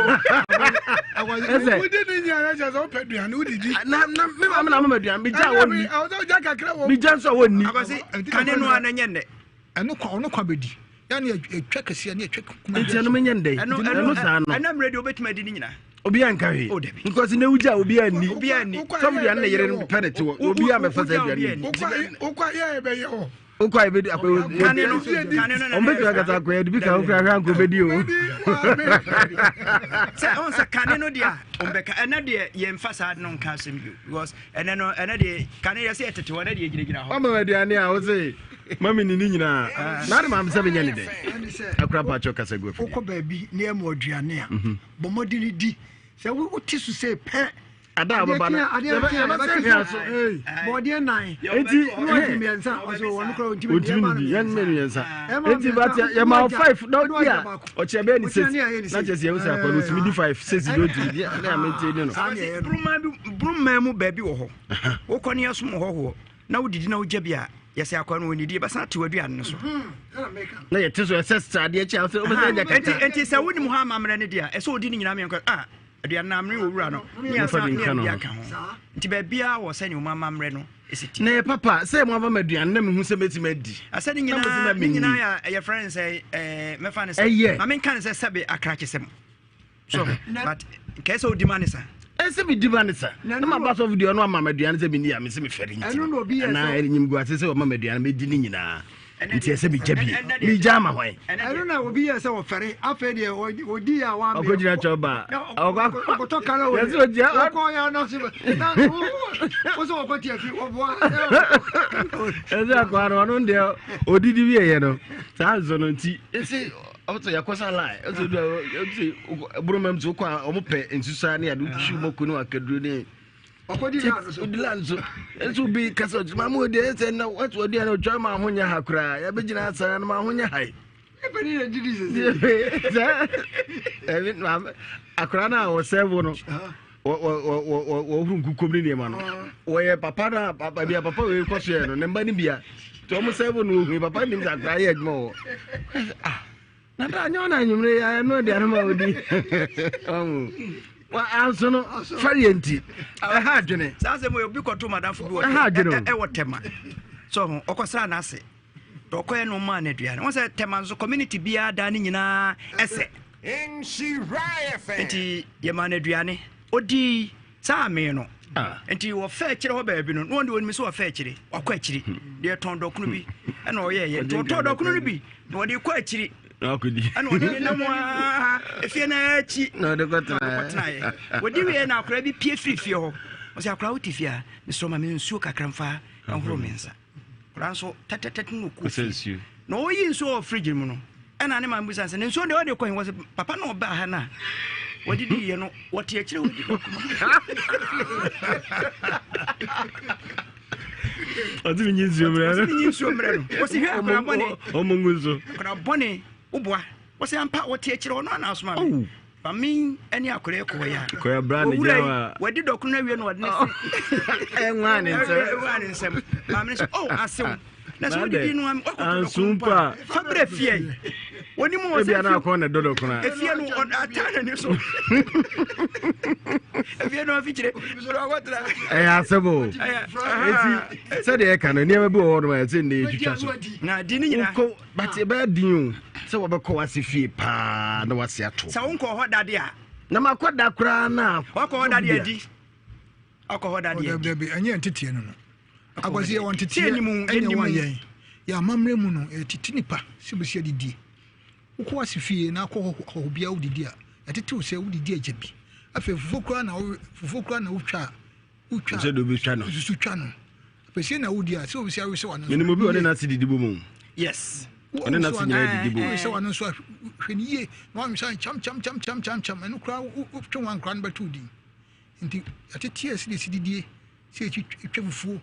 o ɛsɛ wodi ne nyinaa kyɛ sɛ wopɛ aduane wodidi na na me maame na mama aduane megya a wɔnni megya nso a wɔnni akwasi kane no a na nyɛ nnɛ ɛno kwa ɔno kwa bɛdi yɛne ɛtwa kɛseɛ ne ɛtwa kuma nti ɛno menyɛ ndɛ ɛno saa no ɛna mmerɛ deɛ wobɛtumi adi ne nyinaa obiara nka hwee oh, dabi because ne wugya obiara nni obiara nni sɔfo deɛ ne yere no pɛ ne te wɔ obiara mɛfa sɛ aduane wokɔ yɛ bɛyɛ hɔ wokɔ a ebedi akɔ kane no kane no ɔmo bɛtumi akasa akɔ yɛ de bi ka ho kura hwɛ anko bɛdi o sɛ ɔn sɛ kane no deɛ ɔmbɛka ɛnɛ deɛ yɛmfa saa no nka asɛm bio because ɛnɛ no ɛnɛ deɛ kane yɛ sɛ yɛtete hɔ ɛnɛ deɛ yɛgyinagyina hɔ ɔma aduane a wo se ma me nini nyinaa na ade maame sɛ menyɛ ne dɛn akora mpakyɛ kasa gu afidie wokɔ baabi na ɛma aduane a mhm. bɔ mmɔden di sɛ wote so sɛ pɛ ada a wɔbɛba no yɛbɛsɛ hwɛ so bɔɔdeɛ nan enti ɔdi mmiɛnsa ɔsɛ wɔn kora ɔntumi ɔntumi nidi yɛn mmɛ mmiɛnsa enti but yɛma wo five na ɔdi a ɔkyɛ bɛyɛ ne six na kyɛ sɛ yɛn sɛ akɔ no ɔtumi di five six bi ɔntumi di ne ame nti ne no. Buruma mu baabi wɔ hɔ wokɔ ne yɛsom hɔhoɔ na wodidi na wogya bi a yɛsɛ akɔ no wɔnidi yɛbɛsan ate w'aduane no so na yɛte so ɛsɛ sɛ adeɛ kyɛ sɛ wobɛsɛ agya kakra enti sɛ wonim hɔ amammerɛ no deɛ a ɛsɛ ɔdi no nyinaa meɛnkɔ a aduane no amene wɔ wura no ne yɛsan ne yɛde aka ho nti baabiara wɔ sɛnea ɔma amammerɛ no ɛsi ti na yɛ papa sɛ mo ama aduane na mehu sɛ mɛtumi adi asɛ ne nyinaa ne nyinaa yɛ ɛyɛ frɛ no sɛ ɛɛ mɛfa no sɛ ɛyɛ ma menka no sɛ sɛbe akrakyesɛm so but nkɛɛ sɛ wodi ma ne sa ɛsɛ medi ma ne sa na maba sɔfo deɛ ɔno ama m'aduane sɛ menni a mesɛ mefɛre nti anaa ɛnyimguase sɛ ɔma m'aduane mɛdi ne nyinaa nti ɛsɛ megya bi megya ama hwan ɛno na obi yɛ sɛ ɔfɛre afei deɛ ɔdi yɛ a wamɛ ɔkɔgyina kyɛw ba ɔkɔtɔ kala wɔ yɛsɛ ɔgyina ɔkɔ yɛ anase wo sɛ ɔkɔ tiafi ɔboa ɛsɛ akoa no ɔno deɛ ɔdidi wieɛ no saa nso no nti ɛsɛ ɔsɛ yɛkɔsa line ɛsɛ obi a ɔsɛ boroma mu sɛ wokɔ a ɔmo pɛ nsusa ne ade wotwi mɔko ne wakaduro ne ɔdi line so ɛsɛ obi kasa ɔkyerɛ maame ɔdi ɛsɛ na wɔte ɔdi ɛna ɔtwa ma ho nyɛ ha koraa yɛbɛgyina asa no ma ho nyɛ ha yi sɛ ɛbi maame akora no a ɔsɛvo no wɔhoro nkukom ne nneɛma no wɔyɛ papa no a papa bia papa wei kɔ so yɛ no ne mba no bia nti wɔn sɛvo no wɔhui papa nim sɛ akora yɛ adwuma wɔ ah na da anyɛ ɔna anwummere yɛ ɛno aduane ma ɔdi ɔho anso no fɛreɛ nti ɛha adwene saa asɛm wɔ obi kɔto madamfo bi wɔ ɛha adwene ɛwɔ tɛma so ho ɔkɔsra n'ase na ɔkɔɛ no maa no aduane wɔn sɛ tɛma nso community biara da ne nyinaa ɛsɛ nti yɛmaa no aduane ɔdii saa amee no ah. nti wɔfɛ akyire hɔ baabi no na wɔn de wɔnim sɛ wɔfɛ akyire wakɔ akyiri hmm. deɛ tɔn dɔkono bi ɛna ɔyɛɛyɛ nti ɔtɔɔ dɔkono no bi na wɔde kɔ akyiri ɛna ɔde ne nam aa efie no akyi na ɔde kɔtenaeɛ wɔdi wie na akwadaa bi pie firi fie hɔ ɔsɛ akwadaa wote fie a mesrɛ ma me nsuo kakra mfa nhoro me nsa Akwadaa nso tɛtɛtɛtɛ na ɔkɔ fie na ɔyi nsuo wɔ fridge mu no ɛna ne maame bisa sɛ ne nsuo deɛ ɔde kɔ he wɔ sɛ papa na ɔbaa ha no a wɔde di yɛ no wɔte akyire wɔdi dɔkoma ɔte mi nyi nsuo mmerɛ no ɔte mi nyi nsuo mmerɛ no wɔsi hwɛ akwadaa bɔne ɔmo ngu nso akwadaa bɔne woboa wɔsi ampa wɔte akyire ɔno ana asoma mi. Maame ne akwadaa yi kɔɔ ya. Kɔɛ bra ne Owura gyina yi hɔ a. wadi dɔkono no awie na ɔde ne se. Ɛnwa ne nsɛm. Ɛnwa ne nsɛm. Maame no sɛ oh asew. Na sɛ Na wodidi dɛ, no am wakɔto dɔkono anso mpo mpo a a. fa brɛ fie yi. Onim wɔ Ebia sɛ na akɔn na ɛdɔ dɔkono a. efie no ɔda ataa n'ani so. Efie no afikyire. Ɔkɔtena. Ɛyɛ asɛm o. Eti sɛdeɛ ɛka no nneɛma bi wɔ hɔ nom a ɛsɛ nnɛ yɛtwitwa so. Na di ne nyinaa. Wokɔ but ɛbɛyɛ den o sɛ wɔbɛkɔ w'ase fie paa na w'ase ato. Sɛ wonkɔ hɔ dade a. Na makɔ da koraa na. Wakɔ hɔ dade adi. Akɔ hɔ dade adi. Dabi ɛnyɛ nteteɛ no no. Akwasi yɛ wɔn Sɛ teteɛ yɛnim ɛnyɛ yɛnim. wɔn yɛn. Yɛ amammerɛ mu no yɛtete nipa sɛ bɛsi adidie. Wokɔ w'ase fie na akɔ hɔ hɔ bia wodidi a yɛtete wo sɛ wodidi agya bi. Afei fufuo koraa na wo fufuo koraa na wotwa a wotwa Sɛ de obi twa no. susu twa no. Pɛsie na wodi a sɛ obi sɛ awesɛ wano. Menim obi a ɔne n'ase didi bɔ mu. Yes. Ɔne n'ase nyinaa didi bɔ mu. Wowesɛ wano nso a hwɛ no yie na wanwesɛ kyam kyam kyam kyam kyam kyam ɛno koraa wotwe wɔn ankora no bɛto wo din. Nti yɛatete a sɛdeɛ ɛsi didie sɛ yɛtwa fufuo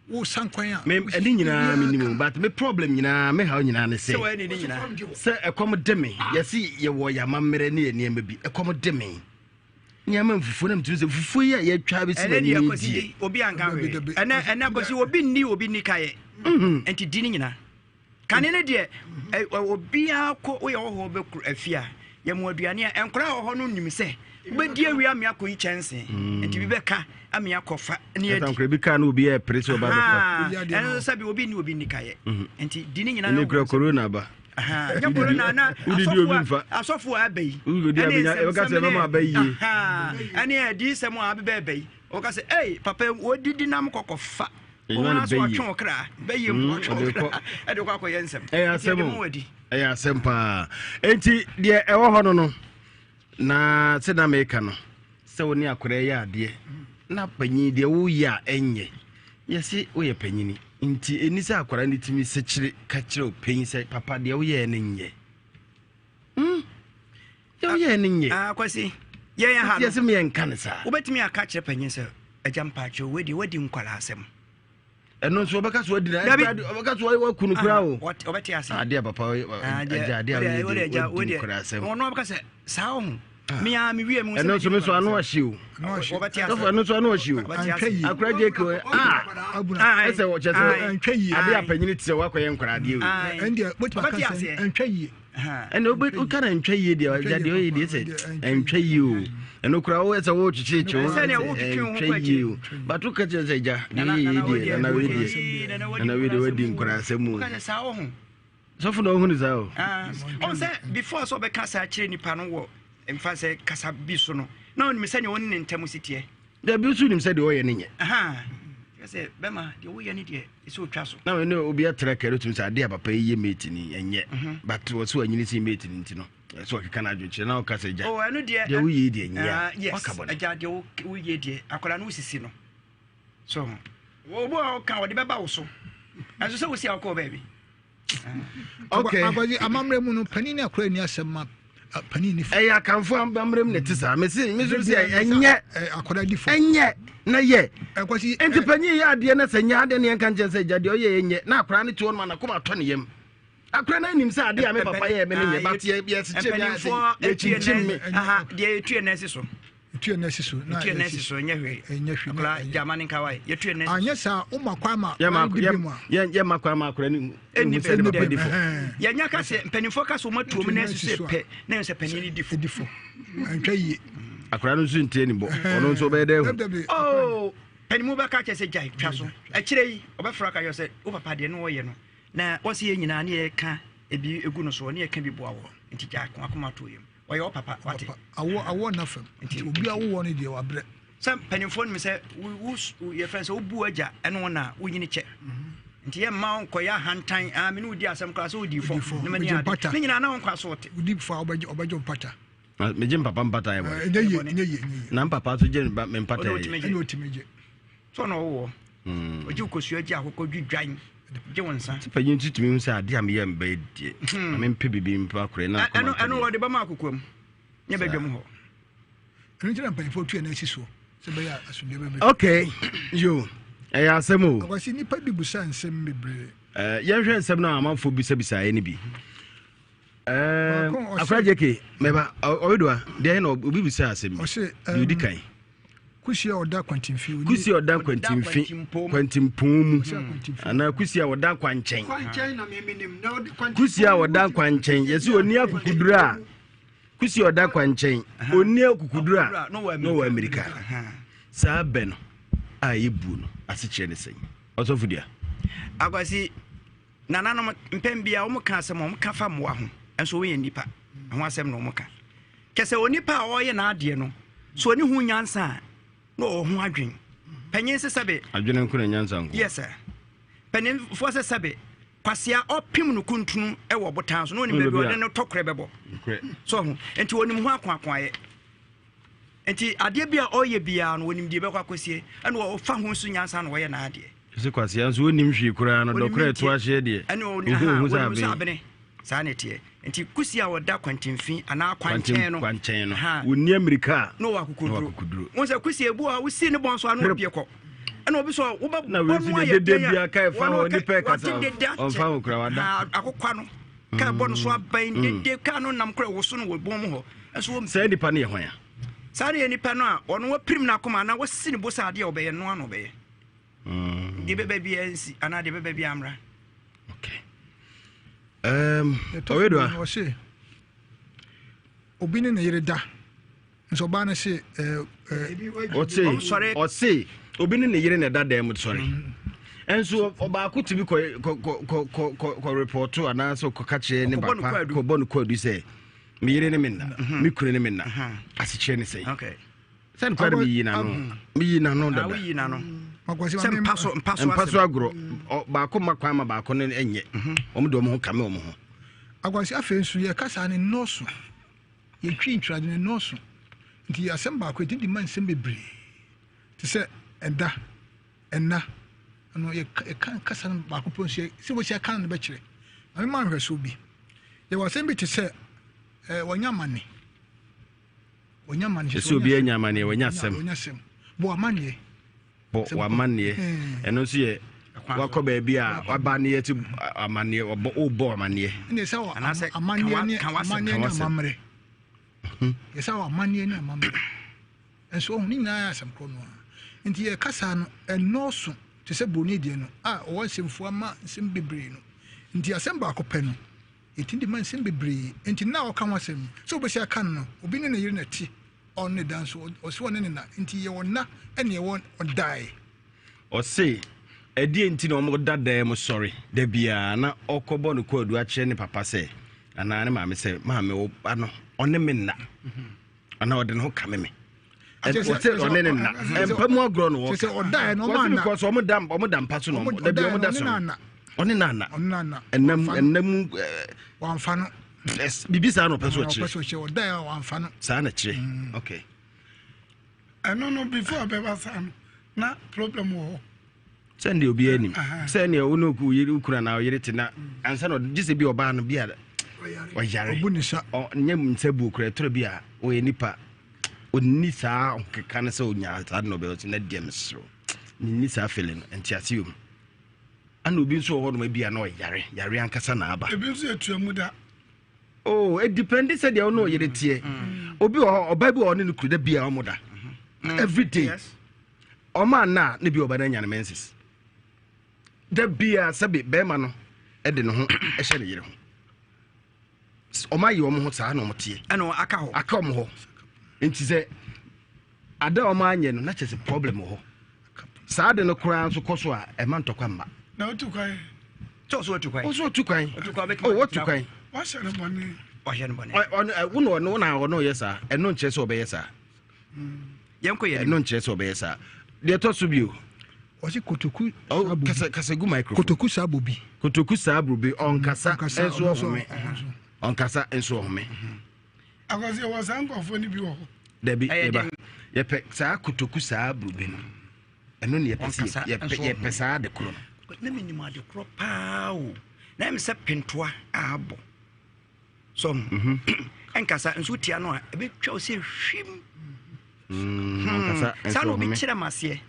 wosa nkwan a. Me ɛne nyinaa me nim but me problem nyinaa me haw nyinaa ne sɛ sɛ ɛkɔm de me yɛsi yɛwɔ yɛn amammerɛ ne yɛn nneɛma bi ɛkɔm de me nneɛma mfufuo na metumi sɛ fufuo yi a yɛatwa bɛsi ɛnɛ deɛ m'anim kwasi die obi anka hwee ɛnɛ ɛnɛ kwasi obi nni obi nni kayɛ mhm. nti di ne nyinaa kane ne deɛ obiara kɔ woyɛ wɔ hɔ bɛkuru afie a yɛmu aduane a nkora wɔ hɔ no nim sɛ wobɛdi awia ame akɔyi kyɛnse mm. nti bi bɛka ame akɔfa ne adi nkora bi ka na obi yɛ pere sɛ ɔba bɛfa ɛno sɛ bi obi nni obi nni kayɛ mhm. nti di ne nyinaa ne kura corona ba nyɛ corona na asɔfo a aba yi ɛne nsɛmsɛm ne ɛne adiyisɛm a abɛbɛ aba yi wɔka sɛ ei papa wɔdidi nam kɔkɔfa wɔn aso atwe wɔ kra bɛyɛ mu atwe wɔ kra ɛde kɔ akɔyɛ nsɛm ɛyɛ asɛm o ɛyɛ asɛm paa enti deɛ ɛwɔ hɔ no no Na sɛ na meka no sɛ wo ne akwadaa yɛ adeɛ na panyin deɛ woyɛ a ɛnyɛ yɛse woyɛ panyini nti ɛni sɛ akwadaa no tumi sekyere ka kyerɛ ɔpanyin sɛ papa deɛ woyɛɛ no nyɛ hmm? deɛ woyɛɛ no nyɛ ah, kwasi yɛn ha no yɛsɛ meyɛ nka no saa wobɛtumi aka kyerɛ panyin sɛ agya mpaakyɛw wei deɛ wadi nkwadaa asɛm ɛno nso ɔbɛka so adi na ɔbɛka so waku no koraa o ɔbɛte ase adeɛ papa agya adeɛ a woyɛ deɛ wadi nkora asɛm ɔno ɔbɛka sɛ saa ɔho me a me wie mu ɛno nso me nso ano ahye o sɔfo ɛno nso ano ahye o akora gye ko a ɛsɛ wɔkyɛ sɛ adeɛ a panyini te sɛ wakɔyɛ nkora adeɛ o ɛndeɛ wotumi aka sɛ ɛntwa yie ɛnna woka na ntwa yie deɛ agya deɛ ɔyɛ deɛ sɛ ɛntwa yie o ɛno kora woyɛ sɛ worekyekyere wo sɛ ɛntwa yie o but woka kyerɛ sɛ agya deɛ ɔyɛ yie deɛ nana wei deɛ nana wei deɛ wadi nkora asɛm o sɔfo na ɔhunu saa o ɔn sɛ before sɛ ɔbɛka saa kyerɛ nipa no wɔ mfa sɛ kasa bi so no na ɔnim sɛnea ɔne ne ntam si teɛ Dabi nso nim sɛ deɛ ɔyɛ no nyɛ. Sɛ bɛma deɛ woyɛ no deɛ ɛsɛ ɔtwa so. Na ne obi atra kɛre tumi sɛ adeɛ a papa yi yɛ mate ni ɛnyɛ. Mhm. But wɔ sɛ wanyini sen mate ni nti no ɛsɛ ɔkeka no adwenkyerɛ na ɔka sɛ gya. Oh, ɛno deɛ deɛ woyɛ deɛ nyɛ a. Ah, yes. Waka bɔne. Agya deɛ woyɛ deɛ akwadaa no wosisi no. So obi a ɔka ɔde bɛba wo so. Ɛnso sɛ wosi a wokɔɔ baabi. Okay. Akwasi amammerɛ mu no panin ne akora ni asɛm ma panin ni fo. Ɛyɛ akanfo amammerɛ mu na ɛte saa. Mesi mesi sɛ ɛnyɛ akora di fo. Ɛnyɛ na yɛ. Akwasi nti panyin yɛ adeɛ na sɛ nyɛ adeɛ ne yɛn ka nkyɛn sɛ gya deɛ ɔyɛ yɛ nyɛ na akora ne te hɔ no ma na kɔma atɔ ne yam. Akora no anim sɛ adeɛ a me papa yɛ me ne nyɛ but yɛ yɛ kyekyere mi ayɛ sɛ yɛ kyinkyim me. Deɛ etu yɛ nɛɛsi so. Yɛtu yɛn nɛɛse so. Yɛtu yɛn nɛɛse so ɛnyɛ hwee. Ɛnyɛ hwee. Akora gyama ne nkawa yi. Yɛtu yɛn nɛɛse so. Anyɛ saa woma kwan ma wari di bi mu a. Yɛ ma kwan ma akora ne ɛni hu sɛ ne papa di fɔ. Yɛnya ka sɛ mpanimfoɔ ka sɛ wɔn atu wɔn nɛɛse so pɛ na yɛn sɛ panin no di fɔ. Di fɔ. Ɛntwa yie. Akora no nso ntie ne bɔ. Ɔno nso ɔbɛyɛ dɛ hu. Oo panimu bɛka kyerɛ sɛ gyae twa so. Akyire yi ɔbɛfra ka yɛ sɛ wo papa deɛ no ɔyɛ no na wɔsi yɛ nyinaa ne yɛka ebi egu no so ne yɛka bi boa wɔ nti gyae akoma to yam. Ɔyɛ wo papa wate. Awɔ awɔ nna fam nti obi awowɔ no deɛ wabrɛ. Sɛ mpanimfoɔ nim sɛ wo wo yɛfrɛ sɛ wobu agya ɛne wɔn a wonyini kyɛ mhm. nti yɛ mma nkɔyɛ ahantan a me ne wodi asɛm koraa sɛ wodi fɔ ne mani ade ne nyinaa na wɔnkɔ aso wote. Wodi fɔ a ɔbɛgye ɔbɛgye mpata. Megye mpapa mpata yɛ bɔne. Ɛnyɛ yie ɛnyɛ yie ɛnyɛ yie. Na mpapa nso gye me mpata yɛ. Ɛna otimi gye. Sɛ ɔna ɔwɔ ɔgye kosua gye akokɔ dwidwan gye wo nsa. Sɛ panyin nso tumi hu sɛ adeɛ a meyɛ mbɛ deɛ hmm. na mempɛ biribi mpa korɛ na ɛno ɛno wɔde bɛma akokoam nyɛ bɛdwam hɔ. Ɛno nti na mpanyinfoɔ tu yɛn asi soɔ sɛ bɛyɛ asomdwe bɛbɛ. Okay yo ɛyɛ asɛm o. Akwasi nipa bi busa nsɛm bebree. Yɛnhwɛ nsɛm no a amanfoɔ bisabisaeɛ no bi. Akora JK, mɛba ɔwedoa deɛ na obi bisa asɛm bi. Deɛ odi kan. Kusi a ɔda kwantimfi. Kusi a ɔda kwantimfi kwantimpɔn mu anaa kusi a ɔda kwankyɛn. Kusi a ɔda kwankyɛn yɛsi oni akukuduro a kusi a ɔda kwankyɛn oni akukuduro a na ɔwɔ Amerika. Saa bɛ no a yɛbuo no asekyerɛ ne sɛn? Ɔsɔfo dua. Akwasi nananom mpɛn bia wɔn ka asɛm wɔn ka fa mmoa ho nso wɔn yɛ nnipa ho asɛm na wɔn ka. Kyɛ sɛ onipa a ɔreyɛ n'adeɛ no, sɛ ɔni ho nyansa a, na ɔwɔ ho adwen. Panyin sɛ sɛbe. Adwene nko na nyansa nko. Yes sir. Panyinfoɔ sɛ sɛbe, kwasea ɔpem no kuntunu wɔ botan so na onim baabi ɔde no tɔkorɛ bɛbɔ. So ho. Nti onim ho akoakoayɛ. Nti adeɛ bi a ɔreyɛ biara no onim deɛ ɛbɛkɔ akɔsie ɛna ɔfa ho nso nyansa na ɔyɛ n'adeɛ. Sɛ kwasea nso ɔnnim hwee koraa no, dɔkorɔ ɛto ahyeɛ deɛ, ɛne ɔhu sɛ abene. Saa na ɛteɛ. Nti kusi a ɔda kwantimfi anaa kwankyɛn no, kwankyɛn no, wɔnni amirika a, na ɔwɔ akokoduro. Wɔn sɛ kusi ebu a wosi ne bɔn so ano opie kɔ. Ɛna obi sɔ wobɛbɔ no ayɛ den a, wɔn nipa ɛkasa ɔnfa ho kura wada. Akokwa no kaa bɔ no so aban dede kaa no nam kora woso no wɔ bɔn mu hɔ. Ɛnso wɔn. Saa nipa no yɛ hwan a? Saa no yɛ nipa no a ɔno wapirim n'akoma anaa wasi ne bo sɛ adeɛ a ɔbɛyɛ no ano ɔbɛyɛ. Deɛ bɛba biara nsi anaa deɛ bɛba biara mmra. Okay. Ɔwedoa. Ɔse obi ne ne yere da nso ɔbaa no se ɔse ɔse obi ne ne yere na ɛda dan mu sɔre nso ɔbaako tumi kɔ kɔ kɔ kɔ kɔ kɔ repɔto anaasɛ kɔka kyerɛ ne papa kɔbɔ no kwaadu sɛ me yere ne me nna me kunu ne me nna asekyerɛ ne sɛn. Okay. Sɛ nokora de meyi n'ano meyi n'ano dada. Woyi n'ano. Sɛ mpa so mpa so mpa so agorɔ baako ma kwan ma baako no nyɛ. Mhm. Wɔn de wɔn ho kame wɔn ho. Akwasi afei nso yɛ kasa ne nnɔɔso yɛtwi ntwerɛde ne nnɔɔso nti asɛm baako ɛtumi de ma nsɛm bebree te sɛ ɛda ɛna ɛno yɛka kasa no baako pɛ nso sɛ wɔsi aka no bɛkyerɛ na mema nhwɛsoɔ bi yɛwɔ asɛm bi te sɛ wɔnya amane Wɔnya amaneɛ. Ɛsɛ obi anya amaneɛ, wɔnya asɛm. Wɔnya asɛm. Bɔ amaneɛ. Bɔ w'amaneɛ. Ɛno nso yɛ wakɔ baabi a waba ne yɛ ti amaneɛ ɔbɔ ɔbɔ amaneɛ. Ɛna ɛsɛ wɔ amaneɛ ne amaneɛ ne amammerɛ. Ɛsɛ wɔ amaneɛ ne amammerɛ. Nso ɔho ne nyinaa yɛ asɛm korɔ no ara. Nti yɛ kasa no ɛnɔɔso te sɛ buroni deɛ no a ɔwɔ nsɛmfua ma nsɛm bebree no. Nti asɛm baako pɛ no. Yɛtumi de ma nsɛm bebree. Enti nna a ɔka ho asɛm no, sɛ wobɛsi aka no no, obi ne ne yere na ɛte, ɔno ne da nso, ɔse ɔne ne na. Enti yɛwɔ nna ɛne yɛwɔ ɔdae. Ɔse, ɛdeɛn nti na wɔda dan mu sɔre da biara na ɔkɔbɔ no kwaadu akyerɛ ne papa sɛ anaa ne maame sɛ, maame wo ba no ɔne me nna anaa ɔde ne ho kame me. Ɔse ɔne ne nna. Mpa mu agorɔ na wɔka. Wɔse because wɔn da wɔn da mpa so na wɔn da bi wɔn da sɔre. Ɔne na ana. Ɛnam ɛnam mu. Wɔnfa no. Bibi saa na ɔpɛ so ɔkyerɛ. Wɔnfa no. Saa na kyerɛ. Okay. Ɛno no before ɔbɛba saa no na problem wɔ hɔ. Sɛndeɛ obiara nim sɛnea wo ne wo yere wo kunu anaa ɔyere te na ansa na gye sɛ bi ɔbaa no bi a ɔyare ɔnyɛ nsa buo koraa ɛtɔrɔ bi a ɔyɛ nipa ɔnni saa ɔkeka no sɛ ɔnya saa de na ɔbɛyɛ ɔsɛ na deɛ meserew menni saa feeling no ntease wɔ mu ana obi nso wɔ hɔ nom bi a na ɔyare yare ankasa na aba ebi nso yɛ tua mu da oh it depende sɛ deɛ ɔne ɔyere teɛ obi wɔ hɔ ɔbaa bi wɔ hɔ ne ne kuru da bi a ɔmo da every day yes. Ɔma nna a na bi ɔba no anya no menses. Da biara sɛbe bɛrima no de ne ho hyɛ ne yere ho. Ɔma yɛ ɔmo ho saa na ɔmo teɛ. Ɛna aka hɔ. Aka ɔmo hɔ. Nti sɛ ada ɔmo anyɛ no na kyerɛ sɛ problem wɔ hɔ. Saa de no koraa nso kɔ so a ɛma ntɔkwa mma. Na otu kwan. Sɛ ɔso otu kwan. Ɔso otu kwan. Oh otu kwan. Wahyɛ no bɔne. Ɔhyɛ no bɔne. Ɔno wo na ɔno na ɔno yɛ saa. Ɛno nkyerɛ sɛ ɔbɛyɛ saa. Yɛnkɔ yɛn anim. Ɛno nkyerɛ sɛ ɔbɛyɛ saa. Deɛ ɛtɔ so bio. Ɔsi kotoku oh, saa bobi. Kasa kasa gu microphone. Kotoku saa bobi. Kotoku saa bobi ɔnkasa nso ɔhome. Ɔnkasa nso ɔhome. Akɔsi ɛwɔ saa nkurɔfoɔ no bi wɔ hɔ. Dabi yɛba yɛpɛ saa kotoku saa bobi no. Ɛno ne yɛpɛ sɛ yɛpɛ yɛpɛ saa ade korɔ no. Na menim ade korɔ paa o. Na ɛmi sɛ pentoa a abɔ. So mhm. ɛnkasa nso tia no a ɛbɛtwa wo sɛ hwim mm, hmm. saa na obi kyerɛ m aseɛ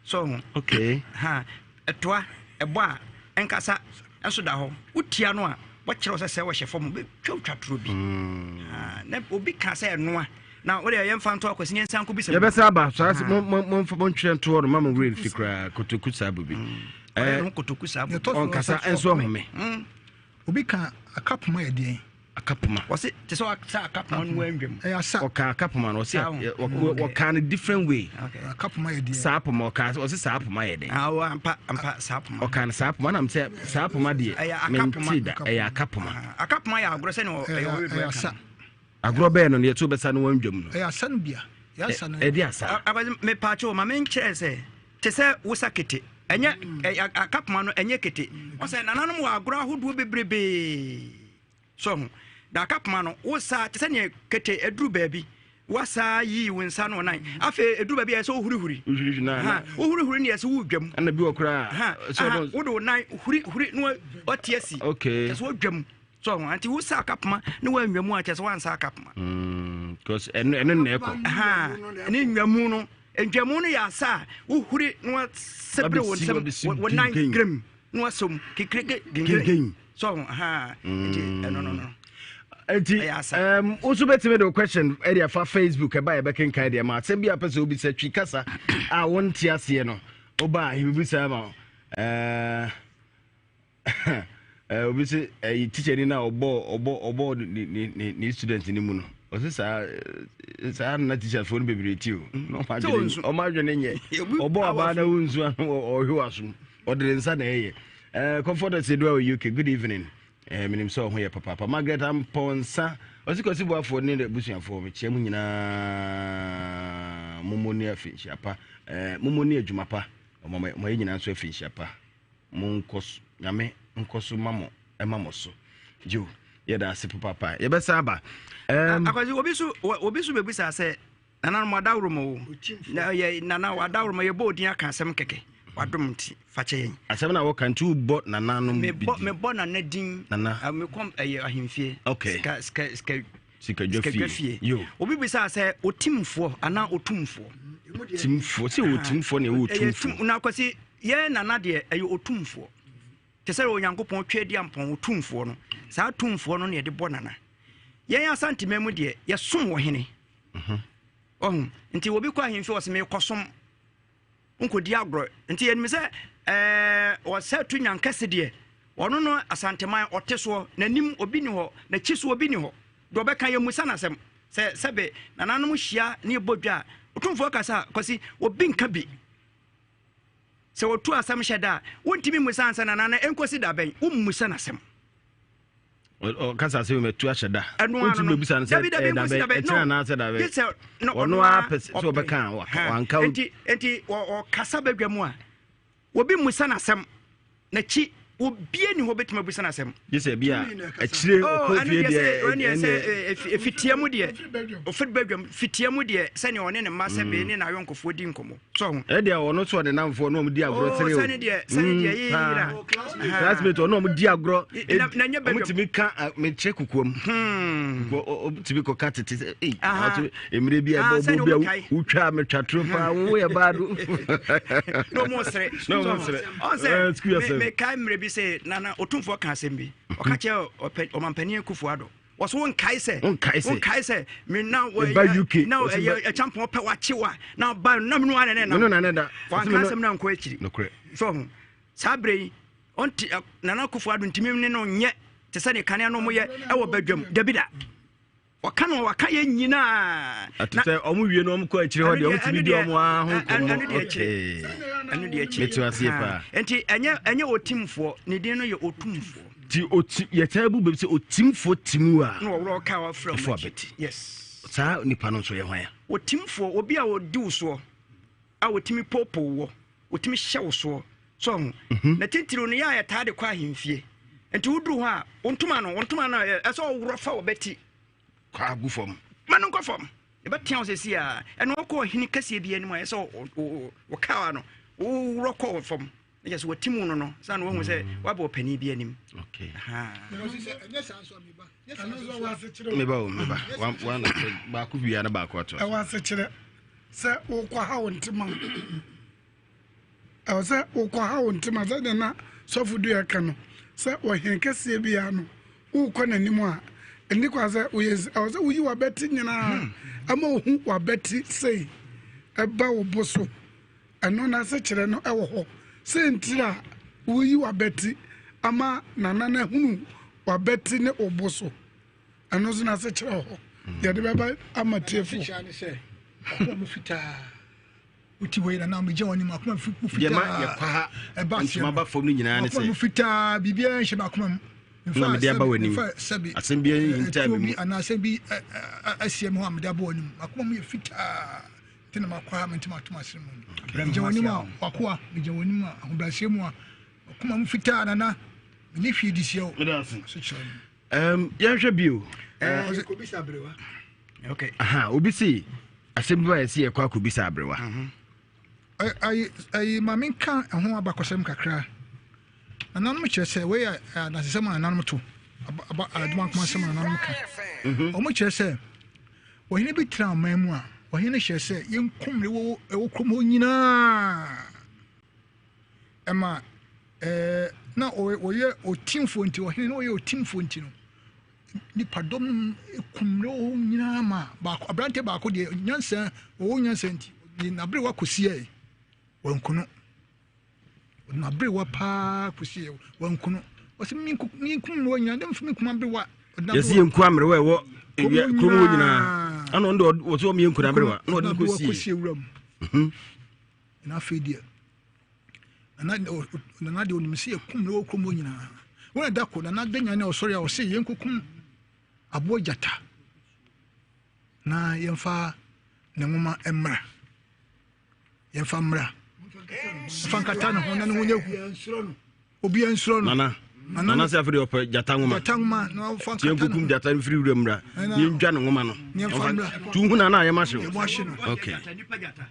so ho okay. ha ɛtoa ɛbɔ a ɛnkasa nso da hɔ wotia no a Wɔkyerɛ wo sɛ sɛ wɔhyɛ fam bɛtwa twa toro bi. Ah, na obi ka sɛ ɛnoa. Na wode yɛmfa nto akwasi ne yɛnsan nkɔbisa. Yɛbɛsa aba saa sɛ montwerɛ ntoɔ no ma mo werɛ mfi koraa kotoku saa bo bi. Ɔyɛ ho kotoku saa bo. Ɔnkasa nso ɔhome. Obi ka akapoma yɛ deɛn? Akapoma. Wɔse te sɛ sɛ akapoma no wandwam. Ɛyɛ asa. Ɔka akapoma no ɔse wɔka no different way. Akapoma yɛ deɛn? Saa poma ɔka ɔse saa poma yɛ dɛn? Awo ampa ampa saa poma. Ɔka no saa poma nam sɛ saa poma deɛ mente da ɛyɛ akapoma. Akapoma yɛ agorɔ sɛ ne ɛyɛ ɛyɛ asa. Agorɔ bɛyɛ no deɛ to bɛsa no wandwam no. Ɛyɛ asa no bia. Ɛyɛ asa no. Ɛde asa. Akwasi mepaakyɛw ma menkyerɛ sɛ te sɛ wosa kete ɛnyɛ akapoma no ɛnyɛ kete. Ɔsɛ nananom wɔ agorɔ ahodoɔ bebrebee. So ho? Na akapoma no, wo sa te sɛ nea kete aduru baabi. Wasa yii wo nsa no nan. Afei eduru baabi a ɛsɛ wohurihuri. Wohurihuri na. Ha, wohurihuri ne ɛsɛ wodwam. Ɛna bi wɔ koraa. Ha, aha, wode wo nan huri huri na wate asi. Okay. Kyɛ sɛ wodwam. So ho, nti wo sa akapoma ne woanwam a kyɛ sɛ woansa akapoma. Because ɛno ɛno na ɛkɔ. Ha, ne nwamu no, ndwamu no yɛ asa a wohuri na wasɛbere wo nsam wo nan grem. na wasɔ mu kekereke gengen so ho ha nti ɛno no no nti um, wo nso bɛtumi de wo question ɛde afa facebook ɛba yɛbɛkenkan deɛ ma asɛm bi a pɛ sɛ wobisa twi kasa a wonte aseɛ no woba a yɛbɛbisa ma eh, eh, obi sɛ ɛyi tikyani no a ɔbɔ ɔbɔ ɔbɔ ne ne ne student no mu no ɔsɛ saa saa nna teacherfoɔ no bebree ti o na ɔmo adwene nyɛ ɔbɔ ɔbaa na wo nsu ano ɔhwe w'asom Ɔde ne nsa na ɛyɛ. Eh, Comfort Asedua wɔ UK, good evening. Eh, menim sɛ ɔho yɛ papaapa. Margaret Ampɔnsa, ɔsi Kwasi Boafoɔ ne n'abusuafoɔ, mekyia mu nyinaa. Mommɔ ni afinhyia pa. Eh, mommɔ ni adwuma pa. Ɔma mo yɛ nyinaa nso afinhyia pa. Monkɔ so, nyame nkɔ so ma mo, ɛma mo so. Yo, yɛda ase papaapa. Yɛbɛsan aba. Um, Akwasi, obi so, obi so bɛbisa sɛ, Nananom adaworoma o. Na yɛ nana adaworoma yɛbɔ odin aka asɛm kɛkɛ. Wadom nti fa kyɛ yɛn. Asɛm na wɔka nti wobɔ nananom bi din. Mebɔ nana din. Nana. Ah, mekɔ ɛyɛ ahemfie. Okay. Sika sika sika. Sikadwa fie. Yo. Obi bisa sɛ otimfoɔ anaa otumfoɔ. Timfoɔ sɛ otimfoɔ na ɛwɔ otumfoɔ. Na kwasi yɛn nana deɛ ɛyɛ otumfoɔ. Te sɛ Onyankopɔn Tweaduampɔn otumfoɔ no. Saa tumfoɔ no na yɛde bɔ nana. Yɛn Asanteman mu deɛ yɛsom wɔ hene. Mhm. Ɔho nti obi kɔ ahemfie ɔsɛ mekɔsom nkɔdi agorɔ nti yɛnim sɛ ɛɛ ɔsɛ to nyankɛse deɛ ɔno no asanteman ɔte soɔ n'anim obi ni hɔ n'akyi so obi ni hɔ deɛ ɔbɛka yɛ musa n'asɛm sɛ sɛbe nananom hyia ne ɛbɔ dwa a otumfoɔ kasa kwasi obi nka bi sɛ wɔtu asɛm hyɛ da a wontumi mmusa ansa nana no ɛnkɔsi da bɛn wommusa n'asɛm Ɔkasa sɛ matu ahyɛ da. Ɛno ano no. Wontumi bɛbisa no sɛ Dabi dabi nkosi da bɛn. Ɛkyerɛ anaasɛ da bɛn. Ɔno ara pɛ sɛ ɔbɛka a wanka. Enti enti ɔkasa badwa mu a obi mmusa n'asɛm n'akyi obie ni hɔ bɛtumi abusa n'asɛm. Gye sɛ bi a akyire ɔkɔ fie deɛ ɛne sɛ fitia mu deɛ ɔfiri badwam fitia mu deɛ sɛnea ɔne ne mma sɛ bee ne n'ayɔnkofoɔ di nkɔmmɔ. So ho. Ɛdeɛ ɔno nso ɔne namfoɔ na ɔmo di agorɔ oh, sere o. Sani deɛ sani deɛ yi yira. Classmate ɔno ɔmo di agorɔ. Na nye bɛdwam. Ɔmo tumi ka mekyɛ kukuam. Ɔmo tumi kɔ ka tete sɛ ee. Emire bi a ɛbɔ ɔbɔ bi a wotwa metwa turo paa wo yɛ baa do. Na ɔmo sere. Na ɔmo sere. Ɔnsɛ mekae mmerɛ bi sɛ nana otumfoɔ ka asɛm bi. Ɔka kyerɛ ɔmampanin Akufo Addo. Wɔso wo nkae sɛ. Wo nkae sɛ. Wo nkae sɛ. Me na wɔ Meba UK. Na ɛyɛ ɛkyampɔn pɛ wakye wa na ba na menu ana ne nam. Menu na ne da. Wanka asɛm na nkɔ akyiri. Nokorɛ. So ho. Saa bere yi ɔnti Nana Akufo Addo ntumi ne no nyɛ te sɛ ne kanea no ɔmo yɛ ɛwɔ badwam. Dabi da. Ɔka no waka yɛ nyinaa. Ate sɛ ɔmo wie no ɔmo kɔ akyire hɔ deɛ ɔmo tumi di ɔmo ara ho nkɔmmɔ. Ɛno deɛ akyire. Ɛno deɛ akyire. Mete aseɛ paa. Nti ɛnyɛ ɛnyɛ otimfoɔ ne din no yɛ otumfoɔ. Ti oti yɛtaa bu baabi sɛ otimfoɔ timu a. Na wɔworɔ ɔka wafra mu. Ɛfo abɛti. Yes. Saa nipa no nso yɛ hwan a? Otimfoɔ obi a ɔdi wo soɔ a ɔtumi poopoo wɔ ɔtumi hyɛ wo soɔ so ho. Mhm. Na titiriw no yɛ a yɛtaa de kɔ ahemfie. Nti woduru hɔ a wo ntoma no wo ntoma no ɛsɛ ɔworɔ fa wɔ bɛti. Kɔ agu fam. Ma no nkɔ fam. Yɛbɛtea wo sɛsi a ɛna ɔkɔ ɔhene kɛseɛ bi anim a ɛsɛ wo kawa no woworɔ kɔ fam. Na kyerɛ sɛ wɔte mu no no sɛ na wɔhu sɛ waba ɔpanin bi anim. Meba o meba baako wia na baako ato. Ɛwɔ asekyerɛ sɛ wokɔ ha wo ntoma ɛwɔ sɛ wokɔ ha wo ntoma sɛdeɛ na sɔfo dua ka no sɛ ɔhene kɛseɛ biara no. Wokɔ n'anim a, ɛnni kwan sɛ woyɛ nsi. Ɛwɔ sɛ woyi w'abati nyinaa hmm. ama ohu w'abati sei ɛba wo bo so. Ɛno n'asekyerɛ no ɛwɔ hɔ. Sɛ ntiri a woyi w'abati ama nana no ahunu w'abati ne wo bo so. Ɛno nso n'asekyerɛ wɔ hɔ. Hmm. Yɛde bɛba ama tiefo. Asekyerɛ ne sɛ, ɔkɔm fitaa. Wote wei na na megya wɔn anim akoma mu fitaa. Deɛ ma yɛkɔ ha ntoma ba fam no nyinaa ne sɛ. Akoma mu fitaa biribiara nhyɛ m'akoma mu. Na mede aba w'anim. Asɛm biara nhintaa me mu. Anaa asɛm bi asia me hɔ a mede aba w'anim. M'akoma mu yɛ fitaa. Nti na makɔ ha mente mato m'asere mu. Megya wɔn anim a wakoa. Megya wɔn anim a ahobrɛaseɛ mu a akoma mu fitaa nana. Mene hwee di sia o. So kyerɛ no. Um, yɛnhwɛ bio. Okay. Aha, obi si asɛm bi ba yɛsi yɛkɔ akɔbisa aberewa. Mhm. Ayi ma menka ɛho abakɔsɛm kakra. Nananom kyerɛ sɛ wei yɛ adansesɛm a nananom to adoma nkoma asɛm a nananom ka. Mhm. Wɔn kyerɛ sɛ ɔhene bi tena ɔman mu a ɔhene no hyɛ sɛ yɛnkum ne wɔ kurom hɔ nyinaa. Ɛma ɛɛ na ɔyɛ otimfoɔ nti ɔhene na ɔyɛ otimfoɔ nti no nipadɔm kum ne wɔn nyinaa ma baako aberante baako deɛ nyansa ɔwɔ nyansa nti ɔde n'aberewa kɔsiɛ wankuno ɔde n'aberewa paa kɔsiɛ wankuno ɔsɛ minkum ne wɔn nyinaa ne mfa minkum aberewa yɛsi yɛn nku amerewa ɛwɔ ewia kurom hɔ nyinaa ɛna ɔno deɛ ɔsɛ ɔmo yɛ nkuna aberewa na ɔde kɔsie wura mu na afei deɛ Nana nana deɛ onim sɛ yɛkum ne wɔ kurom hɔ nyinaa. Wɔn ɛda ko nana bɛnya ne ɔsɔre a ɔse yɛnkɔkum aboa gyata na yɛmfa ne nwoma mmra. Yɛmfa mmra. Yɛmfa nkata ne ho na ne ho nyɛ hu. Obiara nsuro no. Nana. Nana sɛ afei deɛ ɔpɛ gyata nwoma. Gyata nwoma na ɔfa nkata no. Yɛnkukum gyata no firi wura mmra. Yɛndwa ne nwoma no. Yɛmfa mmra. Tu hu na na ayɛ ma hyew. Yɛbɔ ahye no. Okay.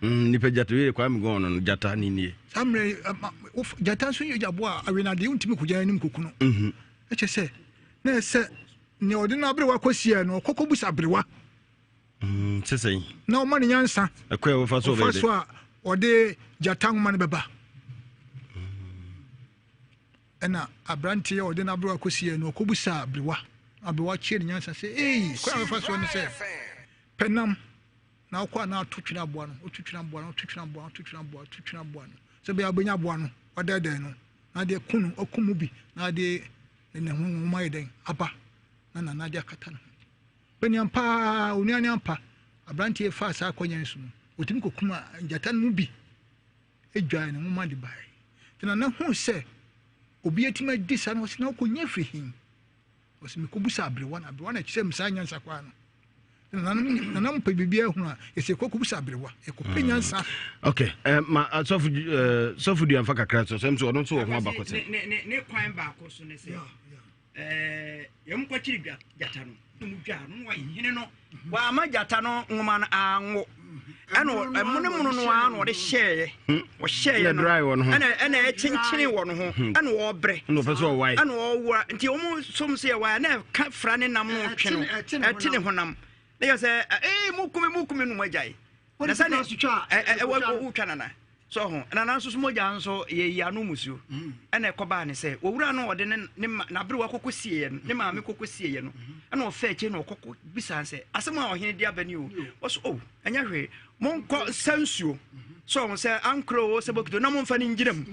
Mm, nipa gyata wei Kwame Gɔn no gyata ne nie. Saa mmerɛ gyata nso yɛ aboa a awenade wontumi kɔgya anim kɔku no. Mhm. Ɛkyɛ sɛ na ɛsɛ nea ɔde no aberewa kɔsiɛ no ɔkɔkɔ busa aberewa. Mm, sɛ sɛn? Na ɔma no nyansa. Ɛkwan a wɔfa so ɔfa so a ɔde gyata nwoma no bɛba. Ɛna aberanteɛ a ɔde n'aberewa kɔsiiɛ no ɔkɔbusaa aberewa. Aberewa kyerɛ ne nyansa sɛ, ei, kwan a wɔfa soɔ ne sɛ, pɛ nam na wokɔ a na ato twene aboa no, woto twene aboa no, woto twene aboa no, woto twene aboa, woto twene aboa no, sɛ bɛyɛ wobɛnya aboa no, wadɛɛdɛɛ no, na adeɛ ku no, waku mu bi, na adeɛ ne ho nwoma yɛ dɛn aba, na nana de akata ne ho. Bɛne ampa ara, onua ne ampa, aberanteɛ yi faa saa akwannya yi so no, ɔtumi kɔkum gyata no mu bi dwae ne nwoma de baeɛ. Nti Nana huu sɛ obi atumi adi saa no, ɔse na wokɔnya firi he? Ɔse mekɔbusa aberewa na aberewa na ɛkyerɛ me saa nyansa kwaa no. Nana mpɛ biribi ahunu a, yɛsɛ yɛkɔkɔbusa aberewa, yɛkɔpɛ hmm. nyansa. Ok, eh, ma ah, sɔfo eh, sɔfo duamfa kakra so, sɛm so ɔno nso wɔ ho abakɔsɛm. Ne kwan baako so ne sɛ, Ɛɛ, yɛn kɔkyere gyata no, na mu dwaa no, na ɔhene no wama gyata no nwoma no anwo. Ɛna ɛmonomono no ara na ɔde hyɛeɛ. Hmm. Ɔhyɛeɛ no, ɛna ɛna ɛkyenkyene wɔ no ho, hmm. ɛna ɔbrɛ. Ɛna ɔpɛ sɛ ɔwae. Ɛna ɔwura nti wɔn som sɛ ɛwae na ɛka fra ne nam no ɔtwe no, ɛte ne honam. Ne yɛ sɛ ee mu kume mu kume no mu agyae. Na sɛ ne ɛwɔ wotwa nana. So ho na nanso so mogya nso yɛyi ano musuo mm. ɛna ɛkɔbaa ne sɛ owura no ɔde ne ne n'aberewa kɔkɔ sieɛ no ne maame kɔkɔ sieɛ no ɛna ɔfɛ akyire na ɔkɔkɔ bisa sɛ asɛm a ɔhene de aba ni o ɔso o ɛnyɛ hwee monkɔ sa nsuo so ɔho sɛ ankorɛ o sɛ bɔkito na momfa no ngyina mu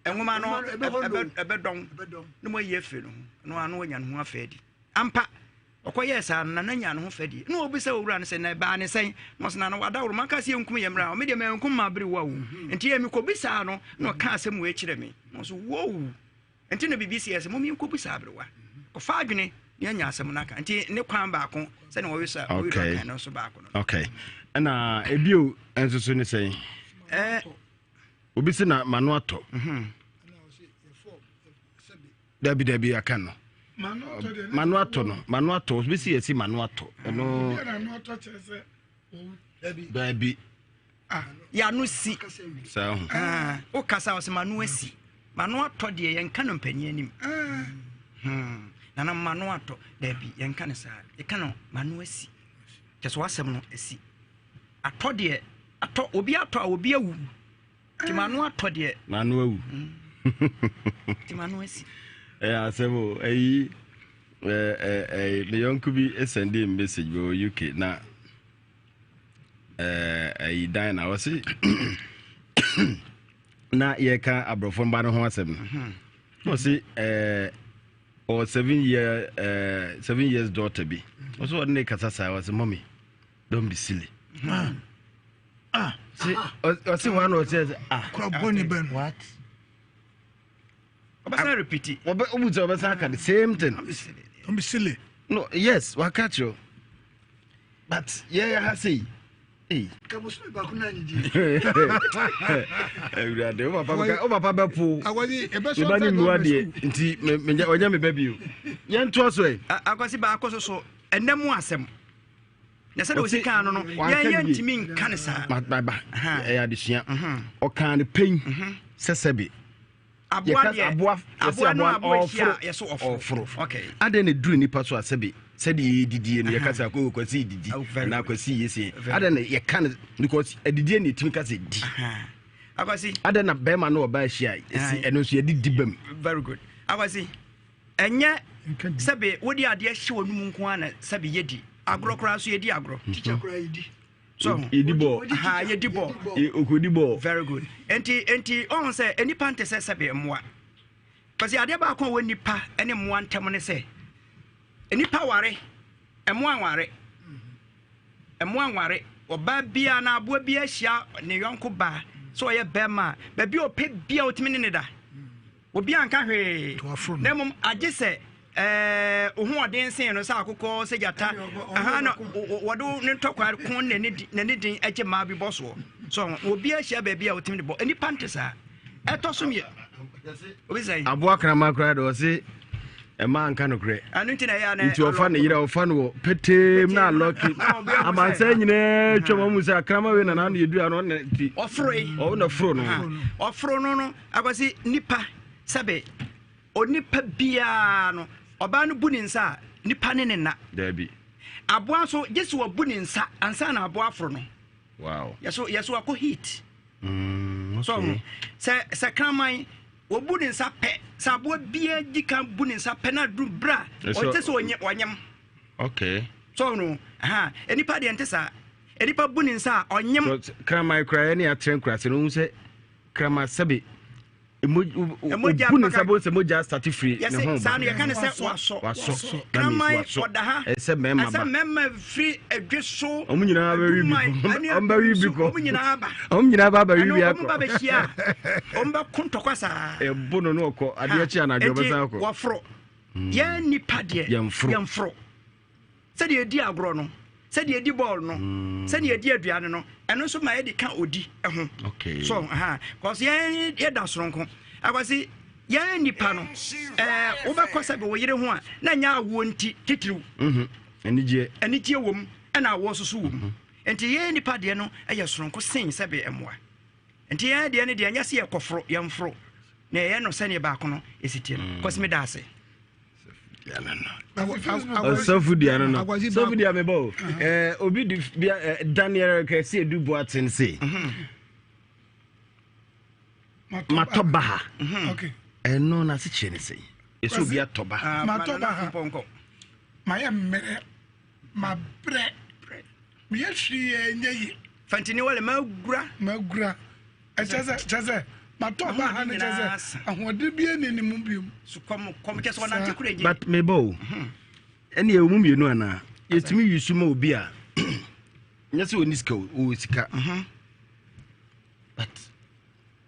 nwoma no ɛbɛdɔn na moayi afiri no ho na ano anya ne ho afɛ adi ampa Ɔkɔyɛɛ saa no, Nana nyaa ne ho fɛ deɛ. Na ɔbisa owura no sɛ, na ɛbaa ne sɛn? Na ɔse, Nana, w'adaworo, manka sɛ yɛnkum yɛn mmra a, me deɛ mankum m'aberewa o. Nti yɛ mekɔbisaa no, na ɔkaa asɛm wei kyerɛ me. Na ɔse, wow! Nti na biribi si yɛ sɛ, mom yɛnkɔbisa aberewa. Ɔfa adwene na yɛanya asɛm no aka. Nti ne kwan baako, sɛnea wɔyɛ Okay. kan no nso baako no. Okay. Ɛna ebio nso so ne sɛn? Eh, Obi se na mano atɔ. Dabi dabi aka no. Mano atɔ no mano atɔ obi si yɛsi mano atɔ ɛno. Dabi. Yano si. Saa ho. Ah, o kasa ɔsɛ mano asi. Mano atɔ deɛ yɛn ka no mpanyin anim. Hmm. Nana mano atɔ dabi yɛn ka no saa. Yɛka no mano asi. Kyɛ so asɛm no asi. Atɔ deɛ atɔ obi atɔ a obi awu. Nti m'ano atɔ deɛ. M'ano awu. Nti m'ano asi. Ɛyɛ asɛm o. Ɛyi. Me yɔnko bi sɛndee message bi wɔ UK na ɛyi dan na ɔse na yɛka aborɔfo mba no ho asɛm no mhm. ɔse ɔwɔ 7 years daughter bi ɔsɛ ɔde ne kasa saa, ɔse, "Mommy, don't be silly." Ah. Ɔse hɔ ana ɔsɛ ah. What? Ɔbɛsan repeat. Ɔbɛ ɔbu sɛ ɔbɛsan aka the same thing. Don't be silly. No, yes, waka kyerɛ but yɛyɛ ha sei. Kabosu baako na anyi di. Awurade, wo papa bɛka, wo papa bɛpo. Meba ne mmua deɛ nti ɔnyɛ me ba bio. Yɛntoa so ɛ. Akwasi baako so so ɛnɛ mu asɛm. Na sɛdeɛ ɔsi kaa no no, yɛn yɛn ntumi nka ne saa. Ba ɛyɛ adesua. Ɔkaa no pɛn sɛ sɛbe. Aboa deɛ aboa aboa no aboa ahyia yɛ so ɔforo. Okay. Adɛn na duru nipa so asɛbe sɛdeɛ yɛdidie no yɛka sɛ akɔ kwasi didi anaa kwasi yɛ sie, adɛn na yɛka no? Because adidie na yɛtumi ka sɛ di. Akwasi. Adɛn na bɛrima no ɔbaa ahyia ɛsi ɛno nso yɛde di bam? Very good. Akwasi, ɛnyɛ sɛbe wode adeɛ hyɛ wɔn mu nko ara na sɛbe yɛdi agorɔ koraa nso yɛdi agorɔ. Teacher koraa yɛdi. So yɛdi bɔɔl. Ha yɛdi bɔɔl. Okodi bɔɔl. Very good. Nti ɔhun sɛ nipa nte sɛ sɛbe mmoa. Kwasi, adeɛ baako a wɔ nipa ne mmoa ntam ne sɛ nipa ware, mmoa nware. Mmoa nware. Ɔbaa biara na aboa biara hyia ne yɔnko baa sɛ ɔyɛ bɛrima a, baabi a ɔpɛ biara ɔtumi ne ne da. Obi anka hwee, na mmom agye sɛ wo ho ɔden sen no sɛ akokɔ, sɛ gyata, aha na wɔde ne ntɔkwa ko n'ani den agye mmaa bi bɔ soɔ. So obi ahyia baabi a ɔtumi de bɔ nnipa nte saa. Ɛtɔ so mmiɛ obi sɛ aboa kraman koraa de ɔse ɛma anka nokorɛ. Ɛno nti na ɛyɛ ana nti ɔfa ne yerɛ, ɔfa no wɔ peteem na alɔke amansan nyinaa twam ɔmu sɛ akrama wei na naano yɛduru ano ɔna nti ɔforo yi ɔna foro no. Ɔforo no. Akwasi, nipa sɛbe onipa biara no, ɔbaa no bu ne nsa a, nipa ne ne nna. Daabi. Aboa nso gye sɛ wabu ne nsa ansa na aboa aforo no. Wow. Yɛso wakɔ heat. Okay. So sɛ kraman wɔbu ne nsa pɛ, sɛ aboa biara di kan bu ne nsa pɛ na duru bere a ɔte sɛ ɔnyɛ ɔnyam. Okay. So no, aha, nipa deɛ nte saa. Nipa bu ne nsa a ɔnyam. Kraman koraa yɛ ne atrɛ nkurase no ohun sɛ kraman sɛbe obu ne nsa bo sɛ mogya asate firi ne ho ba. Saa no yɛka ne sɛ wasɔ. Wasɔ. Kraman ɔda ha. Ɛsɛ mmarima ba. Ɛsɛ mmarima firi adwe so. Wɔn nyinaa bɛwi bi kɔ. Wɔn bɛwi bi kɔ. Wɔn nyinaa ba. Wɔn nyinaa ba bɛwi bi akɔ. Wɔn ba bɛhyia. Wɔn bɛ ko ntɔkwa saa. Ɛbo no no ɔkɔ adeɛ kye anadwo ɔbɛsan akɔ. Wɔforo. Yɛn nipa deɛ. Yɛnforo. Yɛnforo. Sɛdeɛ yɛdi agorɔ no, sɛdeɛ yɛdi bɔɔl no, mm. sɛdeɛ yɛdi aduane no, ɛno nso ma yɛde ka odi ho. So ha kɔsi yɛn yɛda soronko. Akwasi, yɛn nipa no, wobɛkɔ sɛ bɛ wo yere ho a na nyɛ awoɔ nti titiriw. Anigyeɛ. Anigyeɛ wɔ mu ɛna awoɔ nso so wɔ mu. Nti yɛn nipa deɛ no yɛ soronko sen sɛ bɛ mmoa. Nti yɛn deɛ no deɛ nyɛ sɛ yɛkɔforo, yɛmforo na ɛyɛ no sɛdeɛ baako no ɛsi tie no. Kɔsi me da ase. Ɔsɔfo dua no, sɔfo dua mebɔ o, obi di bia Daniel kɛse edu boaten se matɔ ba ha, ɛno na ase kyerɛ ne sɛ ɛsɛ obi atɔ ba ha. Matɔ ba ha, mayɛ mmerɛ, mabrɛ, meyɛ hwee ɛnyɛ ye. Fantini wale magura. Magura. Ɛkyɛ sɛ, kyɛ sɛ matɔ ba ha no, kyɛ sɛ ahoɔden bi ɛni ne mu biom. Sukɔm kɔm kyɛ sɛ ɔnante kura gye. But mebɔ o, ɛne ɛwɔ mu mmienu anaa yɛtumi yi so ma obi a nyɛ sɛ ɔni sika o, ɔwɔ sika, but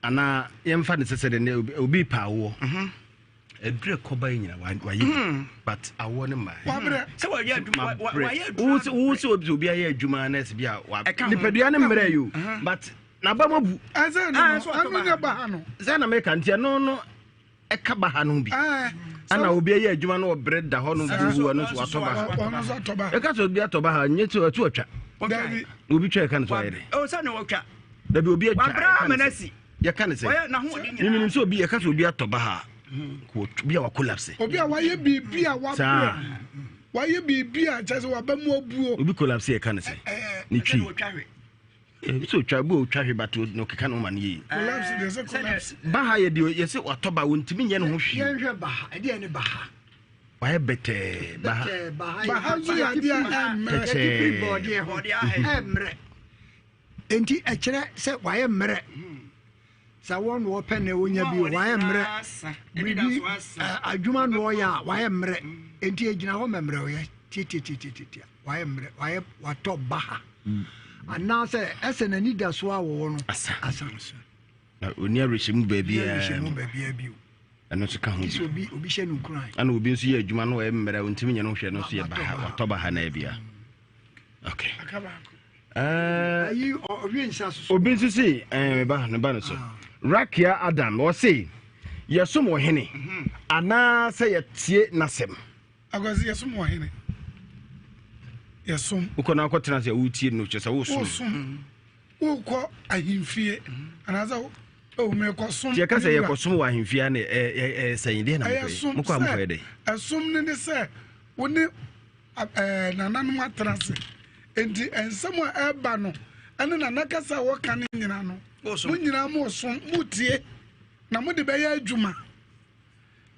anaa yɛmfa ne sɛ sɛ deɛ obi pa awoɔ, ɛdurɛ kɔba yi nyina wayɛ bi, but awoɔ no mmaa. Sɛ wayɛ adwuma, wayɛ adwuma. Wo sɛ obi ayɛ adwuma na ɛsɛ bi a nipadua no mmerɛ yi o, but n'aba mu abu. Ɛsɛ no ɛno nyɛ ba ha no. Sɛ na meka nti ɛno no ɛka ba ha no bi ana obi ayɛ adwuma no ɔbrɛ da hɔ no bubu, ɛno nso watɔ ba ha. Ɛka sɛ obi atɔ ba ha nyɛ sɛ ɛto atwa obi twa, ɛka no sɛ ɔyɛ dɛ. Ɔ sɛ ne wɔtwa. Dabi, obi atwa. Wabrɛ ama no asi. Yɛka ne sɛ memenim sɛ obi yɛka sɛ obi atɔ ba ha, obi a wakolapse. Obi a wayɛ biribi a wabrɛ, wayɛ biribi a kyerɛ sɛ waba mu abuo. Obi collapse, yɛka ne sɛ ne twi sɛ otwa bi, otwa hwe but na ɔkeka ne ho ma no yie. Collapse deɛ sɛ collapse. Ba ha yɛ deɛ yɛsɛ watɔ ba, wɔntumi nyɛ ne ho hwee. Yɛnhwɛ ba ha, ɛdeɛ ne ba ha. Wayɛ bɛtɛɛ baha. Baha nso yɛ adeɛ a ɛmmerɛ. Tɛkyɛɛ. Ɛmmerɛ. Enti ɛkyerɛ sɛ wayɛ mmerɛ. Sɛ wɔn na wɔpɛ na wɔnya bi wayɛ mmerɛ. Biribi adwuma na ɔyɛ a wayɛ mmerɛ. Enti egyina hɔ ma mmerɛwyɛ tiatiatiatia wayɛ mmerɛ wayɛ watɔ baha. Anaasɛ ɛsɛ n'anidasoɔ a wɔwɔ no asa. Asa. Na ɔni awerɛhyɛmu baabiara. Awerɛhyɛmu baabiara bio. Ɛno nso ka ho bi. Obi obi hyɛ no nkuran. Ɛna obi nso yɛ adwuma no ɔyɛ mmerɛ ɔntumi nyɛ no hwɛ no nso yɛ baha watɔ baha na abia. Okay. Ayi ɔwie nsa so. Obi nso si ɛɛ ba ne ba no so. Ah. Rakia Adam ɔse yɛsom ɔhene mhm. anaasɛ yɛtie n'asɛm. Akwasi yɛsom ɔhene. Yɛsom. Wokɔ na akɔtena sɛ wotie no kyɛ sɛ wosom. Wosom. Wokɔ ahemfie anaasɛ oh, mekɔsom. Yɛka sɛ yɛkɔsom wɔ ahemfie a na ɛyɛ sɛn deɛ na mokɔyɛ mokɔ a mokɔyɛ dɛn? Ɛsom no ne sɛ wo ne nananom atena ase nti nsɛm a ɛba no ɛne nana kasa a wɔka no nyina no mo nyinaa mosom motie na mode bɛyɛ adwuma.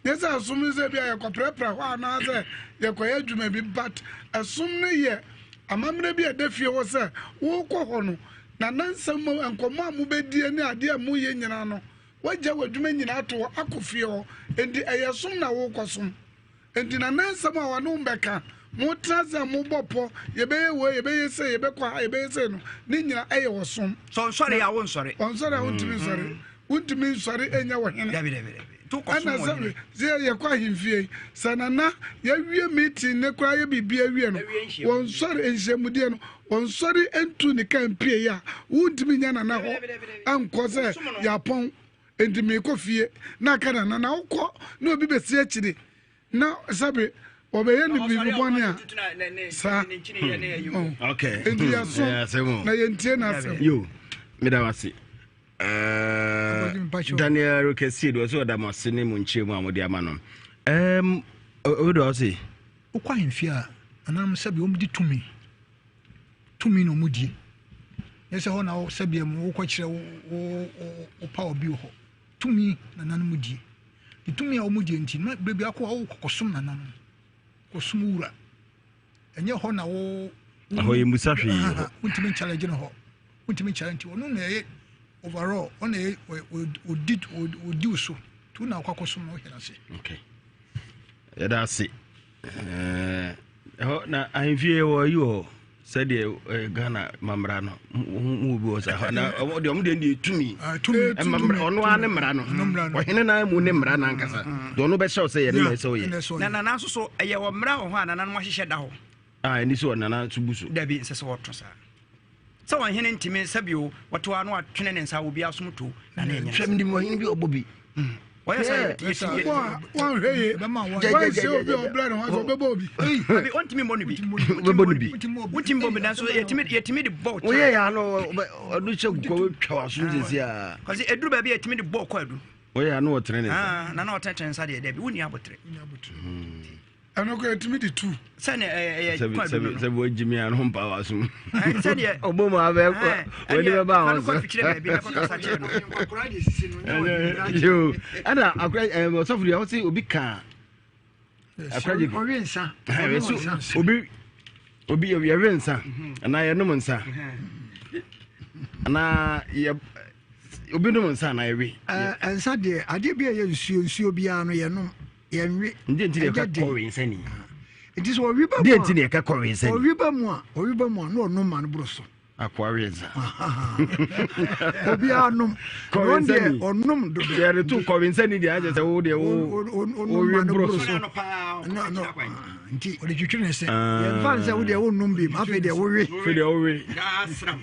Nyɛ sɛ ɛsom no sɛ bi a yɛkɔprapra hɔ anaasɛ yɛkɔyɛ adwuma bi but ɛsom no yɛ amammerɛ bi a ɛda fie hɔ sɛ wokɔ hɔ no na nansɛm mu nkɔmmɔ a mobɛdie ne adeɛ a moyɛ nyinaa no woagya w'adwuma nyinaa to hɔ akɔ fie hɔ enti ɛyɛ som na wokɔsom. Enti na na nsɛm a wɔne wo bɛka, motena ase a mobɔ pɔ, yɛbɛyɛ wei, yɛbɛyɛ sei, yɛbɛkɔ ha, yɛbɛyɛ sei no, ne nyina ɛyɛ ɔsom. Sɛ ɔnsɔre a wonsɔre. Ɔnsɔre a wontumi nsɔre. Wontumi nsɔre nyɛ ɔhene. Dabi dabi dabi. Nti wokɔsom Ɛna sɛ ɔhene. sɛ yɛkɔ ahemfie yi, sɛ nana yɛawie meeting ne koraa yɛ biribi awie no, wɔnsɔre nhyiamudeɛ no, wɔnsɔre ntu ne kaa mpie yi a, wontumi nyɛ nana hɔ nkɔ sɛ yɛapɔn. Enti meekɔ fie na aka nana na wokɔ na obi bɛsi akyire na sɛbe wɔbɛyɛ no biribi bɔne a saa enti yɛso na yɛntie n'asɛm. Yo, meda wo ase. Daniel Kɛsie do ɔsɛ ɔda mo ase ne mo nkyerɛ mu a mode ama no. Um, obi do ɔse. Wokɔ ahemfie a, nananom sɛbe wɔn di tumi. Tumi na wɔn die. Nyɛ sɛ hɔ na sɛdeɛ mu wokɔkyerɛ wo wo wo power bi wɔ hɔ. Tumi nananom die. Ne tumi a wɔn die nti, na bere bi akɔ hɔ wokɔkɔsom nananom, kɔsom wura. Ɛnyɛ hɔ na wo. Ɛhɔ yɛ musa hwee hɔ. Wontumi nkyalɛgye no hɔ. Wontumi nkyalɛgye nti ɔno na ɛyɛ overall ɔna ɛyɛ ɔdi ɔdi wo so. Nti wo na wokɔ akɔsom no wohwɛ no ase. Okay. Yɛda ase. Ɛhɔ na ahemfie wɔ ayi wɔ hɔ sɛdeɛ Ghana mamra no mu bi wɔ saa na deɛ ɔmo deɛ deɛ tumi ah, mmara ɔno ara ne mmara no ɔhene nan mu ne mmara no ankasa mm. deɛ ɔno bɛhyɛ wo sɛ yɛ ne na ɛsɛ woyɛ na nana nso so ɛyɛ wɔ mmara wɔ hɔ a nananom ahyehyɛ da hɔ a ah, ɛni sɛ ɔnana nso bu so dabi nsɛ sɛ wɔto saa sɛ ɔhene ntumi sɛbio wɔto ano atwene ne nsa obi asom to na ne ɛnyɛ hwɛ menim ɔhene bi ɔbɔ bi mm. wɔyɛ sɛ yɛsi wɔnhwɛ ye wɔnhyɛ obi a ɔbrɛ ne ho ase ɔbɛbɔ obi abi ɔntumi mmɔ no bi ɔbɛbɔ no bi wontumi bɔ bi nanso yɛtumi yɛtumi de bɔ woyɛ yɛ ano ɔno hyɛ kukɔ wɔtwa w'asom sɛsi a kɔsi ɛduru baabi yɛtumi de bɔ kɔ adu wɔyɛ ano ɔtene ne nsa na na ɔtenetene nsa deɛ dɛbi wonni abotere ɛno kora ɛtumi de tu. sɛdeɛ ɛyɛ kɔ adu no sɛ wɔagyi mi ano mpa wa so sɛdeɛ ɔbɔ mu abɛ wɔde bɛba wɔn so fikyerɛ baabi na kɔkasa kyerɛ no yo ɛna akora ɛɛ ɔsɔfo deɛ ɔsi obi ka akora gye ɔwe nsa obi obi yɛwe nsa anaa yɛnom nsa anaa yɛ obi nom nsa anaa yɛwe nsa deɛ adeɛ bi a ɛyɛ nsuo nsuo biara no yɛnom yɛnwe. Ndeɛ nti na yɛka kɔwe nsa ni. Nti sɛ ɔwe ba mu a. Deɛ nti na yɛka kɔwe nsa ni. Ɔwe ba mu a ɔwe ba mu a na ɔnom ma no boro so. Akoa we nsa. Obiara nom. Kɔwe nsa ni. Ɔnom dodo. Yɛde to kɔwe nsa ni deɛ akyɛ sɛ wo deɛ wo wowe boro so. Nti ɔde twitwi ne se. Yɛmfa nsɛ wo deɛ wonnom bi afei deɛ wowe. Afei deɛ wowe.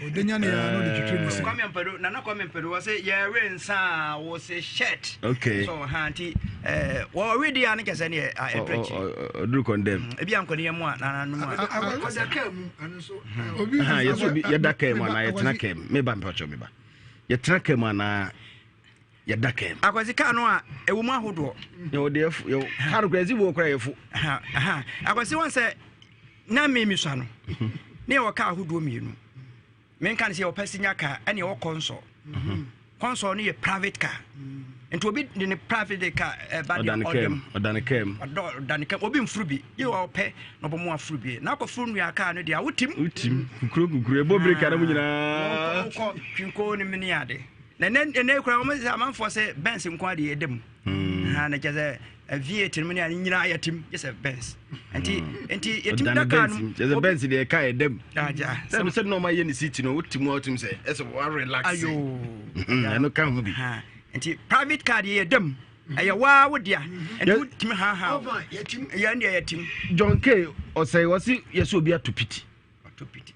Ɔde nya ne ya na ɔde twitwi ne se. Kwame Ampadu Nana Kwame Ampadu wɔ se yɛwe nsa a wɔ se shirt. Okay. So ha nti eh wɔwe deɛ ne kɛsɛ ne ɛduru akyiri. Ɔduru condemn. Ebi ankɔ ne yɛ mu a nana no mu a. Ɔda kaa mu ɛno nso. Obi yɛsɛ obi yɛda kaa mu anaa yɛtena kaa mu meba mpatwɔ meba yɛtena kaa mu anaa yɛda kaa mu. Akwasi kaa no a ɛwɔ mu ahodoɔ. Yɛwɔ deɛ ɛfo yɛwɔ kaa no kora ɛsi wɔ kora yɛfo. Akwasi wɔn sɛ na mmemme sua no ne yɛwɔ kaa ahodoɔ mmienu menka no sɛ yɛwɔ passenger car ɛne yɛwɔ console. Console no yɛ private car. Nti obi de ne private de ka ɛba deɛ ɔdɛm. Ɔdane kaa mu. Ɔdane kaa mu. Obi mfuru bi. Yɛ ɔpɛ na ɔbɔ mu afuru bi. Na akɔfuru nua kaa no deɛ awotim. Wotim. Kukuro kukuro. Ɛbɔ breki anam nyinaa. Wokɔ twinko ne mene ade. Na ɛnɛ ɛnɛ kura wɔn sɛ amanfoɔ sɛ Benz nko adeɛ ɛda mu. Ha na kyɛ sɛ V8 no mu ne ade nyinaa yɛtim gye sɛ Benz. Nti nti yɛtim da kaa no. Kyɛ sɛ Benz deɛ ɛka ɛda mu. Sɛ sɛ nɔɔma yɛ ne seat no wotim a wotim sɛ ɛsɛ wa relax. Ayo. Ɛno ka ho bi. Nti private car deɛ yɛda mu. Ɛyɛ waa wo dea. Nti wotumi haha. Yɛn deɛ yɛtim. John K ɔsɛ ɔsi yɛsɛ obi ato piti. Ɔtɔ piti.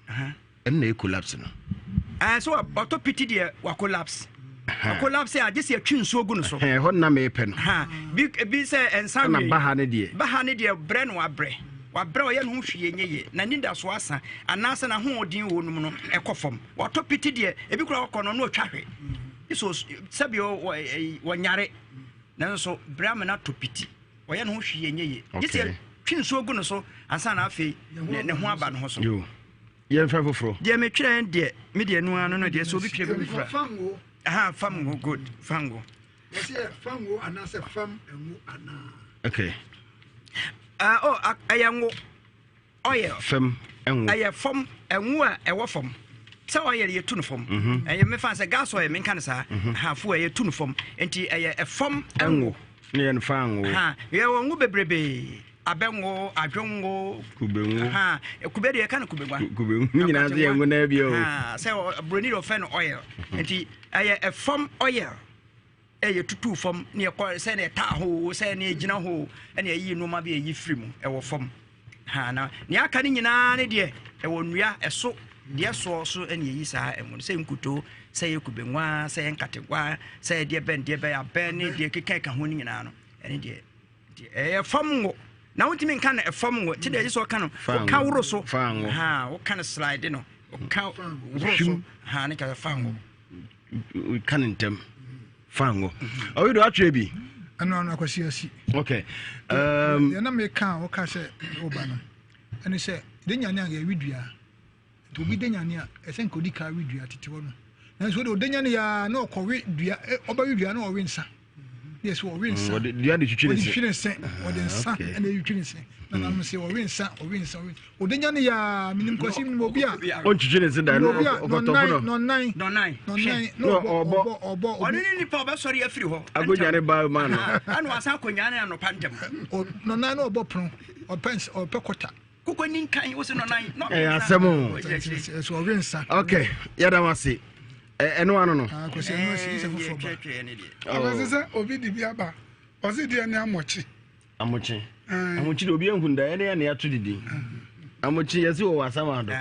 Ɛno na ɛyɛ collapse no. Ɛɛ so ɔtɔ piti deɛ wa collapse. Wa collapse a gye sɛ yɛtwe nsuo gu no so. Ɛhɔ na mepɛ no. Bi ebi sɛ nsa wie. Ɛna baha ne deɛ. Baha ne deɛ brɛ no wabrɛ. Wabrɛ ɔyɛ ne ho hwee nyɛ yie. N'ani da so asa anaasɛ n'ahoɔden wɔ no mu no ɛkɔ fam. Watɔ piti deɛ ebi koraa ɔkɔ no na ɔtwa hwe. So sɛbi wɔnyare nanso brɛ ama no atɔ piti. Ɔyɛ ne ho hwee nyɛ yie. Gye sɛ twe nsuo gu no so ansa na afei ne ho aba ne ho so. Yɛmfa foforɔ. Deɛ metwerɛ deɛ me deɛ no ano no deɛ sɛ obi twerɛ bi fura. Fango. Aha fango good fango. Wɔsi fango anaasɛ fam ngo anaa. Okay. Oh ɛyɛ ngo. Oil. Fam ngo. Ɛyɛ fam ngo a ɛwɔ fam. Sɛ oil yɛtu no fam. Mhm. Ɛyɛ mefa sɛ gas oil menka no saa. Mhm. Ha fuel yɛtu no fam. Nti ɛyɛ ɛfam ngo. Ne yɛ no fa ngo. Ha yɛwɔ ngo bebrebe. Abɛ ngo, adwo ngo. Kube ngo. Ha kube deɛ yɛka no kube gua. Kube ngo ne nyinaa nso yɛ ngo naa bi o. Ha sɛ buroni deɛ ɔfɛ no oil. Mhm. Nti ɛyɛ ɛfam oil. Ɛyɛ tutu fam ne ɛkɔ sɛ ne ɛtaa hɔ o sɛ ne ɛgyina hɔ o ɛna ɛyi nneɛma bi ɛyi firi mu ɛwɔ fam ha na nea aka no nyinaa ne deɛ ɛwɔ nnua ɛso deɛ soɔ so ɛna ɛyi saa ɛmu no sɛ nkutoo sɛ yɛ kube nwa sɛ yɛ nkate nwa sɛ yɛ deɛ bɛn deɛ bɛn abɛn ne deɛ keka ɛka ho no nyinaa no ɛne deɛ ɛyɛ fam ngo na wontumi nka no ɛfam ngo ti deɛ ɛgye sɛ ɔka no woka woro so ha woka no slide no woka woro so ha ne ka sɛ fa ngo ka no ntɛm fa ngo ɔwe do atwerɛ bi ɛno ano akwasi asi okay um, yɛn na meka a woka sɛ woba no ɛne sɛ de nyane a yɛwe dua nti obi de nyane a ɛsɛ nka odi ka we dua tete hɔ no nanso wode ɔde nyane yɛ na ɔkɔwe dua ɔbɛwe dua na ɔwe nsa ne yɛ sɛ ɔwe nsa mm, dua de twitwi ne se ɔde twitwi ne se ɔde ah, nsa ɛna ɛtwitwi ne se na nam sɛ ɔwe nsa ɔwe nsa ɔwe ɔde nya ne yaa menim kwasi menim obi a ɔntwitwi ne se da no ɔkɔtɔfo no nɔnan nɔnan nɔnan na ɔbɔ ɔbɔ ɔbɔ ɔne ne nipa ɔbɛsɔre afiri hɔ agonya ne ba ma no ɛna wasan akɔnya ne anɔpa ntɛm nɔnan na ɔbɔ pono ɔpɛ ɔpɛ kɔta koko ni nkan wo se nɔnan ɛyɛ asɛm o ɛsɛ ɔwe nsa ok yɛda wo ase ɛno ano no ah, kwasi ɛno asi sɛ foforɔ ba ɔbɛsɛ sɛ obi de bi aba ɔse deɛ ne amɔkye amokye amokye de obi ehu da ɛne ɛne ato didi amokye yɛsi wɔ wasam ado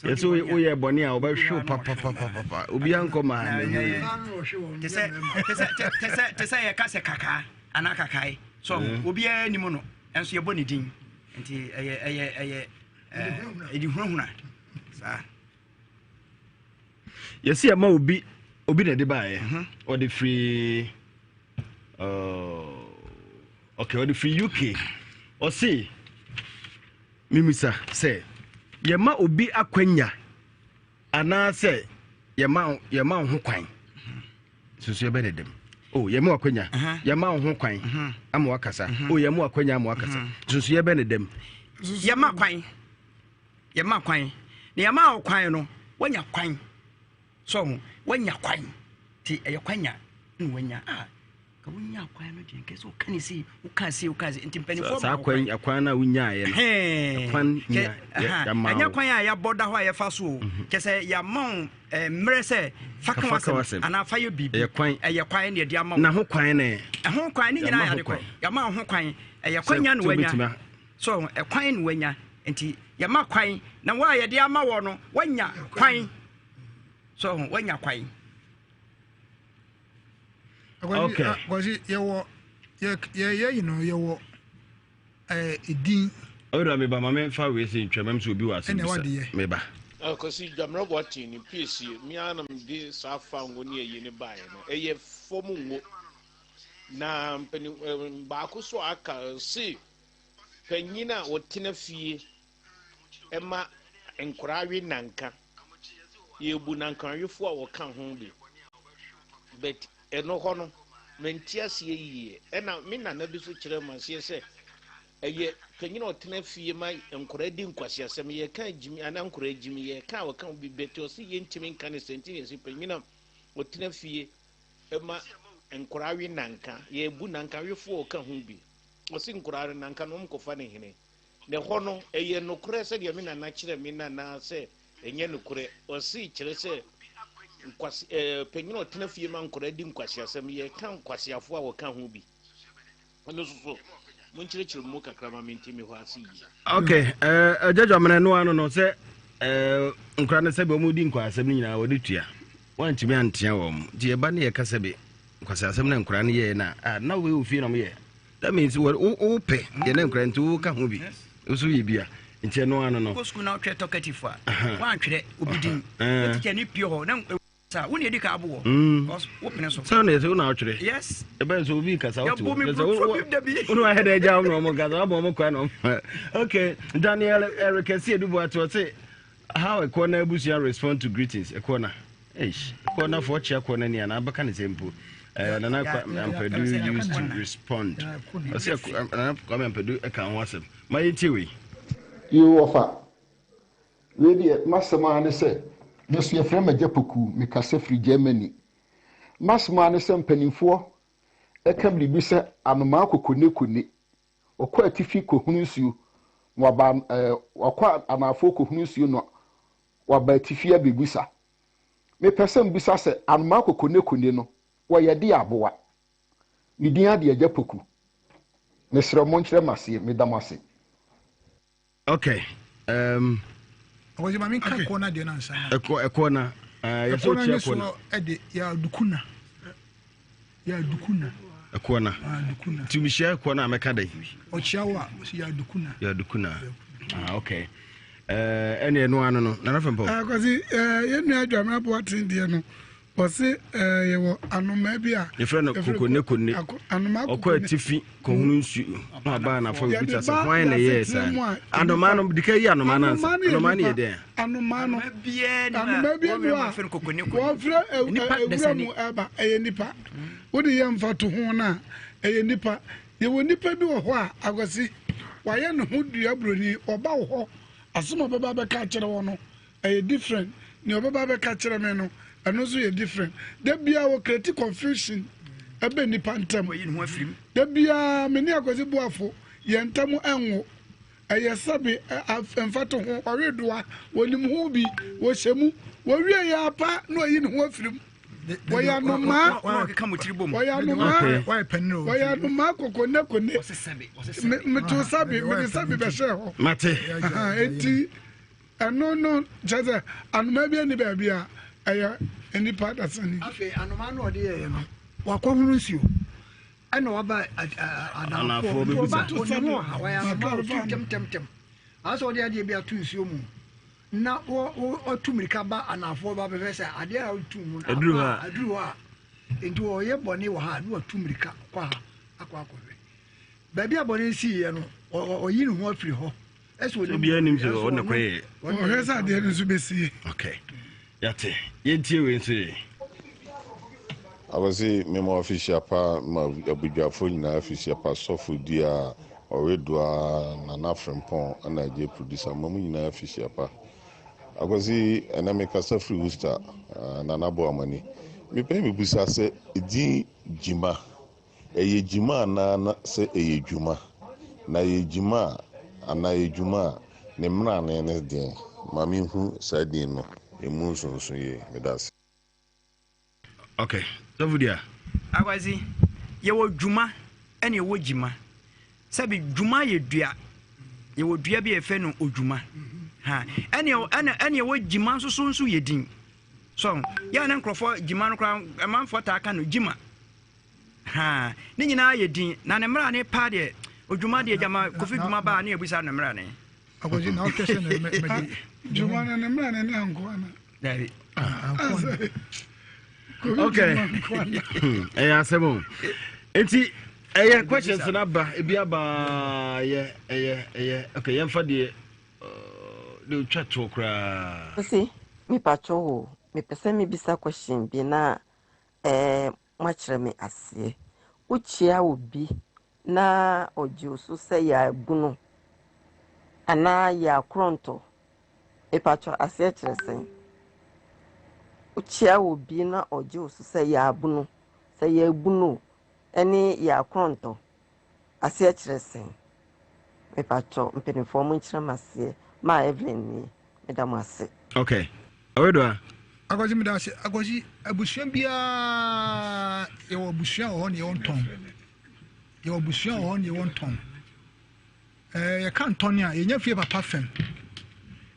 yɛsi woyɛ bɔne a wɔbɛhwe wo papapapapa obi ankɔ maa ne ho te sɛ te sɛ te sɛ yɛka sɛ kakaa anaa kakae so obiara nim no ɛnso yɛbɔ ne din nti ɛyɛ ɛyɛ ɛyɛ ɛdi hunahuna saa. Yɛsi ɛma obi obi na ɛde baeɛ mhm. ɔde firi uh, okay ɔde firi UK ɔse mimisa sɛ yɛma obi akwanya anaasɛ yɛma yɛma wo ho kwan susu ɛbɛ ne dɛm o oh, yɛma akwanya yɛma wo ho kwan mhm. ama wakasa o oh, yɛma akwanya ama wakasa mhm. susu ɛbɛ ne dɛm yɛma kwan Yɛma kwan. Na yɛma wo kwan no, woanya kwan. So ho, woanya kwan. Ti ɛyɛ kwanya na woanya. Ah, ka wonya kwan no deɛ nkɛ sɛ woka ne sei, woka sei, woka sei. Nti mpanimfoɔ ma wo kwan. Saa kwan no a wonyaeɛ no. Kwan nya yɛma wo. Ɛnyɛ kwan a yɛabɔ da hɔ a yɛfa so o. Mhm. Kyɛ sɛ yɛama wo eh, mmerɛ sɛ fa ka w'asɛm anaa fa yɛ biribi. Ɛyɛ kwan. Ɛyɛ kwan na yɛde ama wo. Na ho kwan ne. Ɛho kwan ne nyinaa yɛ ade korɔ. Yɛama wo ho kwan. Ɛyɛ kwanya na woanya. So ɛkwan na wanya nti yɛma kwan na wo a yɛde ama wɔ no wanya kwan so wanya kwan. Okay. Kwasi yɛwɔ yɛ yɛ yi no yɛwɔ ɛɛ edin. Ɔyɛ meba ma memfa wei sɛ ntwa mam sɛ obi wɔ asɛm bisa meba. Kwasi Dwamena Boateng ne piesie me ara na mede saa fa ngo ne ayi ne baeɛ no ɛyɛ fam ngo na mpanin baako so aka se Panyin a ɔtena fie ma nkwadaa we nanka. Yɛbu nankawefo a wɔka ho bi. But ɛno hɔ no, Mente aseɛ yie. Ɛna me nana bi nso kyerɛɛ me aseɛ sɛ ɛyɛ panyin a ɔtena fie ma nkwadaa di nkwaseasɛm. Yɛka gyimi anaa nkwadaa gyimi, yɛka a ɔka bi bɛte ɔse yɛntumi nka ne sɛ nti na yɛse panyin a ɔtena fie ma nkwadaa we nanka. Yɛbu nanka wefoɔ ɔka ho bi. Ɔse nkwadaa no nanka no wɔnkɔfa ne hene. Na ɛhɔ no ɛyɛ nokorɛ sɛdeɛ me nana kyerɛ me no anaasɛ ɛnyɛ nokorɛ? Ɔse kyerɛ sɛ nkwase ɛɛ panyin a ɔtena fie ma nkwadaa di nkwaseasɛm yɛka nkwaseafoɔ a wɔka ho bi. Ɛno nso so monkyerɛkyerɛ mu kakra ma mente me hɔ ase yie. Ok, ɛgya dwamena ɛno ano no sɛ ɛɛ nkwadaa no sɛbi wɔn di nkwaseasɛm no nyinaa wɔde tua wɔntumi antea wɔn nti yɛba ne yɛka sɛbi nkwaseasɛm na nkwadaa no yɛɛ na ah na wɔyɛ ofie na wɔyɛ. That means wɔ wo wo pɛ yɛ ne nkora nti wo ka ho bi wo so yɛ bi a nti ɛno ano no. Wokɔ sukuu na wotwerɛ talkative a woantwerɛ obi din wo teacher ni pie hɔ na sa wo na edi ka abo wɔ because wo pene so. Sɛ na yɛ sɛ wo na wotwerɛ. Yes. Ɛbɛn sɛ obi kasa wote wɔ. Yɛbɔ mi bro bi da bi. Wo na wahɛ dɛ agya wo na ɔmo kasa wabɔ ɔmo kwan na ɔmo. Okay Daniel Eric Ɛsi Edubu ate ɔse how ɛkɔ na abusua respond to greetings ɛkɔ na. Eish, kɔ na fo ɔkyea kɔ na ni ana abɛka ne sɛ mpo. Eh, Nana Kwame Ampadu used to respond. Ɔsɛ Nana Kwame Ampadu ɛka ho asɛm. Ma yɛntie wei. Yoo ɔfa, wei deɛ m'asɛm ara ne sɛ, me nso yɛfrɛ me Agya Poku, mekasa firi Germany. M'asɛm ara ne sɛ mpanimfoɔ ɛka biribi sɛ anomaa kokonekone, ɔkɔ atifi kɔhunu nsuo na waba ɛɛ wakɔ anaafoɔ kɔhunu nsuo na waba atifi abɛbisa. Mepɛ sɛ mebisa sɛ anomaa kokonekone no wɔyɛ de aboa? Me din ade Agya Poku. Mesrɛ monkyerɛ me aseɛ. Meda mo ase. Okay. Um, Ɔwɔ ma menka ɛkɔ no adeɛ no ansa na. Ɛkɔ ɛkɔ na. Eh, yɛsɛ Ɛkɔ no wokyia ne ɛkɔ na. soɔ ɛde yɛadukuna. Yɛadukuna. Ɛkɔ na. Adukuna. Nti mehyia ɛkɔ na mɛka dɛn? Ɔkyia wo a, ɔsi yɛadukuna. Yɛadukuna. Ah, okay. Eh, ɛne ɛno ano no. Nana Fempɔ. Eh, Kwasi, eh, yɛn nua Adwamena Boateng deɛ no, wɔse eh, yɛwɔ anomaa bi a yɛfrɛ no kokonekone ɔkɔ atifi kɔhunu nsu na ɔbaa anafo bɛbisa sɛ hwan na ɛyɛɛ saa anomaa no dika yi anomaa no ansa anomaa no yɛ dɛn anomaa no anomaa bi nu a wɔfrɛ ewura mu ɛba ɛyɛ nipa wode yɛ mfa to ho no a ɛyɛ nipa yɛwɔ nipa bi wɔ hɔ a akwasi wayɛ ne ho dua buroni ɔba wɔ hɔ asɛm a ɔbɛba bɛka akyerɛ wɔ no Ɛyɛ different, nea ɔbɛba abɛka kyerɛ me no, ɛno nso yɛ different. Da biara wɔ create confusion ɛbɛ nnipa ntam. Da biara me ne Akwasi Boafo yɛn ntam ɛnwo. Ɛyɛ sɛbe mfatoho, ɔwe doa, wɔnim ho bi, wɔhyɛ mu, wɔwie yɛ apa na ɔyi ne ho afiri mu. Wɔyɛ anomaa, wɔyɛ anomaa, wɔyɛ anomaa kokonekone. Meto sɛbe, mede sɛbe bɛhyɛ hɔ. Mate. Enti Ɛno no kyerɛ sɛ anomaa bi ani baabi a ɛyɛ nnipa dasani. Afei anomaa no ɔde yɛeɛ no, wakɔhunu nsuo ɛna waba anafoɔ nti ɔba ɔnim wɔ ha ɔyɛ anomaa ɔtu ntɛmntɛmntɛm asɛ ɔde adeɛ bi ato nsuo mu na ɔtu mirika ba anafoɔ ba bɛhwɛ sɛ adeɛ a ɔtu mu no aduru hɔ a nti ɔyɛ bɔne wɔ ha na watu mirika kɔ ha akɔ akɔhwɛ baabi a bɔne siiɛ no ɔyi ne ho afiri hɔ. Obiara nim sɛ ɔno kɔ yɛ. Ɔhwɛ sɛ adeɛ no nso bɛsie. Okay. Yate. Yɛntie wei nso yɛ. Akwasi mema wo afehyia pa ma abadwafoɔ nyinaa afehyia pa sɔfo dua ɔwedoa nana frempɔn ɛna agye producer ma mo nyinaa afehyia pa Akwasi ɛnɛ mekasa firi Worcester nana Boamani mepɛ mebusa sɛ edin gyima Ɛyɛ dwuma anaa na sɛ ɛyɛ dwuma? Na ɛyɛ dwuma a, anaa ɛyɛ dwuma a, ne mmarane ne deɛn? Ma me nhu saa din no ɛmu nsonso yie. Meda ase. Ok, sɔfo dua. Akwasi, yɛwɔ dwuma ɛna yɛwɔ gyima. Sɛbi dwuma yɛ dua. Yɛwɔ dua bi a yɛfrɛ no odwuma. Ha, ɛna ɛna ɛna yɛwɔ gyima nso so nso yɛ din. So, yɛ a na nkurɔfoɔ gyima no koraa amanfoɔ taa ka no gyima. Haa, ne nyinaa yɛ din, na ne mmara ne paa deɛ, odwuma deɛ gyama Kofi dwuma baa ne yɛbusa ne mmara ne. Akwasi na ɔhwɛ sɛ na mɛde. Dwuma no ne mmara ne ne ankoa na. Dabi. Okay. Ɛyɛ asɛm o. Nti ɛyɛ questions na ba ebi aba yɛ ɛyɛ ɛyɛ okay yɛmfa deɛ deɛ otwa toɔ koraa. Kosi, me pacho o, mepɛ sɛ mebisa question bi na eh, moakyerɛ me aseɛ. Wokyia obi na ɔgye wo so sɛ yɛ agunu anaa yɛ akorɔntɔ. Mepakyɛw aseɛ kyerɛ sɛn? Wokyia obi na ɔgye wo so sɛ yɛ abunu, sɛ yɛ abunu o, ɛne yɛ akorɔntɔ. Aseɛ kyerɛ sɛn? Mepakyɛw mpanimfoɔ monkyerɛ me aseɛ. Maa Evelyn nie. Meda mo ase. Okay. Ɔwedoa. Akwasi meda ase. Akwasi abusua biara yɛwɔ abusua wɔ hɔ na yɛwɔ ntɔn. Yɛwɔ abusua wɔ hɔ na yɛwɔ ntɔn. Ɛɛ yɛka ntɔn a yɛnya fie papa fam.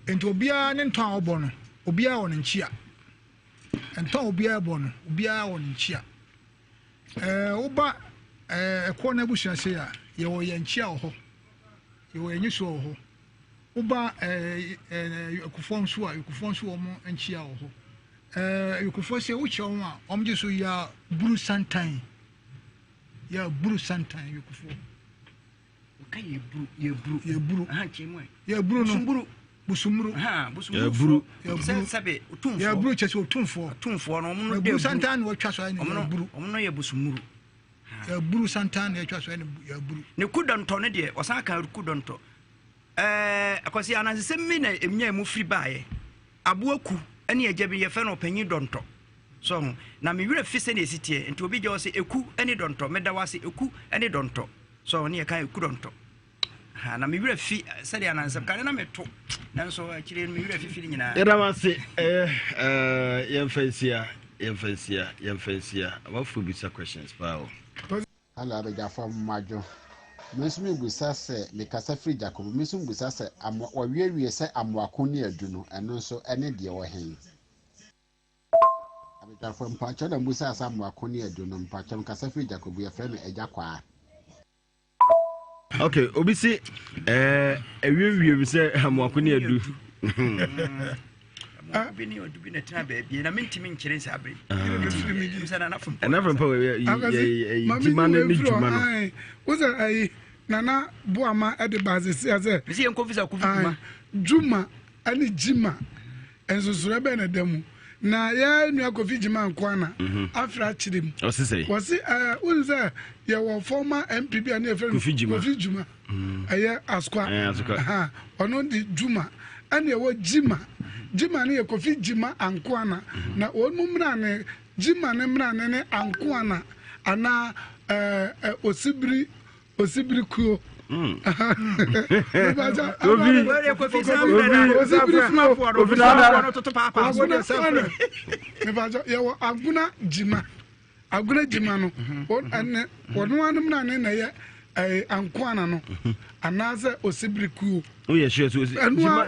Nti obiara ne ntɔn a ɔbɔ no obiara wɔ ne nkyia. Ntɔn a obiara bɔ no obiara wɔ ne nkyia. Ɛɛ woba ɛɛ ɛkoɔ no abusua sei a yɛwɔ yɛn nkyia wɔ hɔ. Yɛwɔ yɛn nyɛsoɔ wɔ hɔ. Woba ɛɛ ɛɛ Akufoɔ nso a, Akufoɔ nso wɔn nkyia wɔ hɔ. Ɛɛ Akufoɔ sɛ wokyia wɔn a, wɔn gye so yɛ buru santan. Yɛ buru santan Akufoɔ. Wɔka yɛ buru yɛ buru. Yɛ buru. Yɛ buru no. Busumburu. Busumburu. Yɛ buru. Yɛ buru. Sɛbe otumfoɔ. Yɛ buru kyɛ sɛ otumfoɔ. Otumfoɔ no wɔn no de buru santan na wɔatwa so ayɛ no yɛ buru. Wɔn no yɛ busumburu. Yɛ buru santan na wɔatwa so ayɛ no yɛ buru. Ne kudɔntɔ no deɛ ɔsan ka kudɔntɔ. Ɛɛ, Akwasi, anansesɛm bi na ɛnyaa mu firi baeɛ. Aboa ku ne agya bi, yɛfrɛ no Ɔpanyin Dɔntɔ. So ho? Na me werɛ fi sɛnea ɛsi teɛ. Nti obi gya ɔse, Eku ne Dɔntɔ, meda wo ase, Eku ne Dɔntɔ. So ho? Ne yɛka Eku Dɔntɔ. Ha, na me werɛ fi sɛdeɛ anansesɛm, kane na meto, nanso akyire no me werɛ fifi ne nyinaa. Yɛda mo ase. Ɛyɛ, ɛɛ, yɛmfa nsia, yɛmfa nsia, yɛmfa nsia. Amanfoɔ bisa questions paa o. Hello abadwafo mmadwo. Me nso me busa sɛ me kasa firi Jakobu me nso me busa sɛ amoa wɔawiewie sɛ amoako ne adu no ɛno nso ɛne deɛ wɔ hen? Abadwafo mpakyɛw na mbusa sɛ amoako ne adu no mpakyɛw me kasa firi Jakobu yɛfrɛ me Agya Kwaa. Ok obi se ɛɛ awiewie mi sɛ amoako ne adu. Bi ne ɔdu bi na tena baabi na mentumi nkyerɛ saa bere. Ɛna fɛn pa wɔ jima ne ne juma no. Wosɛ ayi nana boama ɛde ba asese asɛ. Mesi yɛn kɔfisa kofi juma. Juma ɛne jima nsosorɛ bɛn na ɛda mu na yɛ nua kofi jima nkoa na mhm. afra akyerɛ mu. Ɔsi sɛ. Wɔsi ɛɛ wosɛ sɛ yɛwɔ former MP bi a ne yɛ fɛ no kofi juma. Mm. Ɛyɛ askwa. Ɔno de Juma. Ɛna ɛwɔ Jima. Jima no yɛ Kofi Jima Ankoana. Mm-hmm. Na wɔn mu mmerane Jima ne mmerane ne Ankoana anaa ɛɛ eh, Osibiri Osibiri kuo. Mm. Yɛwɔ Agona Jima. Agona Gyima no, ɛne wɔn anom na ne na ɛyɛ ɛɛ ankoana no anaasɛ osibiri kuo. O yɛ sure sɛ osi Gyima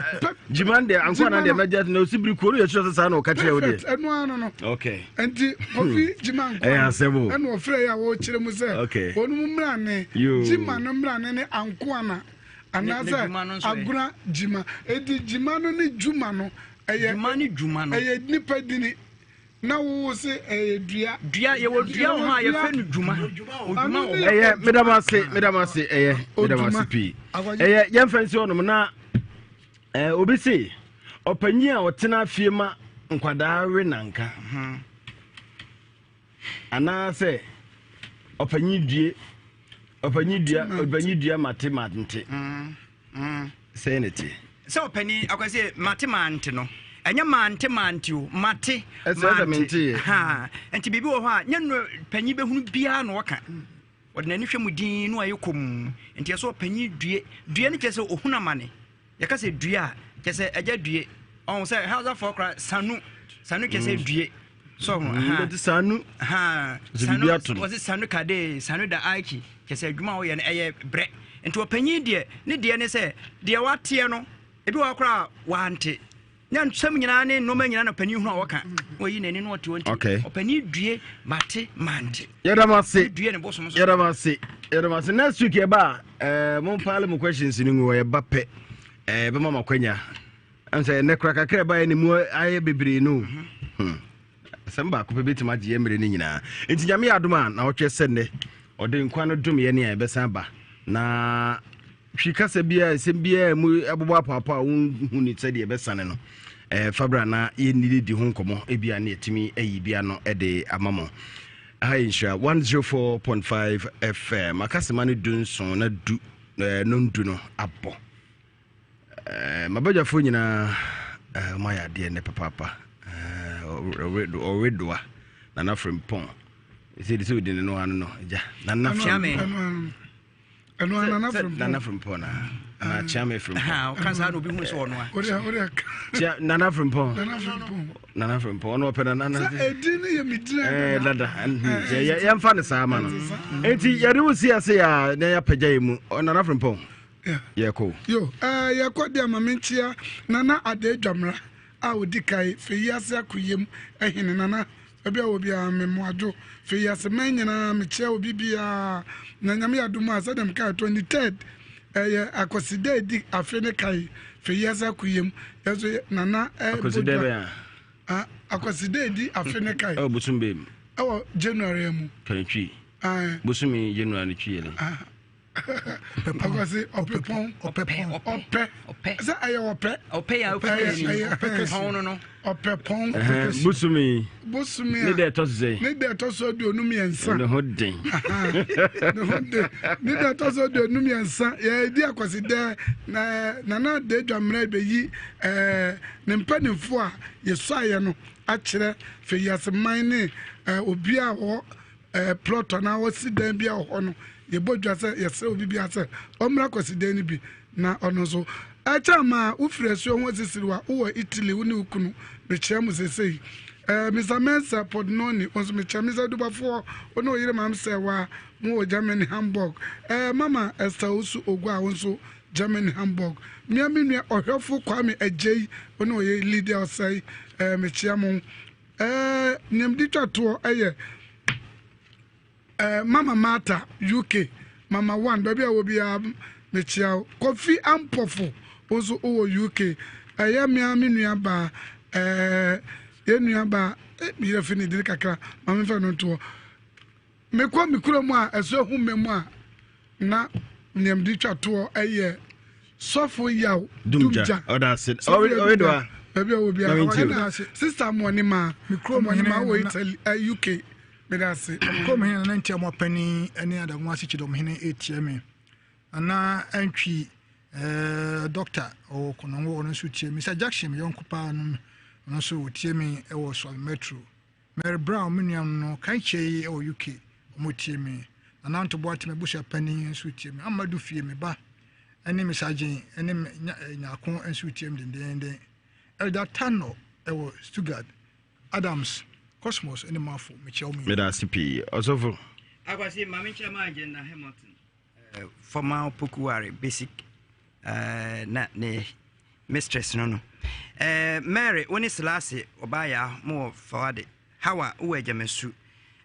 Gyima deɛ ankoana deɛ mɛgye na osibiri kuo o yɛ sure sɛ saa na ɔka kyerɛ o deɛ. Perfect ɛnu ano no. Okay. Nti Kofi Gyima ankoana. Ɛyɛ asɛm o. Ɛna ɔfrɛ yɛ a wɔrekyerɛ mu sɛ. Okay. Wɔn mu mmerane. Gyima no mmerane ne ankoana anaasɛ agona Gyima. Eti Gyima no ne Juma no ɛyɛ. Gyima ne Juma no. Ɛyɛ nipa dini. Na wo se ɛyɛ dua. Dua yɛwɔ dua wɔ hɔ a yɛfrɛ no dwuma. Odwuma wɔ hɔ. Ɛyɛ meda mo ase meda mo ase ɛyɛ meda mo ase pii. Ɛyɛ yɛmfa nsi hɔnom na ɛɛ obi se ɔpanyin a ɔtena fie ma nkwadaa we nanka. Mhm. Anaasɛ ɔpanyin due ɔpanyin dua ɔpanyin dua mate mante. Mm. Mm. Sɛn na ɛteɛ? Sɛ ɔpanin akwasi mate mante no ɛnyɛ mante mante o mate mante ha nti biribi wɔ hɔ a nyɛ no panyin bɛhunu biara na ɔka ɔde n'ani hwɛ mu din no ayɛ komm nti ɛsɛ ɔpanyin due due no kyerɛ sɛ ohunu amane Yɛka sɛ due a, kyerɛ sɛ agya due. Ɔho sɛ Hausafoɔ kora sanu, sanu kyerɛ sɛ mm. due. So ho. Mm, sanu. Ha. Sanu. Wɔsi sanu kade, sanu da aiki. Kyerɛ sɛ adwuma a wɔyɛ no ɛyɛ brɛ. Nti ɔpanyin deɛ, ne deɛ ne sɛ deɛ wateɛ no, ebi wɔ koraa wante. Ne nsɛm nyinaa ne nneɛma nyinaa na ɔpanyin hunu a wɔka. Wɔyi n'ani na ɔte hɔ nti. Ɔpanyin due mate mante. Yɛda mo ase. Yɛda mo ase. Yɛda mo ase. Next week yɛba a, eh, mo mpaale mo questions no ngu hɔ yɛba pɛ. Eh, bɛma mo akwanya. Ɛm sɛ ɛnɛ kora kakra ɛbaeɛ ne mu ayɛ bebree no. Mhm. Hmm. Asɛm baako pɛ bɛtumi agye yɛ mmerɛ no nyinaa. Nti Nyame yɛ adom a na ɔtwɛ sɛ nnɛ ɔde nkwa no dom yɛ ne a yɛbɛsan ba na Twi kasa biara, nsɛm biara mu ɛbobɔ apaapa a wonhu ne sɛdeɛ ɛbɛsane no, eh, fa bra na yɛnnididi ho nkɔmmɔ, ebia ne yɛtumi ayi bi ano de ama mo. Aha yɛ Nhyira 104.5 FM. Akasema no 17 na du eh, nondu no abɔ. Eh, mabadwafoɔ nyinaa eh, ɔma yɛ adeɛ nnɛ papaapa. Eh, ɔwedoa Nana Frimpong. Sɛ de sɛ ɔdi ne no ano no, agya. Nana Frimpong. ɛno a nana frimpong nana frimpong na na kyea me frimpong ɔka saa na obi hu sɛ ɔno a ɔde ɔde aka kyea nana frimpong nana frimpong nana frimpong ɔno ɔpɛ nana na sɛ ɛdin no yɛ me din ɛɛ dada yɛ yɛmfa no saa ma no enti yɛde wo si ase a na yɛapagya yɛ mu nana frimpong yɛkɔ yo ɛɛ yɛkɔ deɛ ma menkyea nana ade adwamra a ɔdi kae fɛ yi ase akoyam ɛhene nana Baabi a wɔ biara me mmoadwo firi wiase man nyinaa mekyia obi biara na nyame yɛ adom a sɛdeɛ mekae 23rd ɛyɛ akwasida edi afe ne kae firi wiase akoyam yɛn nso nana ɛbɔ dwa akwasida edi afe ne kae ɛwɔ bosom bɛɛ mu ɛwɔ January mu kanetwi bosom January ne twi yɛ ne Akwasi ɔpepɔn ɔpepɔn ɔpɛ sɛ ɛyɛ ɔpɛ ɔpɛ yɛ ɔpɛ ɛyɛ ɔpɛ kɛse no no ɔpɛpɔn bosomi bosomi ne deɛ ɛtɔ so sɛ ne deɛ ɛtɔ so 23 ne ho den ne ho den ne deɛ ɛtɔ so 23 yɛdi akwasi dɛ na nana de dwammerɛ bɛyi ɛɛ ne mpanimfoɔ a yɛsuaeɛ no akyerɛ fɛ yiaseman ne ɛɛ obi a wɔ plot anaa wɔsi dan bi a wɔ hɔ no, yɛbɔ dwa sɛ yɛsrɛ obi biara sɛ ɔmmra kwasi dan no bi na ɔno nso ɛkyɛ ama wofiri asuo ho asisiriwa wowɔ Italy wo ne wo kunu mekyerɛ mo sesei eh, Mr. Mensah Podnoni wo nso mekyerɛ Mr. Dubafoɔ wo ne wo yere maam sɛ wa mo wɔ Germany Hamburg eh, Mama Esther Osu Ogua wo nso Germany Hamburg mmea me nua ɔhwɛfo Kwame Agyei wo ne ɔyɛ Lydia Ɔsɛe eh, mekyea mo Eh, nea mede twa toɔ yɛ eh, Mama Martha, UK, Mama One, baabi a wɔ biara mekyia wo. Kofi Ampɔfo, wo nso wowɔ UK. Ɛyɛ me ara me nua baa, eh, yɛn nua baa, eh, me yerɛ fi ne din kakra, ma memfa no ntoɔ. Mekɔ me kurom a ɛso ahu mmɛ mu a, na nea mede twa toɔ yɛ Sɔfo Yaw Dumgya. Ɔda ase. Ɔredoa. Baabi a ɔwɔ biara. Ɛna Sista Mɔnima. Mɔnima wɔ Italy, eh, UK. Meda ase. Kurom hene Nana Ntiamoa panin ne Adamu ase kyidɔmhene retie me. Nana Antwi eh, doctor ɔwɔ Konongo ɔno nso tie me. Mr Jackson me yɔnko paa no ɔno nso ɔtie me wɔ Suame Metro. Mary Brown me nua no kan kyɛ yi wɔ UK wɔn tie me. Nana Ntoboa te m'abusua panin nso tie me. Amadu fie me ba ne Miss Agyen ne Nyako nso tie me dendeenden. Elder Tano wɔ Stuttgart, Adams, Cosmos ne Mafo mekyia wɔn nyinaa. Meda ase pii ɔsɔfo. Akwasi maame nkyɛn maa Agyen Hamilton. Former Pokuware basic na ne mistress no no. Mary wo ne Selase ɔbaa yaa mo wɔ Fawade. Hawa wowɔ Agyamasu.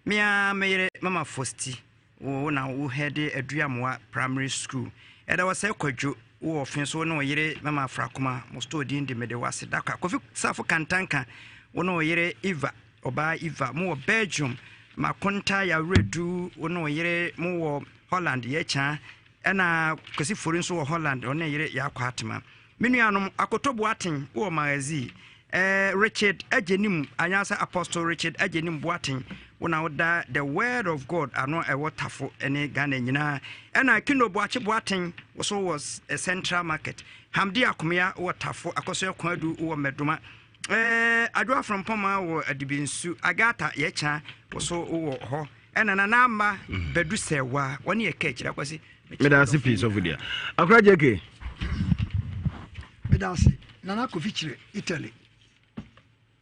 Me ara me yere Mama Fosti wo na wo head Aduamoa Primary School. Ɛda wɔ sɛ Kwadwo wowɔ ɔfe so wo ne wo yere Mama Afrakoma mo store din de mede wo ase dakwa. Kofi Safo Kantanka wo ne wo yere Eva ɔbaa Eva mo wɔ Belgium. Makonta Yaweredu wo ne wo yere mo wɔ Holland Yɛkyaa ɛna Kwasi Fori nso wɔ Holland ɔne ne yere Yaakɔ Atema. Me nuanom Akoto Boateng wɔ Magazine, eh, Richard Agyenim anaasɛ Apostle Richard Agyenim Boateng wo na woda The Word of God ano ɛwɔ Tafo ne Ghana nyinaa. Ɛna Kino Boakye Boateng wo so wɔ eh, Central Market. Hamdi Akomea wɔ Tafo, Akosua Kwadu wɔ Mɛdoma. Eh, Adwo Afrompɔma wɔ Adibinsu, Agatha Yɛkya wo so wɔ hɔ. Ɛna Nana Ama Badu Sɛwa wɔne yɛ ka akyiri akwasi. Meda ase pii sɔfo deɛ. Akora JK. Meda ase. Nana Kofi kyerɛ Italy.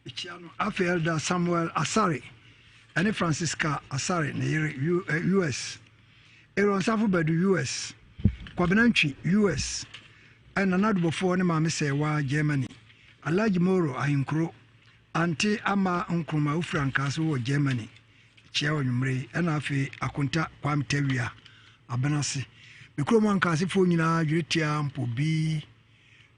Mekyia no. Afei Elder Samuel Asare ɛne Francisca Asare ne yere US. Aaron Safo Badu US. Kwabena Ntwi US. Ɛna Nana Adubɔfoɔ ne Maame Sɛwa Germany. Alhaji Moro Ahenkuro. Ante Ama Nkrumah wofiri Ankaase wɔ Germany. Kyia wɔ anwummerɛ yi. Ɛna afei Akonta Kwame Tawia Abenase. Me kurom Ankaasefoɔ nyinaa Dweretia Mpobi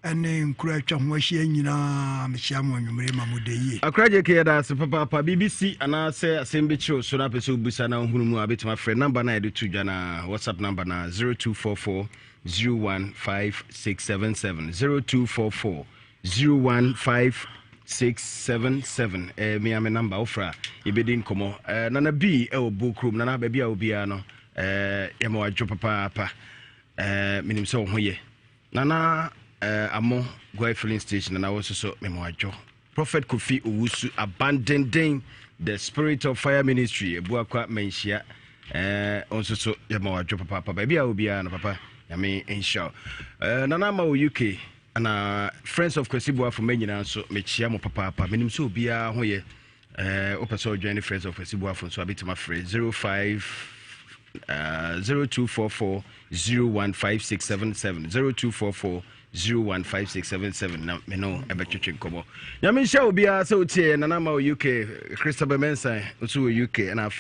ɛne nkuro a atwa ho ahyia nyinaa mekyia mo anwummerɛ yi ma mo da yie. Akora JK yɛda ase papaapa. Biribi si anaasɛ asɛm bi kyere wo so na apɛ sɛ wobisa na wohunu mu a wobɛtumi afrɛ number no a yɛde to dwa no ara, WhatsApp number no ara, 0244 015677, 0244 0156. 677 eh, me me number wofra yɛbɛdi nkɔmmɔ eh, nana b ɛwɔ bo kurom nana baabi a obiara no eh, yɛma wadwo papaapa eh, menim sɛ wo ho yɛ nana eh, amo guai filling station nana wo nso so mema wadwo Prophet Kofi Owusu Abandenden, The Spirit of Fire Ministry, Abuakwa Manhyia. Eh, nso so yɛma wadwo papaapa. Baabi a obiara no papa, nyame nhyira wo. Eh, Nana ama wɔ UK, na Friends of Kwasi Boafo ma nyinaa nso mekyia mo papaapa. Menim sɛ obiara ho yɛ. Eh, wopɛ sɛ ɔjoin ne Friends of Kwasi Boafo nso abɛtumi afrɛ 05 0244 015677 0244 015677 na me ne ɛbɛtwetwe nkɔmmɔ. Nyame nhyɛ obiara sɛ wotie Nana ma wɔ UK, Christopher Mensah nso wɔ UK ɛna afei